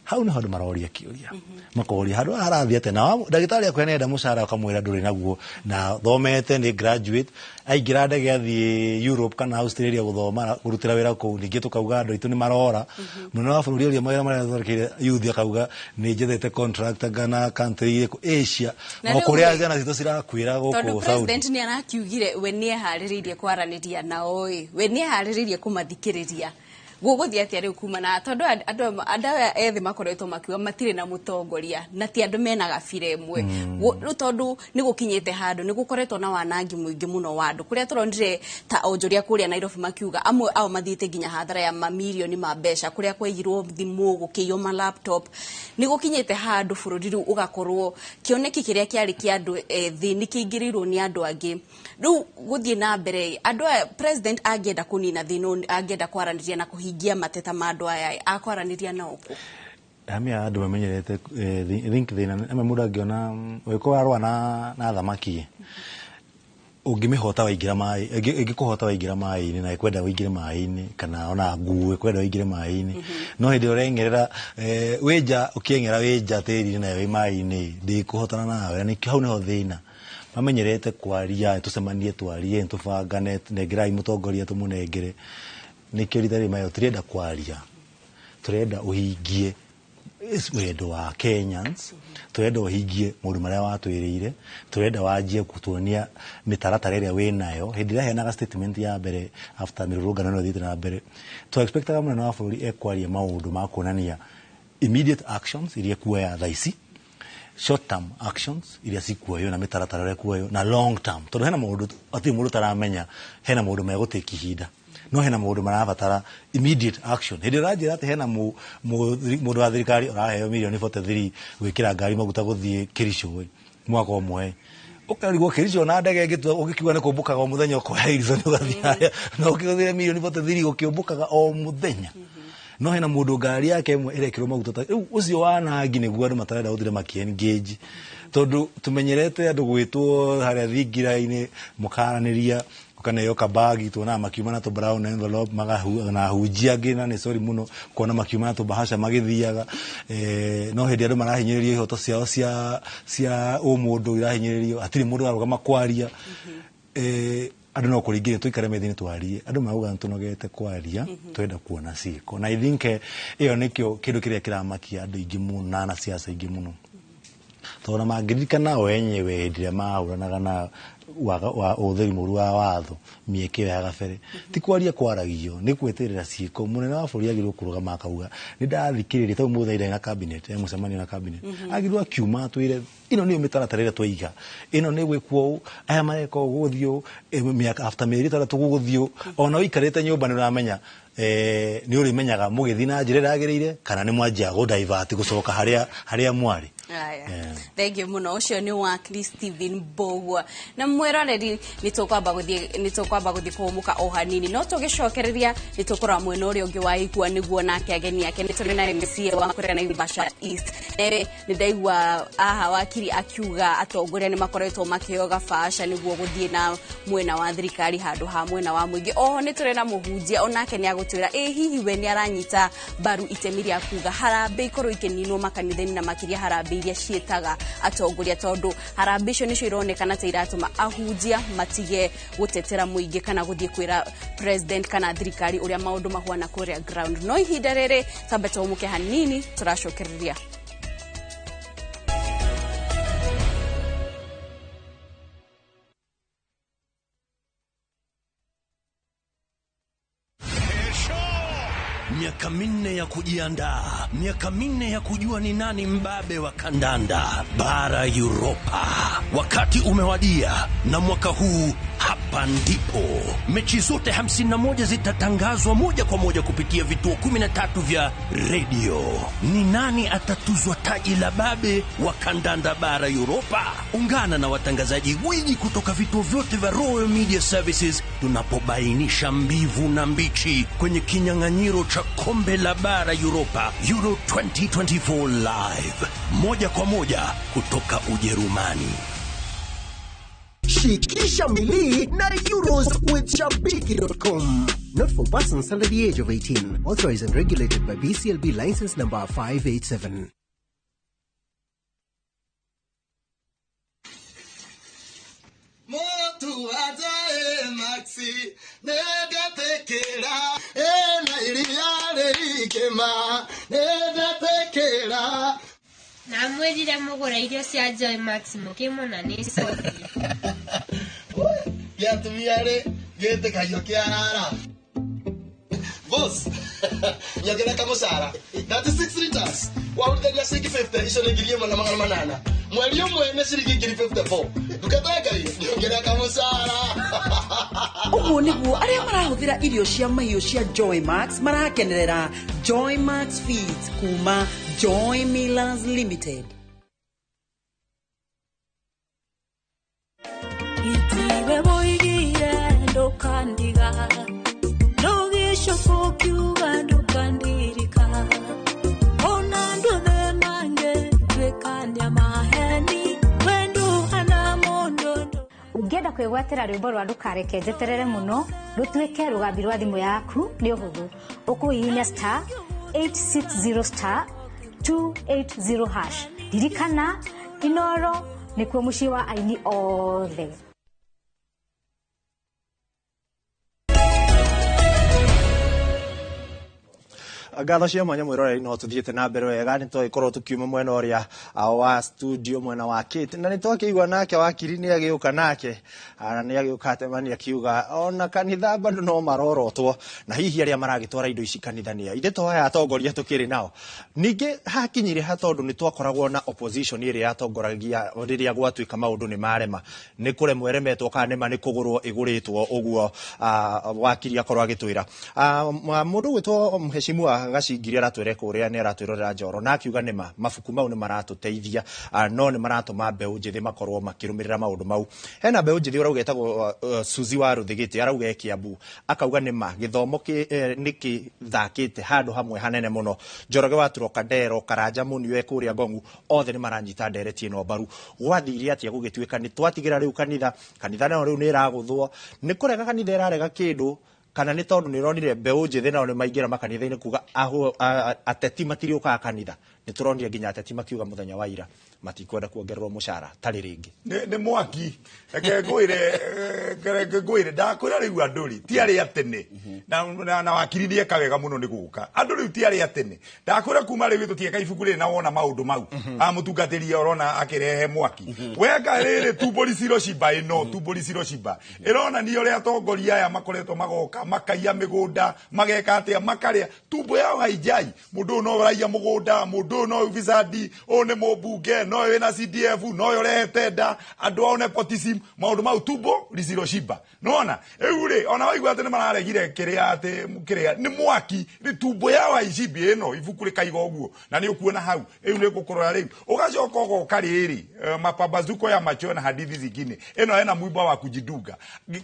Hau nĩho andũ maroria kĩũria, makoria handũ haha harathiĩ atĩa, na ndagĩtarĩ akwĩra nĩarenda mũcara, ũkamwĩra ndũrĩ naguo na thomete nĩ graduate, aingĩra ndege athiĩ Europe kana Australia gũthoma, kũrutĩra wĩra kũu. Ningĩ tũkauga andũ aitũ nĩ marora. Mũnene wa bũrũri aria mawĩra marĩa athondekeire youth, akauga nĩ njethete contract ngana country ĩrĩkũ Asia, Na o rĩu kũrĩa rĩ, ciana citũ cirakuĩra tondũ gũkũ Saudi. President nĩ arakiugire we nĩ eharĩrĩirie kwaranĩria nao ĩ, we nĩ eharĩrĩirie kũmathikĩrĩria, gũgũthiĩ atĩa rĩu kumana tondũ andũ aya ethĩ makoretwo makiuga matirĩ na mũtongoria na ti andũ mena gabira ĩmwe? Rĩu tondũ nĩ gũkinyĩte handũ nĩ gũkoretwo na wanangi mũingĩ mũno wa andũ, kũrĩa tũronire ta onjoria kũrĩa Nairobi makiuga amwe ao mathiĩte nginya hathara ya mamirioni ma mbeca, kũrĩa kwaiyirwo thimũ, gũkĩiywo ma laptop. Nĩ gũkinyĩte handũ bũrũri rĩu ũgakorwo kĩoneki kĩrĩa kĩarĩ kĩa andũ ethĩ nĩ kĩingĩrĩirwo nĩ andũ angĩ. Rĩu gũthiĩ na mbere, andũ aya, president angĩenda kũnina thĩna ũyũ, angĩenda kwaranĩria na kũhingia mateta ma andũ aya, akwaranĩria nao kũ? Ndamia andũ mamenyerete think thĩna amwe mũndũ angĩona ũgĩkorwo arũa na thamaki, ũngĩmĩhota waingĩra maĩ, ĩngĩkũhota waingĩra maĩ-inĩ na ĩkwenda ũingĩre maĩ-inĩ, kana ona nguo ĩkwenda ũingĩre maĩ-inĩ, no hĩndĩ ĩrĩa ũreng'erera wĩ nja, ũkĩeng'era wĩ nja tĩri-inĩ nayo wĩ maĩ-inĩ, ndĩkũhotana nawe. Na nĩkĩo hau nĩho thĩna mamenyerete kwaria, tũcemanie, twarie, tũbangane, nengerai mũtongoria tũmũnengere. Nĩkĩo rita rĩrĩ mayo tũrenda kwaria, tũrenda ũhingie wendo wa Kenyans, tũrenda ũhingie maũndũ marĩa watwĩrĩire, tũrenda wanjie gũtuonia mĩtaratara ĩrĩa wĩnayo. Hĩndĩ ĩrĩa aheanaga statement ya mbere after mĩrũrũngano ĩno ĩthiĩte na mbere, tũ expectaga mũnene wa bũrũri ekwaria maũndũ ma kuonania immediate actions iria ekuoya thaa ici, short term actions iria cikuoywo na mĩtaratara ĩrĩa ĩkuoywo, na long term, tondũ hena maũndũ hatirĩ mũndũ ũtaramenya, hena maũndũ megũtake ihinda, no hena maũndũ marabatara immediate action. Hĩndĩ ĩrĩa ũranjĩra atĩ hena mũndũ wa thirikari ũraheo mirioni 43 gwĩkĩra ngari maguta gũthiĩ Kericho ĩ, mwaka ũmwe, ũkarigwo Kericho na ndege ĩngĩtua ũgĩkiuga nĩ kũmbũkaga o mũthenya, ũkoya Harrison ũgathiĩ harĩa, no ũkĩhũthĩre mirioni 43 gũkĩũmbũkaga o mũthenya, no hena mũndũ ngari yake ĩmwe ĩrekĩrwo maguta ta rĩu ũcio wanangi. Nĩguo andũ matarenda gũtinda makĩ-engage, tondũ tũmenyerete andũ gwĩtwo harĩa thingira-inĩ, mũkaranĩria, ũkaneo kabagi, tuonaga makiuma na tũ brown envelope na ahunjia angĩ, na nĩ sorry mũno kuona makiuma na tũbahasha magĩthiaga, no hĩndĩ andũ marahinyĩrĩrio, ihoto ciao cia ũmũndũ irahinyĩrĩrio, hatirĩ mũndũ ararũgama kwaria. Andũ no kũringĩrĩria tũikare metha-inĩ twarie. Andũ marauga nĩ tũnogete kwaria, twenda kuona ciĩko. Na I think ĩyo nĩkĩo kĩndũ kĩrĩa kĩramakia andũ aingĩ mũno na anasiasa aingĩ mũno, tondũ ona mangĩririkana o enyewe hĩndĩ ĩrĩa mahũranaga na wa ũhũthĩri mũru wa watho mĩeke ĩyo ya gabere, ti kwaria kwaragio, nĩ gweterera ciĩko. Mũnene wa bũrũri agĩrĩirwo kũrũgama akauga nĩ ndathikĩrĩria, tondũ mũthenya ndarĩ na cabinet, mũcemanio na cabinet, agĩrĩirwo akiuma atwĩre ĩno nĩyo mĩtaratara ĩrĩa twaiga, ĩno nĩ gwĩkwo ũũ, aya mareka ũũ, gũgũthiĩ ũũ, mĩaka after mĩeri 6 gũgũthiĩ ũũ. Ona ũikarĩte nyũmba nĩ ũramenya, nĩ ũrĩmenyaga mũgĩthiĩ na njĩra ĩrĩa yagĩrĩire kana nĩ mwanjia gũ divert gũcoka harĩa mwarĩ. Aya. Thank you mũno. Ũcio nĩ wakiri Stephen Mbogua. Na mwĩroreri, nĩ tũkwamba gũthiĩ kũhũmũka o hanini, no tũgĩcokereria nĩ tũkũrora mwena ũrĩa ũngĩ wa igua nĩguo nake ageni ake. Nĩ tũrĩ na MCA wa kũrĩa Naivasha East. Nĩ ndaigua aha wakiri akiuga atongoria nĩ makoretwo makĩoga gabaca nĩguo gũthiĩ na mwena wa thirikari handũ ha mwena wa mũingĩ. Oho nĩ tũrĩ na mũhunjia, onake nĩ agũtwĩra ĩ hihi we nĩ aranyita mbaru itemi rĩa kuga harambĩ ikorwo ikĩninwo makanitha-inĩ, na makĩria harambĩ iria ciĩtaga atongoria, tondũ harambĩ icio nĩcio ironekana ta iratũma ahunjia matige gũtetera mũingĩ kana gũthiĩ kwĩra president kana thirikari ũrĩa maũndũ mahuana kũrĩa ground. No ihinda rĩrĩ tambe tũhũmũke hanini, tũracokereria. Miaka 4 ya kujiandaa, miaka 4 ya kujua ni nani mbabe wa kandanda bara Europa. Wakati umewadia, na mwaka huu hapa ndipo mechi zote 51 zitatangazwa moja kwa moja kupitia vituo 13 vya redio. Ni nani atatuzwa taji la babe wa kandanda bara Europa? Ungana na watangazaji gwiji kutoka vituo vyote vya Royal Media Services tunapobainisha mbivu na mbichi kwenye kinyang'anyiro cha kombe la bara Europa Euro 2024, live moja kwa moja kutoka Ujerumani. Shikisha milii na Euros with Shabiki.com. Not for persons under the age of 18. Authorized and regulated by BCLB license number 587. Motu ajae maxi nedatekera ena iriare ikema nedatekera Namwĩrire mũgũre irio cia Joy Max mũkĩmona nĩ cothi. Gĩatumia rĩ gĩtĩkagio kĩarara. Boss, nyongerera kamũcara 36 liters wahũrithania ciringi 50 icio nĩ 1800 mweri ũmwe nĩ ciringi 54 ndungata ya Ngai nyongerera kamũcara. Ũguo nĩguo arĩa marahũthĩra irio cia mahiũ cia Joy Max marakenerera Joy Max Feeds kuma Joy Millers Limited. Itiwe woigire ndũkandiga ndũgĩcoka ũkiuga ndũkandirika ona andũ othe mangĩtuĩkania maheni we ndũhana mũndũ. Ũngĩenda kwĩgwatĩra rwĩmbo rwa ndũkareke njeterere mũno rũtuĩke rũgambi rwa thimũ yaku nĩ ũhũthũ. Ũkũhihinya star 860 star 280 hash. Ririkana Inoro nĩkuo mũciĩ wa aini othe. Ngatho cia mwanya mwĩroreri no tũthiĩte na mbere wega nĩ twagĩkorwo tũkiuma mwena ũrĩa wa studio mwena wa Kate na nĩ twakĩigua nake wakiri nĩ agĩũka nake na nĩ agĩũka atemania akiuga ona kanitha bado no marorotwo na hihi arĩa maragĩtwara indo ici kanitha nĩ a ithe to aya atongoria tũkĩrĩ nao. Ningĩ hakinyire ha tondũ nĩ twakoragwo na opposition ĩrĩa yatongoragia rĩrĩa gwatuĩka maũndũ nĩ marema nĩ kũremwo ĩremetwo kana nĩma nĩ kũgũrwo ĩgũrĩtwo ũguo wakiri akorwo agĩtwĩra. Mũndũ ũgwĩtwo mheshimiwa Gacingiri aratwĩre kũrĩa nĩ aratwĩrorera Njoro na akiuga nĩma mabuku mau nĩ maratũteithia no nĩ maratũma mbeũ njĩthĩ makorwo makĩrũmĩrĩra maũndũ mau. Hena mbeũ njĩthĩ ũrauga etagwo Suzy wa Rũthĩgĩtĩ arauga e Kiambu akauga nĩma gĩthomo nĩ kĩthakĩte handũ hamwe hanene mũno. Njoroge wa Trocadero Karanja Mũniũ e kũrĩa Ngong'u othe nĩ maranyita ndereti ĩno mbaru. Gwathire atĩa gũgĩtuĩka nĩ twatigĩra rĩu kanitha kanitha nayo rĩu nĩ ĩragũthwo nĩ kũrega kanitha ĩrarega kĩndũ kana nĩ tondũ nĩ ĩronire mbeũ njĩthĩ nao nĩ maingĩra makanitha-inĩ kuga ateti matiriũkaga kanitha. Nĩ tũronire nginya ateti makiuga mũthenya wa ira matikwenda kuongererwo mũcara tarĩ rĩngĩ. Nĩ mwaki reke ngwĩre ndakwĩra rĩu andũ rĩ ti arĩa tene na wakiri nĩ eka wega mũno nĩ gũka andũ rĩu ti arĩa tene ndakwĩra kuma rĩu tũtieka ibuku rĩrĩ na wona maũndũ mau amũtungatĩria ũrona akĩrehe mwaki weka rĩrĩ tumbũri cirocimba ĩno tumbũri cirocimba ĩronania ũrĩa atongoria aya makoretwo magoka makaiya mĩgũnda mageka atĩa makarĩa tumbo yao haijai mũndũ ũyũ no ũraiya mũgũnda mũndũ ũyũ no ufisadi ũyũ nĩ mũmbunge no wĩna CDF no ũrehete nda andũ ao nepotism maũndũ mau tumbo licirocimba nĩwona rĩu rĩ ona waigua atĩ nĩ mararegire kĩrĩa atĩ kĩrĩa nĩ mwaki nĩ tumbo yao haicimbi ĩno ibuku rĩkaiga ũguo na nĩ ũkuona hau rĩu nĩ ngũkũrora rĩu ũgacoka ũgoka rĩrĩ mapambazuko ya macho na hadithi zingine ĩno ena mwimba wa kujidunga.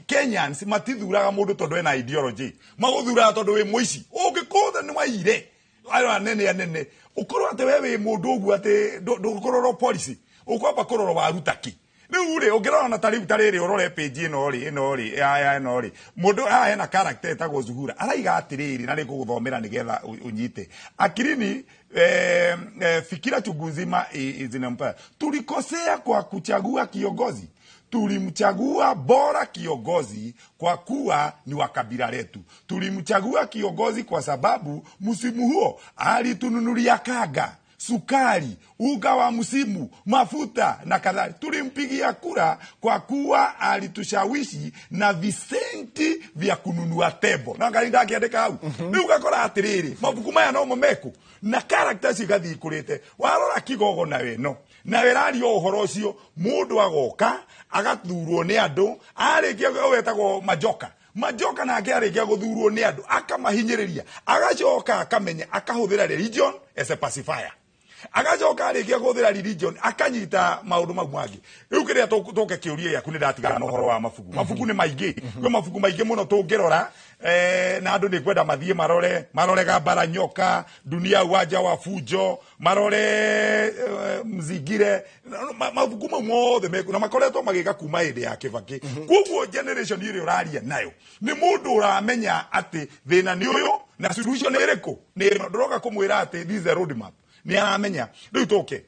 Kenyans matithuraga mũndũ tondũ ena ideology magũthuraga tondũ wĩ mũici ũngĩkũtha nĩ waire ayo anene anene ukorwo atĩ we wĩ mũndũ ũguo atĩ ndũkũrorwo policy ũkwamba kũrorwo waruta kĩ rĩu rĩ ũngĩrora na tarĩu tarĩrĩ ũrore page ĩno rĩ ĩno rĩ ya ĩno rĩ mũndũ haha hena character ĩtagwo Zuhura araiga atĩrĩrĩ na nĩngũgũthomera nĩgetha ũnyite akirini fikira chungu nzima zinampa tulikosea kwa kuchagua kiongozi tulimchagua bora kiongozi kwa kuwa ni wa kabila letu. Tulimchagua kiongozi kwa sababu msimu huo alitununulia kaga, sukari, unga wa msimu, mafuta na kadhalika. Tulimpigia kura kwa kuwa alitushawishi na visenti vya kununua tebo. Na ngai ndakiandika hau. Riu ugakora atiriri, mabuku maya no momeku na character cigathii ikurite. Warora kigogo na weno. Na werario uhoro ucio mundu agoka agathurwo ni andu arikia wetagwo majoka majoka nake arikia guthurwo ni andu akamahinyiriria agacoka akamenya akahuthira religion as a pacifier. Agacoka arĩkia kũhũthĩra religion akanyita maũndũ mau mangĩ. Rĩu kĩrĩa tũke kĩũria gĩaku nĩ ndatigana na ũhoro wa mabuku. Mabuku nĩ maingĩ, kwĩ mabuku maingĩ mũno tũngĩrora, na andũ nĩ kwenda mathiĩ marore Gambara Nyoka, Dunia Uwanja wa Fujo, marore Mzingire, mabuku mau mothe meku na makoretwo magĩka kuma hĩndĩ ya Kĩbakĩ. Koguo generation ĩrĩa ũraria nayo nĩ mũndũ ũramenya atĩ thĩna nĩ ũyũ na solution nĩ ĩrĩkũ, nĩ ĩno. Ndũroka kũmwĩra atĩ this is the road map, nĩ aramenya. Rĩu tũke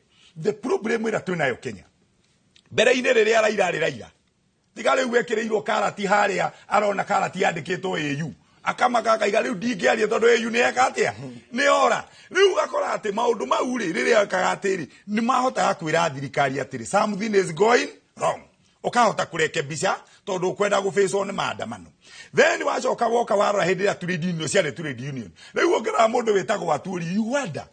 the problem ĩrĩa twĩnayo Kenya mbere-inĩ, rĩrĩa Raila arĩ Raila, tiga rĩu ekĩrĩirwo karati harĩa, arona karati yandĩkĩtwo AU akamaka akaiga rĩu ndingĩaria tondũ AU nĩ eka atĩa, nĩ ora. Rĩu ũgakora atĩ maũndũ mau rĩ, rĩrĩa ekaga atĩrĩ, nĩ mahotaga kwĩra thirikari atĩrĩ something is going wrong, ũkahota kũrekebisha tondũ ũkwenda gũbĩcwo nĩ maandamano. Then wacoka woka warora hĩndĩ ĩrĩa trade union ciarĩ trade union, rĩu ũngĩrora mũndũ wĩtagwo Atwoli Uganda,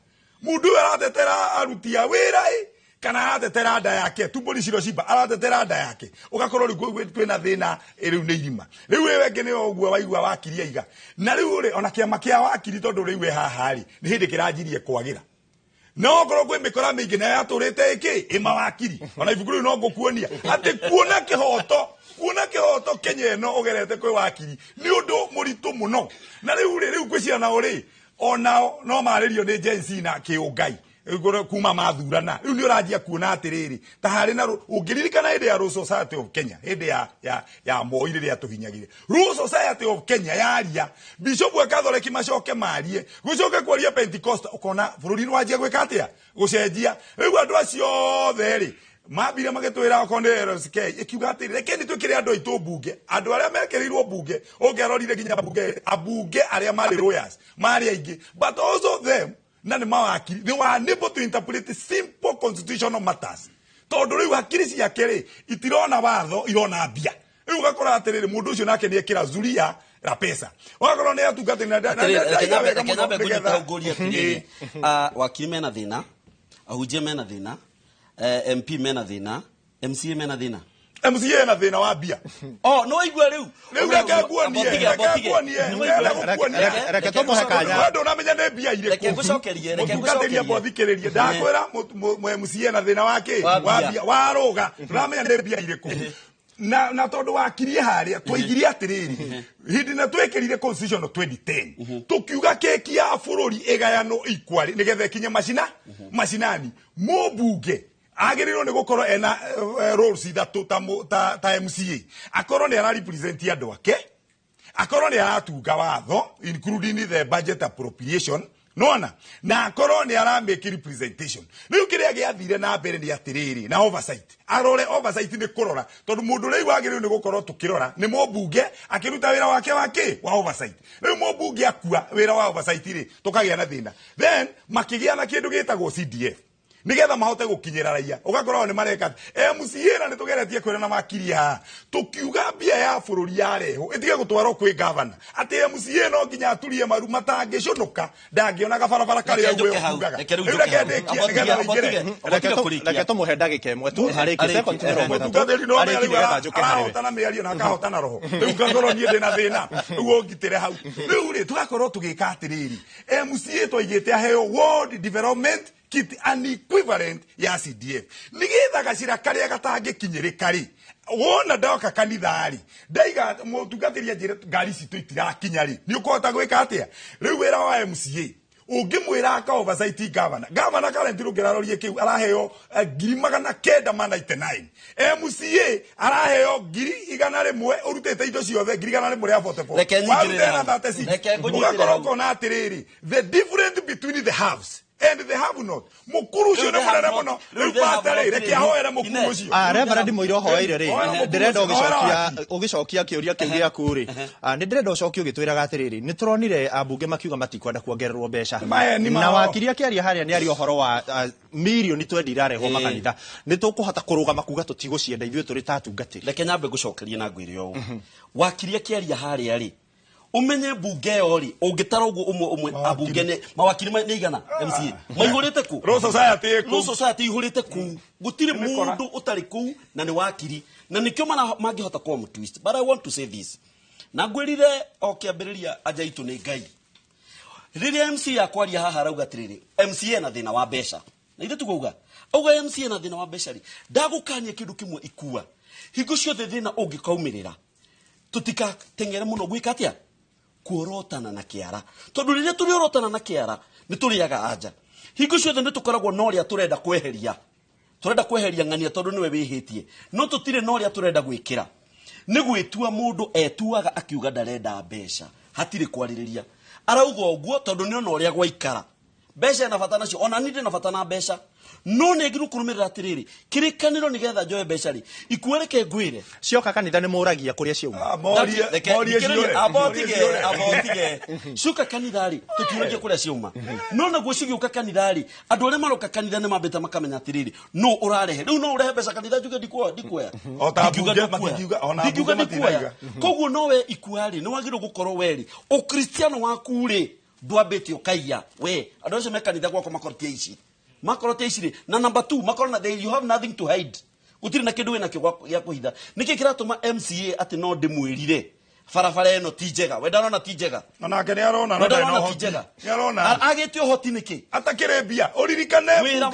mũndũ ũyũ aratetera aruti a wĩra ĩ kana aratetera nda yake, tumbo lisilo shiba, aratetera nda yake. Ũgakorwo rĩu kwĩna thĩna, rĩu nĩ irima. Rĩu ĩyo ĩngĩ nĩ ũguo waigua wakiri aiga, na rĩu rĩ ona kĩama kĩa wakiri, tondũ rĩu we haha rĩ nĩ hĩndĩ kĩranjirie kwagĩra, no okorwo kwĩ mĩkora mĩingĩ nayo yatũrĩte ĩkĩ ĩmawakiri. Ona ibuku rĩu no ngũkuonia atĩ kuona kĩhoto Kenya ĩno ũgerete kwĩ wakiri nĩ ũndũ mũritũ mũno. Na rĩu rĩ, rĩu kwĩ ciana rĩ onao no marĩrio nĩ Gen Z na kĩũngai kuma mathurana. Rĩu nĩ ũranjia kuona atĩrĩrĩ, ta harĩ na ũngĩririkana hĩndĩ ya Law Society of Kenya, hĩndĩ ya Moi rĩrĩa tũhinyagire, Law Society of Kenya yaria, Bishop wa Catholic macoke marie, gũcoke kwaria Pentecost, ũkona bũrũri nĩ wanjia gwĩka atĩa, gũcenjia. Rĩu andũ acio othe rĩ mambire magĩtwĩra okorwo nĩ LSK ĩkiuga atĩrĩ, reke nĩ twĩkĩre andũ aitũ mbunge. Andũ arĩa mekĩrĩirwo mbunge, ũngĩarorire nginya mbunge, ambunge arĩa marĩ lawyers marĩ aingĩ, but also them na nĩ mawakiri, they were unable to interpret simple constitutional matters, tondũ rĩu hakiri ciake rĩ itirona watho, irona mbia. Rĩu ũgakora atĩrĩrĩ, mũndũ ũcio nake nĩ ekĩra zuria la pesa, ũgakorwo nĩ atungatĩri na ndaiga wega Reke mũno nyambe ngũnyita nĩgetha hau ngũrie atĩrĩrĩ. Wakiri mena thĩna, ahunjia mena thĩna, MP mena thĩna, MCA mena thĩna. MCA na thĩna wa mbia. Oh, no waigua rĩu. Rĩu reke nguonie, reke nguonie, ndĩrenda gũkuonia. Reke tũmũhe kanya. Wewe ndũnamenya nĩ mbia irĩkũ. Reke ngũcokerie, reke Mũtungatĩri ngũcokerie. amba ũthikĩrĩrie. Ndakwĩra MCA na thĩna wa kĩ? Wa mbia. Wa mbia. Warũga. Ndũramenya nĩ mbia irĩkũ. Na tondũ wakirie harĩa twaigire atĩrĩrĩ, hĩndĩ na twekĩrire constitution 2010, tũkiuga keki ya bũrũri ĩgayanwo equally nĩgetha ĩkinye macinani. Mũmbunge agĩrĩirwo nĩ gũkorwo ena roles ithatũ ta MCA, akorwo nĩ ara represent andũ ake, akorwo nĩ aratunga watho including the budget appropriation, nona na akorwo nĩ ara make representation. Rĩu kĩrĩa gĩathire na mbere nĩ atĩrĩrĩ, na oversight, arore oversight nĩ kũrora, tondũ mũndũ rĩu wagĩrĩirwo nĩ gũkorwo tũkĩrora nĩ mũmbunge akĩruta wĩra wake wa kĩ, wa oversight. Rĩu mũmbunge akua wĩra wa oversight rĩ, tũkagĩa na thĩna. Then makĩgĩa na kĩndũ gĩtagwo CDF nigetha mahote gukinyira raia. Ugakorwo ni mareka MCA na nitugeretie kwira na makiri haha, tukiuga mbia ya bururi yarehwo itige gutwarwo kwi governor, ati MCA no nginya aturie maru matangĩconoka, ndangĩonaga barabara karĩa Reke njuke ũguo hau, ugaga. reke rĩu Rĩu njuke reke hau. ndĩkie Amba nĩgetha tige, amba ũingĩre. tige, amba tige kũrĩkia. Reke tũmũhe ndagĩka ĩmwe tu arĩkie, Arĩkie, second 30. Mũtungatĩri no Arĩkie rĩu nĩgetha njũke harĩ we. arahotana mĩario na akahotana roho. Rĩu ngakorwo niĩ ndĩna thĩna, rĩu ũngitĩre hau. Rĩu rĩ tũgakorwo tũgĩka atĩrĩrĩ, MCA twaigĩte aheo ward development kit, an equivalent ya CDF, nĩgetha gacĩra karĩa gatangĩkinyĩrĩka rĩ, wona ndoka kanitha rĩ, ndaiga mũtungatĩri anjĩre ngari citũ itirakinya rĩ, nĩ ũkũhota gwĩka atĩa? Rĩu wĩra wa MCA ũngĩmwĩra aka oversight governor, governor currently ũngĩrarorie kĩu araheo 999,000, MCA araheo 100,000, ũrutĩte indo ciothe 144,000. Reke nyingĩrĩre Warutĩra hau. 36. Reke ngũnyitĩre Ũgakorwo hau. ũkona atĩrĩrĩ, the difference between the haves and the have not, mũkuru ũcio nĩ mũnene mũno. Rĩu pastor rĩ, reke ahoere mũkuru ũcio. Ah, Reverend Mũira ũhoeire rĩ, Hoera mũkuru ndĩrenda ũcio, hoera ũgĩcokia wakiri. Ũgĩcokia kĩũria kĩu gĩaku rĩ, nĩ ndĩrenda ũcokie ũgĩtwĩraga atĩrĩrĩ, nĩ tũronire ambunge makiuga matikwenda kuongererwo mbeca, Maeni na mao. wakiri akĩaria harĩa nĩ aria ũhoro wa mirioni 20 irarehwo makanitha. Nĩ tũkũhota kũrũgama kuga tũtigũcienda ithuĩ tũrĩ ta atungatĩri? Reke nyambe ngũcokerie na ngwĩre ũũ, wakiri akĩaria harĩa rĩ, ũmenye mbunge ĩyo rĩ, ũngĩtara ũguo ũmwe ũmwe, ambunge nĩ mawakiri nĩ igana, MCA maihũrĩte kũ. Law Society ĩ kũu. Law Society ihũrĩte kũu, gũtirĩ mũndũ ũtarĩ kũu na nĩ wakiri, na nĩkĩo mangĩhota kwa twist. But I want to say this, na ngwĩrire o kĩambĩrĩria, anja itũ nĩ Ngai. Rĩrĩa MC akwaria haha arauga atĩrĩrĩ, MCA na thĩna wa mbeca. Na ithe tugauga auga MCA na thina wa mbeca ri ndagukania kindu kimwe ikua hingo ciothe thina ungikaumirira tutikateng'ere muno gwika atia kuorotana na kiara tondu riria turiorotana na kiara ni turiaga anja hingo ciothe ni tukoragwo na uria turenda kweheria turenda kweheria ng'ania tondu niwe wihitie no tutire na uria turenda gwikira ni gwitua mundu etuaga akiuga ndarenda mbeca hatiri kwaririria arauga uguo tondu ni ona uria gwaikara mbeca na bata nacio ona ni ndina bata na mbeca no nĩ ngiru kũrũmĩrĩra atĩrĩrĩ kĩrĩkanĩro nĩgetha njoe mbeca rĩ ikuereke ngwĩre cioka kanitha nĩ mũragia kũrĩa ciauma abotige cioka kanitha rĩ tũtiũragia kũrĩa ciauma no naguo cigĩũka kanitha rĩ andũ arĩa maroka kanitha nĩ mambĩte makamenya atĩrĩrĩ no ũrarehe rĩu no ũrehe mbeca kanitha njuge ndikuoya ndingiuga ndikuoya koguo nowe ikua rĩ nĩ wagĩrĩirwo gũkorwo we rĩ ũkristiano waku rĩ ndwambĩte ũkaiya we andũ acio me kanitha gwakwa makorotia ici makorotia ici rĩ na number 2 makorwo na you have nothing to hide gũtirĩ na kĩndũ wĩnakĩo gĩa kũhitha nĩkĩ kĩratũma MCA atĩ no ndĩmwĩrire barabara ĩno ti njega we ndarona ti njega onake nĩ arona no ndarĩ na ũhoti nĩ arona agĩte ũhoti nĩkĩ atakĩrĩ mbia ũririkane wĩra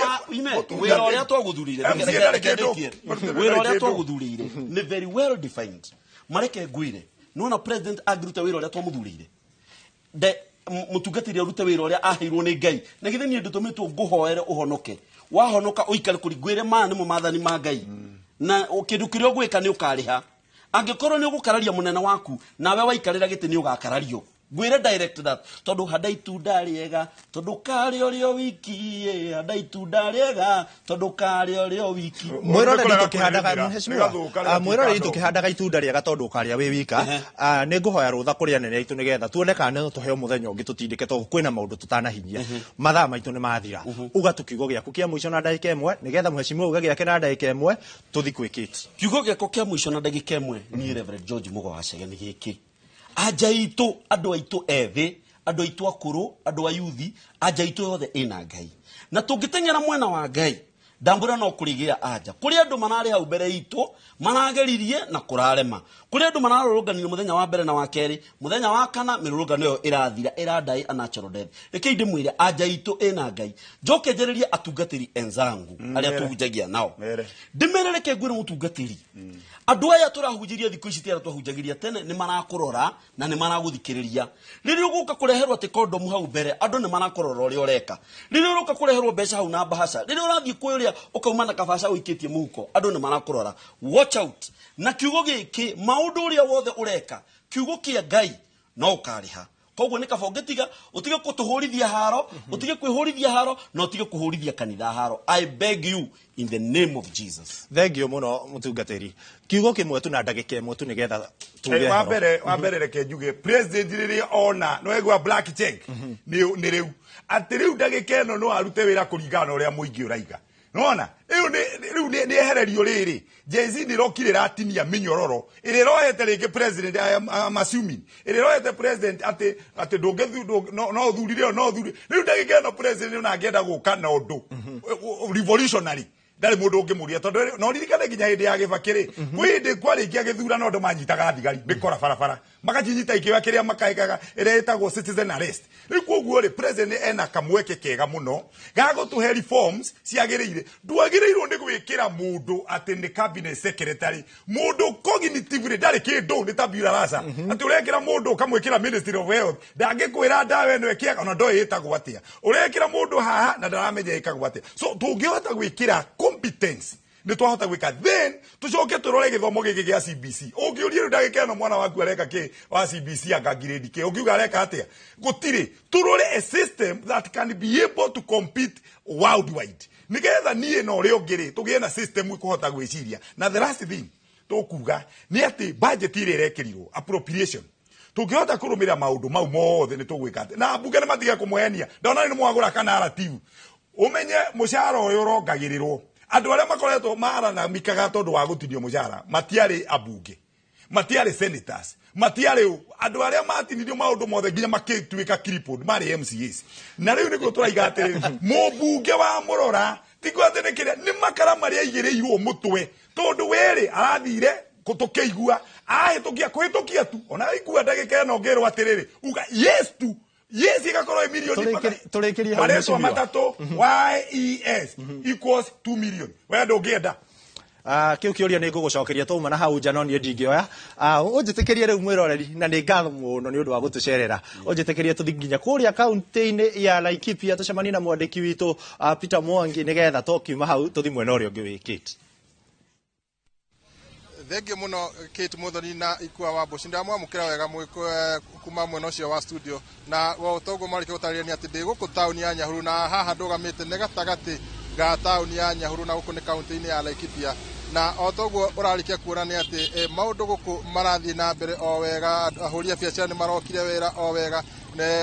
ũrĩa twagũthurire wĩra ũrĩa twagũthurire nĩ very well defined mareke ngwĩre nĩwona president angĩruta wĩra ũrĩa twamũthurire mutungatiri arute wira uria aheirwo ni Ngai na githe nie ndutumitwo nguhoere uhonoke wahonoka uikare kuri ngwire maya nimo mathani ma Ngai na kindu kiria ugwika ni ukariha angikorwo ni ugukararia munene waku nawe waikarira giti ni ugakarario ngwire direct that tondu handa itunda riega tondu kari uri wiki handa itunda riega tondu kari uri wiki mwiroreri tukihandaga mheshimiwa mwiroreri tukihandaga itunda riega tondu karia wi wika ni nguhoya rutha kuri anene aitu nigetha tuone kana no tuheo muthenya ungi tutindike tondu kwina maundu tutanahinyia mathaa maitu ni mathira uga tu kiugo giaku kia muico na ndagika imwe nigetha mheshimiwa uga giake na ndagika imwe tuthi kwikite kiugo giakwa kia muico na ndagika imwe ni Reverend George Mugo wa Chege ni giki aja itu andu aitu ethi andu aitu akuru andu a yuthi aja itu yothe ina Ngai na tungiteng'era mwena wa Ngai ndambura no kurigia aja kuri andu marari hau mbere itu marageririe na kurarema kuri andu mararũrũnganire muthenya wa mbere na wa keri muthenya wa kana mirũrũngano ĩyo ĩrathira ĩradai a natural death reke ndimwire aja itu ina Ngai njoke njererie atungatĩri enzangu arĩa tũhunjagia nao ndimere reke ngwĩre mũtungatĩri andu aya tũrahunjĩria thikũ ici ti arĩa twahunjagĩria tene nĩ marakũrora na nĩ maragũthikĩrĩria rĩrĩa ũgũka kũreherwo atĩ kondomu hau mbere andũ nĩ marakũrora ũrĩa ũreka rĩrĩa ũroka kũreherwo mbeca hau na mbahaca rĩrĩa ũrathiĩ kwĩũria ũkauma na kabaca ũikĩtie mũhuko andũ nĩ marakũrora watch out na kiugo gĩkĩ maũndũ ũrĩa wothe ũreka kiugo kĩa Ngai no ũkarĩha koguo nĩ kaba ũngĩtiga ũtige kũtũhũrithia haro ũtige kwĩhũrithia haro na ũtige kũhũrithia kanitha haro. I beg you in the name of Jesus. Thank you mũno mũtungatĩri kiugo kĩmwe tu na ndagĩka ĩmwe tu nĩgetha tuge wa mbere reke njuge president rĩrĩa ona no egwa black check nĩ rĩu atĩ rĩu ndagĩka ĩno no arute wĩra kũringana na ũrĩa mũingĩ ũraiga nona rĩu nĩ ehererio rĩrĩ Jay-Z nĩ rokire ratinia minyororo ĩrĩa ĩrohete rĩngĩ president I am assuming ĩrĩa ĩrohete president atĩ ndũngĩthu no ũthurire no ũthurire rĩu ndagĩka ĩno president ona angĩenda gũka na ũndũ revolutionary ndarĩ mũndũ ũngĩmũria tondũ no ririkane nginya hĩndĩ ya Gĩbakĩ rĩ kwĩ hĩndĩ kwarĩkia gĩthurano andũ manyitaga thigari mĩkora barabara magacinyita ikĩoya kĩrĩa makaĩkaga ĩrĩa ĩtagwo citizen arrest rĩu koguo rĩ president ena kamweke kega mũno ga gũtũhe reforms ciagĩrĩire ndwagĩrĩirwo nĩ gwĩkĩra mũndũ atĩ nĩ cabinet secretary mũndũ cognitively ndarĩ kĩndũ nĩ tabula rasa atĩ ũrekĩra mũndũ ũkamwĩkĩra ministry of health ndangĩkwĩra ndawa ĩno ĩkĩaga ona ndoĩ ĩtagwo atĩa ũrekĩra mũndũ haha na ndaramenya ĩkagwo atĩa so tũngĩhota gwĩkĩra competence nĩ twahota gwĩka then tũcoke tũrore gĩthomo gĩkĩ gĩa CBC ũngĩũria rĩu ndagĩka ĩno mwana waku areka kĩ wa CBC anga grade kĩ ũngiuga areka atĩa gũtirĩ tũrore a system that can be able to compete worldwide nĩgetha niĩ na ũrĩa ũngĩ rĩ tũgĩe na system ĩkũhota gwĩciria na the last thing tũkuga nĩ atĩ budget ĩrĩa ĩrekĩrirwo appropriation tũngĩhota kũrũmĩrĩra maũndũ mau mothe nĩ tũgwĩka atĩ na mbunge nĩ matige kũmũhenia ndona nĩ mwagũra kanarrative umenye mũcara ũyũ ũrongagĩrĩrwo andũ arĩa makoretwo maranamikaga tondũ wa gũtinio mũcara matiarĩ ambunge matiarĩ senators matiarĩ andũ arĩa matinirio maũndũ mothe nginya makĩtuĩka crippled marĩ MCAs na rĩu nĩguo tũraiga atĩrĩrĩ mũmbunge wa mũrora tiguo atĩ nĩ kĩrĩa nĩ makara marĩa aigĩrĩirwo mũtwe tondũ werĩ arathire tũkĩigua ahĩtũkia kũhĩtũkia tu ona igua ndagĩka ĩno ngĩrwo atĩrĩrĩ uga yes tu Yes ĩgakorwo ĩ mirioni. Tũrĩkĩrie hau, Marĩtwa mheshimiwa. matatũ, YES equals 2 million. We ndũngĩenda. Ah, kiu kiuria nä ngå gå cokeria twauma na hau nja, no niä ndingĩoya. Ah, ũnjĩtĩkĩrie rĩu mwĩroreri, na nĩ ngatho mũno nĩ ũndũ wa gũtũcerera, ũnjĩtĩkĩrie tũthiĩ nginya kũrĩa kaunti-inĩ ya Laikipia tũcemanie na mwandĩki witũ Peter Mwangi, nĩgetha tũkiuma hau tũthiĩ mwena ũrĩa ũngĩ wĩkĩte. Thengiũ mũno, Kate Muthoni na Ikua wa Mboci. Ndamwamũkĩra wega kuma mwena ũcio wa studio, na toguo marĩkia gũtarĩria nĩ atĩ ndĩ gũkũ taũni ya Nyahururu, na haha ndũgamĩte nĩ gatagatĩ ga taũni ya Nyahururu, na gũkũ nĩ kaunti-inĩ ya Laikipia. Na o toguo ũrarĩkia kuona nĩ atĩ maũndũ gũkũ marathiĩ na mbere o wega. Ahũri a biacara nĩ marokire wĩra o wega.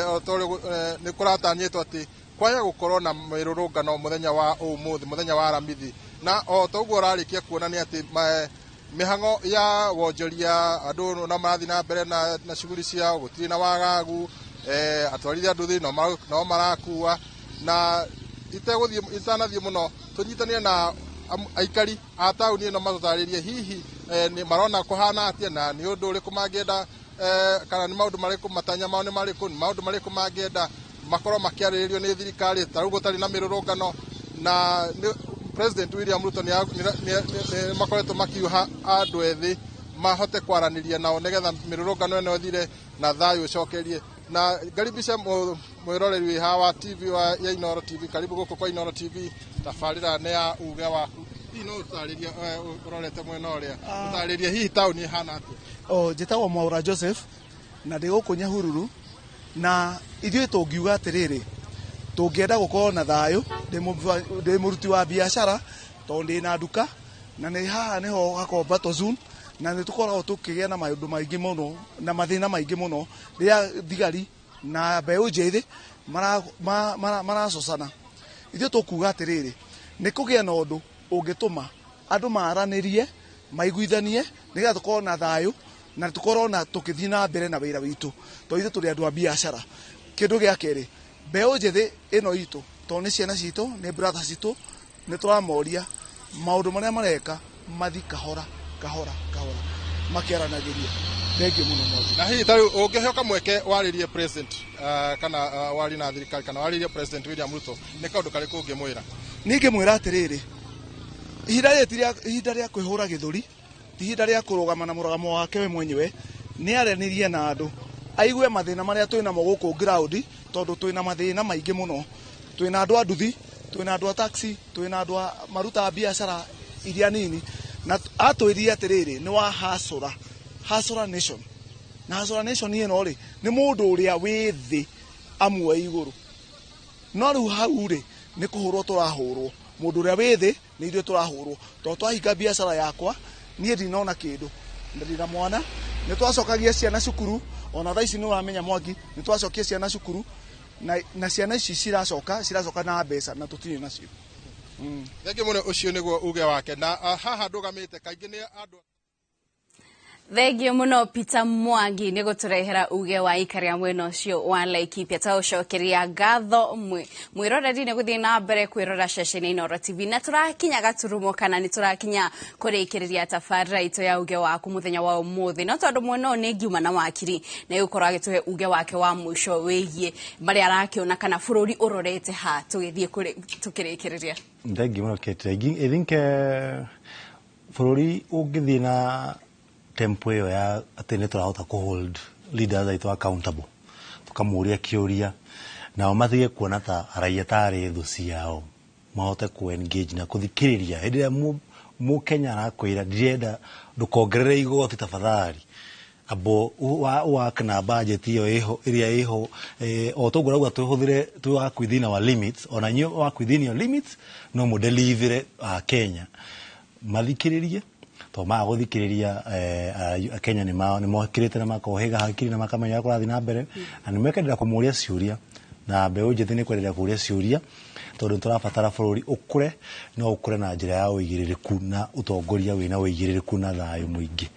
O torĩa nĩ kũratanyĩtwo atĩ kwaya gũkorwo na mĩrũrũngano mũthenya wa ũmũthĩ, mũthenya wa Aramithi, na o toguo ũrarĩkia kuona nĩ atĩ mĩhang'o ya wonjoria andũ no marathiĩ na mbere na shughuli ciao, gũtirĩ na wagagu. Atwarithia nduthi no marakua. Na itegũthiĩ, itanathiĩ mũno, tũnyitanĩre na aikari a taũni ĩno matũtarĩrie hihi nĩ marona kũhana atĩa, na nĩ ũndũ ũrĩkũ mangĩenda, kana nĩ maũndũ marĩkũ, matanya mao nĩ marĩkũ, nĩ maũndũ marĩkũ mangĩenda makorwo makĩarĩrĩrio nĩ thirikari ta rĩu gũtarĩ na mĩrũrũngano. Na President William Ruto nĩ makoretwo makiuha andũ ethĩ mahote kwaranĩria nao nĩgetha mĩrũrũngano ĩno ĩthire na thayũ ũcokerie. Na ngaribishe mwĩroreri wĩ haha wa TV ya Inooro TV. Karibu gũkũ kwa Inooro TV, tabarĩra nĩ ya Uge Waku. Hihi no ũtarĩrie, ũrorete mwena ũrĩa, ũtarĩrie hihi taũni ĩhana atĩa? O njĩtagwo Mwaura Joseph na ndĩ gũkũ Nyahururu, na ithuĩ tũngiuga atĩrĩrĩ, tũngĩenda gũkorwo na thayũ. Ndĩ mũruti wa biacara tondũ ndĩ na nduka, na nĩ haha nĩho hakoragwo battle zone, na nĩ tũkoragwo tũkĩgĩa na maũndũ maingĩ mũno na mathĩna maingĩ mũno rĩrĩa thigari na mbeũ njĩthĩ maracocana. Ithuĩ tũkuga atĩrĩrĩ, nĩ kũgĩa na ũndũ ũngĩtũma andũ maranĩrie, maiguithanie, nĩgetha tũkorwo na thayũ na tũkorwo na tũkĩthiĩ na mbere na wĩra witũ, tondũ ithuĩ tũrĩ andũ a biacara. Kĩndũ gĩa kerĩ, mbeũ njĩthĩ ĩno itũ, tondũ nĩ ciana citũ, nĩ brother citũ, nĩ tũramoria maũndũ marĩa mareka mathi kahora kahora kahora makĩaranagĩria. Thengiũ mũno, Mwangi. Na hihi ta rĩu ũngĩheo kamweke warĩrie president, kana warie na thirikari, kana warĩrie President William Ruto, nĩ kaũndũ karĩkũ ũngĩmwĩra? Niĩ ngĩmwĩra atĩrĩrĩ, ihinda rĩrĩ ti ihinda rĩa kwĩhũra gĩthũri, ti ihinda rĩa kũrũgama na mũrũgamo wake we mwenyewe. Nĩ aranĩrie na andũ, aigue mathĩna marĩa twĩ namo gũkũ ground, tondũ twĩna mathĩna maingĩ mũno. Twĩna andũ a nduthi, twĩna andũ a taxi, twĩna andũ a marutaga biacara iria nini, na atwĩrire atĩrĩrĩ, nĩ wa hasũra hasũra nation, na hasũra nation ĩno rĩ, nĩ mũndũ ũrĩa wĩ thĩ amuoe igũrũ. No rĩu hau rĩ, nĩ kũhũrwo tũrahũrwo, mũndũ ũrĩa wĩ thĩ nĩ ithuĩ tũrahũrwo, tondũ twahinga biacara yakwa niĩ ndinona kĩndũ, na ndĩna mwana. Nĩ twacokagia ciana cukuru, ona thaa ici nĩ ũramenya, Mwangi, nĩ twacokia ciana cukuru, na ciana ici ciracoka na mbeca na tũtirĩ nacio. Thengiũ mũno, ũcio nĩguo uge wake. Na haha ndũgamĩte kaingĩ nĩ andũ Thengio mũno, Peter Mwangi, nĩ gũtũrehera uge wa ikaria mwena ũcio wa Laikipia. Twaũcokeria ngatho mwĩroreri nĩ gũthiĩ na mbere kwĩrora ceceni Inooro TV, na tũrakinya gaturumo kana nĩ tũrakinya kũrĩkĩrĩria tabarĩra itũ ya Uge Waku mũthenya wa ũmũthĩ. No tondũ mwena ũyũ nĩ ngiuma na wakiri na ĩgũkorwo agĩtũhe uge wake wa mũico wĩgiĩ marĩa arakĩona kana bũrũri ũrorete ha tũgĩthiĩ tũkĩrĩkĩrĩria. Thengiũ mũno, Kate. I think bũrũri ũngĩthiĩ na tempo ĩyo ya atĩ nĩ tũrahota kũ hold leaders aitũ accountable, tũkamũria kĩũria nao matige kuona ta raia tarĩ thũ ciao, mahote ku engage na kũthikĩrĩria hĩndĩ ĩrĩa mũkenya arakwĩra, "Ndirenda ndũkongerere igoti tafadhali," abo work na budget ĩyo ĩho ĩrĩa ĩho, o toguo rauga twĩhũthĩre, twĩ work within our limits. Ona inyuĩ work within your limits, no mũdelivere a Kenya mathikĩrĩrie, tondũ maga gũthikĩrĩria, Akenya nĩ mokĩrĩte na makohĩga hakiri na makamenya ũrĩa kũrathiĩ na mbere, na nĩ mekwenderea kũmũria ciũria, na mbeũ njĩthĩ nĩ kwenderea kũria ciũria, tondũ tũrabatara bũrũri ũkũre, no ũkũre na njĩra ya ũigĩrĩrĩku na ũtongoria wĩna ũigĩrĩrĩku na thayũ mũingĩ.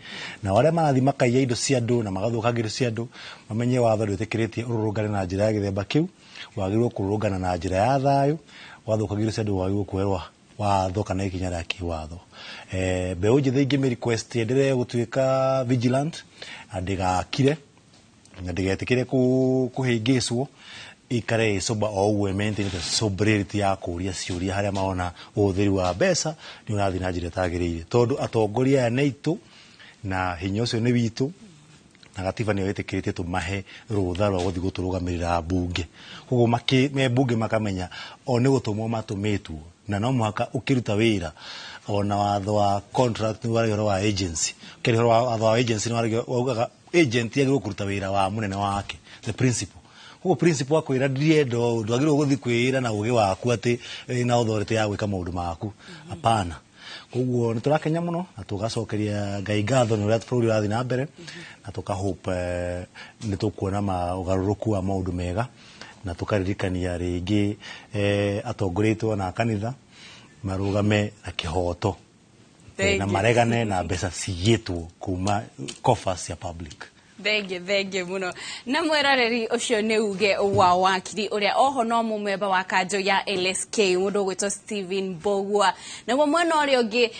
Na arĩa marathiĩ makaiya indo cia andũ na magathũkangia indo cia andũ mamenye watho ndwĩtĩkĩrĩtie ũrũrũngane na njĩra ya gĩthemba kĩu. Wagĩrĩirwo kũrũrũngana na njĩra ya thayũ. Wathũkangia indo cia andũ, wagĩrĩirwo kuoerwo watho kana ikinya rĩa kĩwatho. Mbeũ njĩthĩ ingĩ request endelee gũtuĩka vigilant na ndĩgakire. Na ndĩgetĩkĩre kũhĩngĩcwo, ikare ĩcoba o ũguo, maintain sobriety ya kũria ciũria harĩa maona ũhũthĩri wa mbeca nĩ ũrathiĩ na njĩra ĩtagĩrĩire, tondũ atongoria aya nĩ aitũ na hinya ũcio nĩ witũ, na gatiba nĩyo ĩtĩkĩrĩtie tũmahe rũtha rwa gũthiĩ gũtũrũgamĩrĩra mbunge. Koguo me mbunge makamenya o nĩ gũtũmwo matũmĩtwo, na no mũhaka ũkĩruta wĩra ona watho wa contract nĩ waragia ũhoro wa agency, ũkĩaria ũhoro wa watho wa agency nĩ waragia waugaga agent agĩrĩirwo kũruta wĩra wa mũnene wake, the principal. Koguo principal akwĩra ndirenda ũũ, ndwagĩrĩirwo gũthiĩ kwĩĩra na ũgĩ waku atĩ na authority ya gwĩka maũndũ maku, hapana. Koguo nĩ tũrakenya mũno na tũgacokeria Ngai ngatho nĩ ũrĩa bũrũri ũrathiĩ na mbere, na tũka hope nĩ tũkuona ũgarũrũku wa maũndũ mega, na tũkaririkania rĩngĩ atongoria aitũ na kanitha marũgame na kĩhoto na maregane na mbeca ciyĩtwo kuma coffers ya public. Thengio, thengio muno. Na mwiroreri, ucio nĩ uge wa wakiri ũrĩa oho no mũmemba wa kanjũ ya LSK, mũndũ ũgwĩtwo Stephen Mbogua. Naguo mwena ũrĩa ũngĩ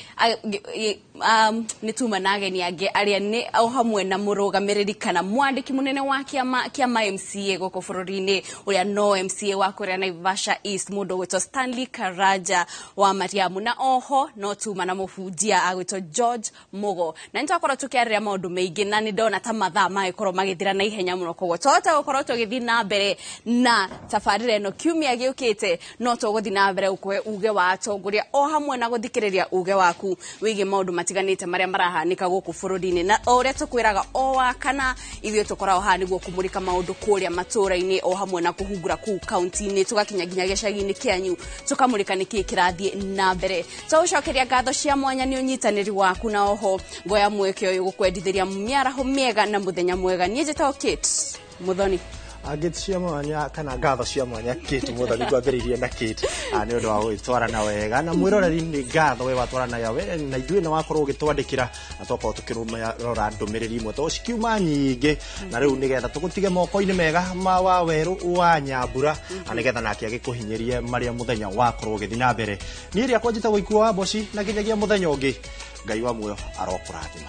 nĩ tuma na ageni angĩ arĩa nĩ o hamwe na mũrũgamĩrĩri kana mwandĩki mũnene wa kĩama kĩa ma MCA gũkũ bũrũri-inĩ, ũrĩa no MCA wa kũrĩa Naivasha East, mũndũ ũgwĩtwo Stanley Karanja wa Mariamu, na oho no tuma na mũbunjia agwĩtwo George Mugo. Na nĩ twakorwo tũkĩarĩria maũndũ maingĩ, na nĩ ndona ta mathaa magĩkorwo magĩthira na ihenya mũno, koguo twahota gũkorwo tũgĩthiĩ na mbere na tabarĩra ĩno kiumia gĩũkĩte. No tũgũthiĩ na mbere gũkũhe uge wa atongoria o hamwe na gũthikĩrĩria uge waku wĩgiĩ maũndũ matiganĩte marĩa marahanĩka gũkũ bũrũri-inĩ. Na o ũrĩa tũkwĩraga, o wa kana ithuĩ tũkoragwo haha nĩguo kũmũrĩka maũndũ kũrĩa matũũra-inĩ, o hamwe na kũhungura kũu kaunti-inĩ, tũgakinya nginya gĩcagi-inĩ kĩanyu, tũkamũrĩka nĩkĩĩ kĩrathiĩ na mbere. Tũgũcokeria ngatho cia mwanya nĩ ũnyitanĩri waku, na oho ngoya mweke ũyũ gũkwendithĩria mĩaraho mĩega na mũthenya mwega. Niĩ njĩtagwo Kate Muthoni. Ngĩti cia mwanya kana ngatho cia mwanya, Kate Muthoni, ngwambĩrĩirie na Kate nĩ ũndũ wa gũgĩtwarana wega, na mwĩroreri nĩ ngatho we watwarana we na ithuĩ na wakorwo ũgĩtwandĩkĩra, na twakorwo tũkĩrora ndũmĩrĩri imwe tondũ cikiuma nyingĩ. Na rĩu nĩgetha tũgũtige moko-inĩ mega ma wa werũ wa Nyambura, na nĩgetha nake agĩkũhinyĩrie marĩa mũthenya wakorwo ũgĩthiĩ na mbere. Niĩ rĩakwa njĩtagwo Ikuo wa Mboci, na nginyagia mũthenya ũngĩ, Ngai wa muoyo arokũrathima.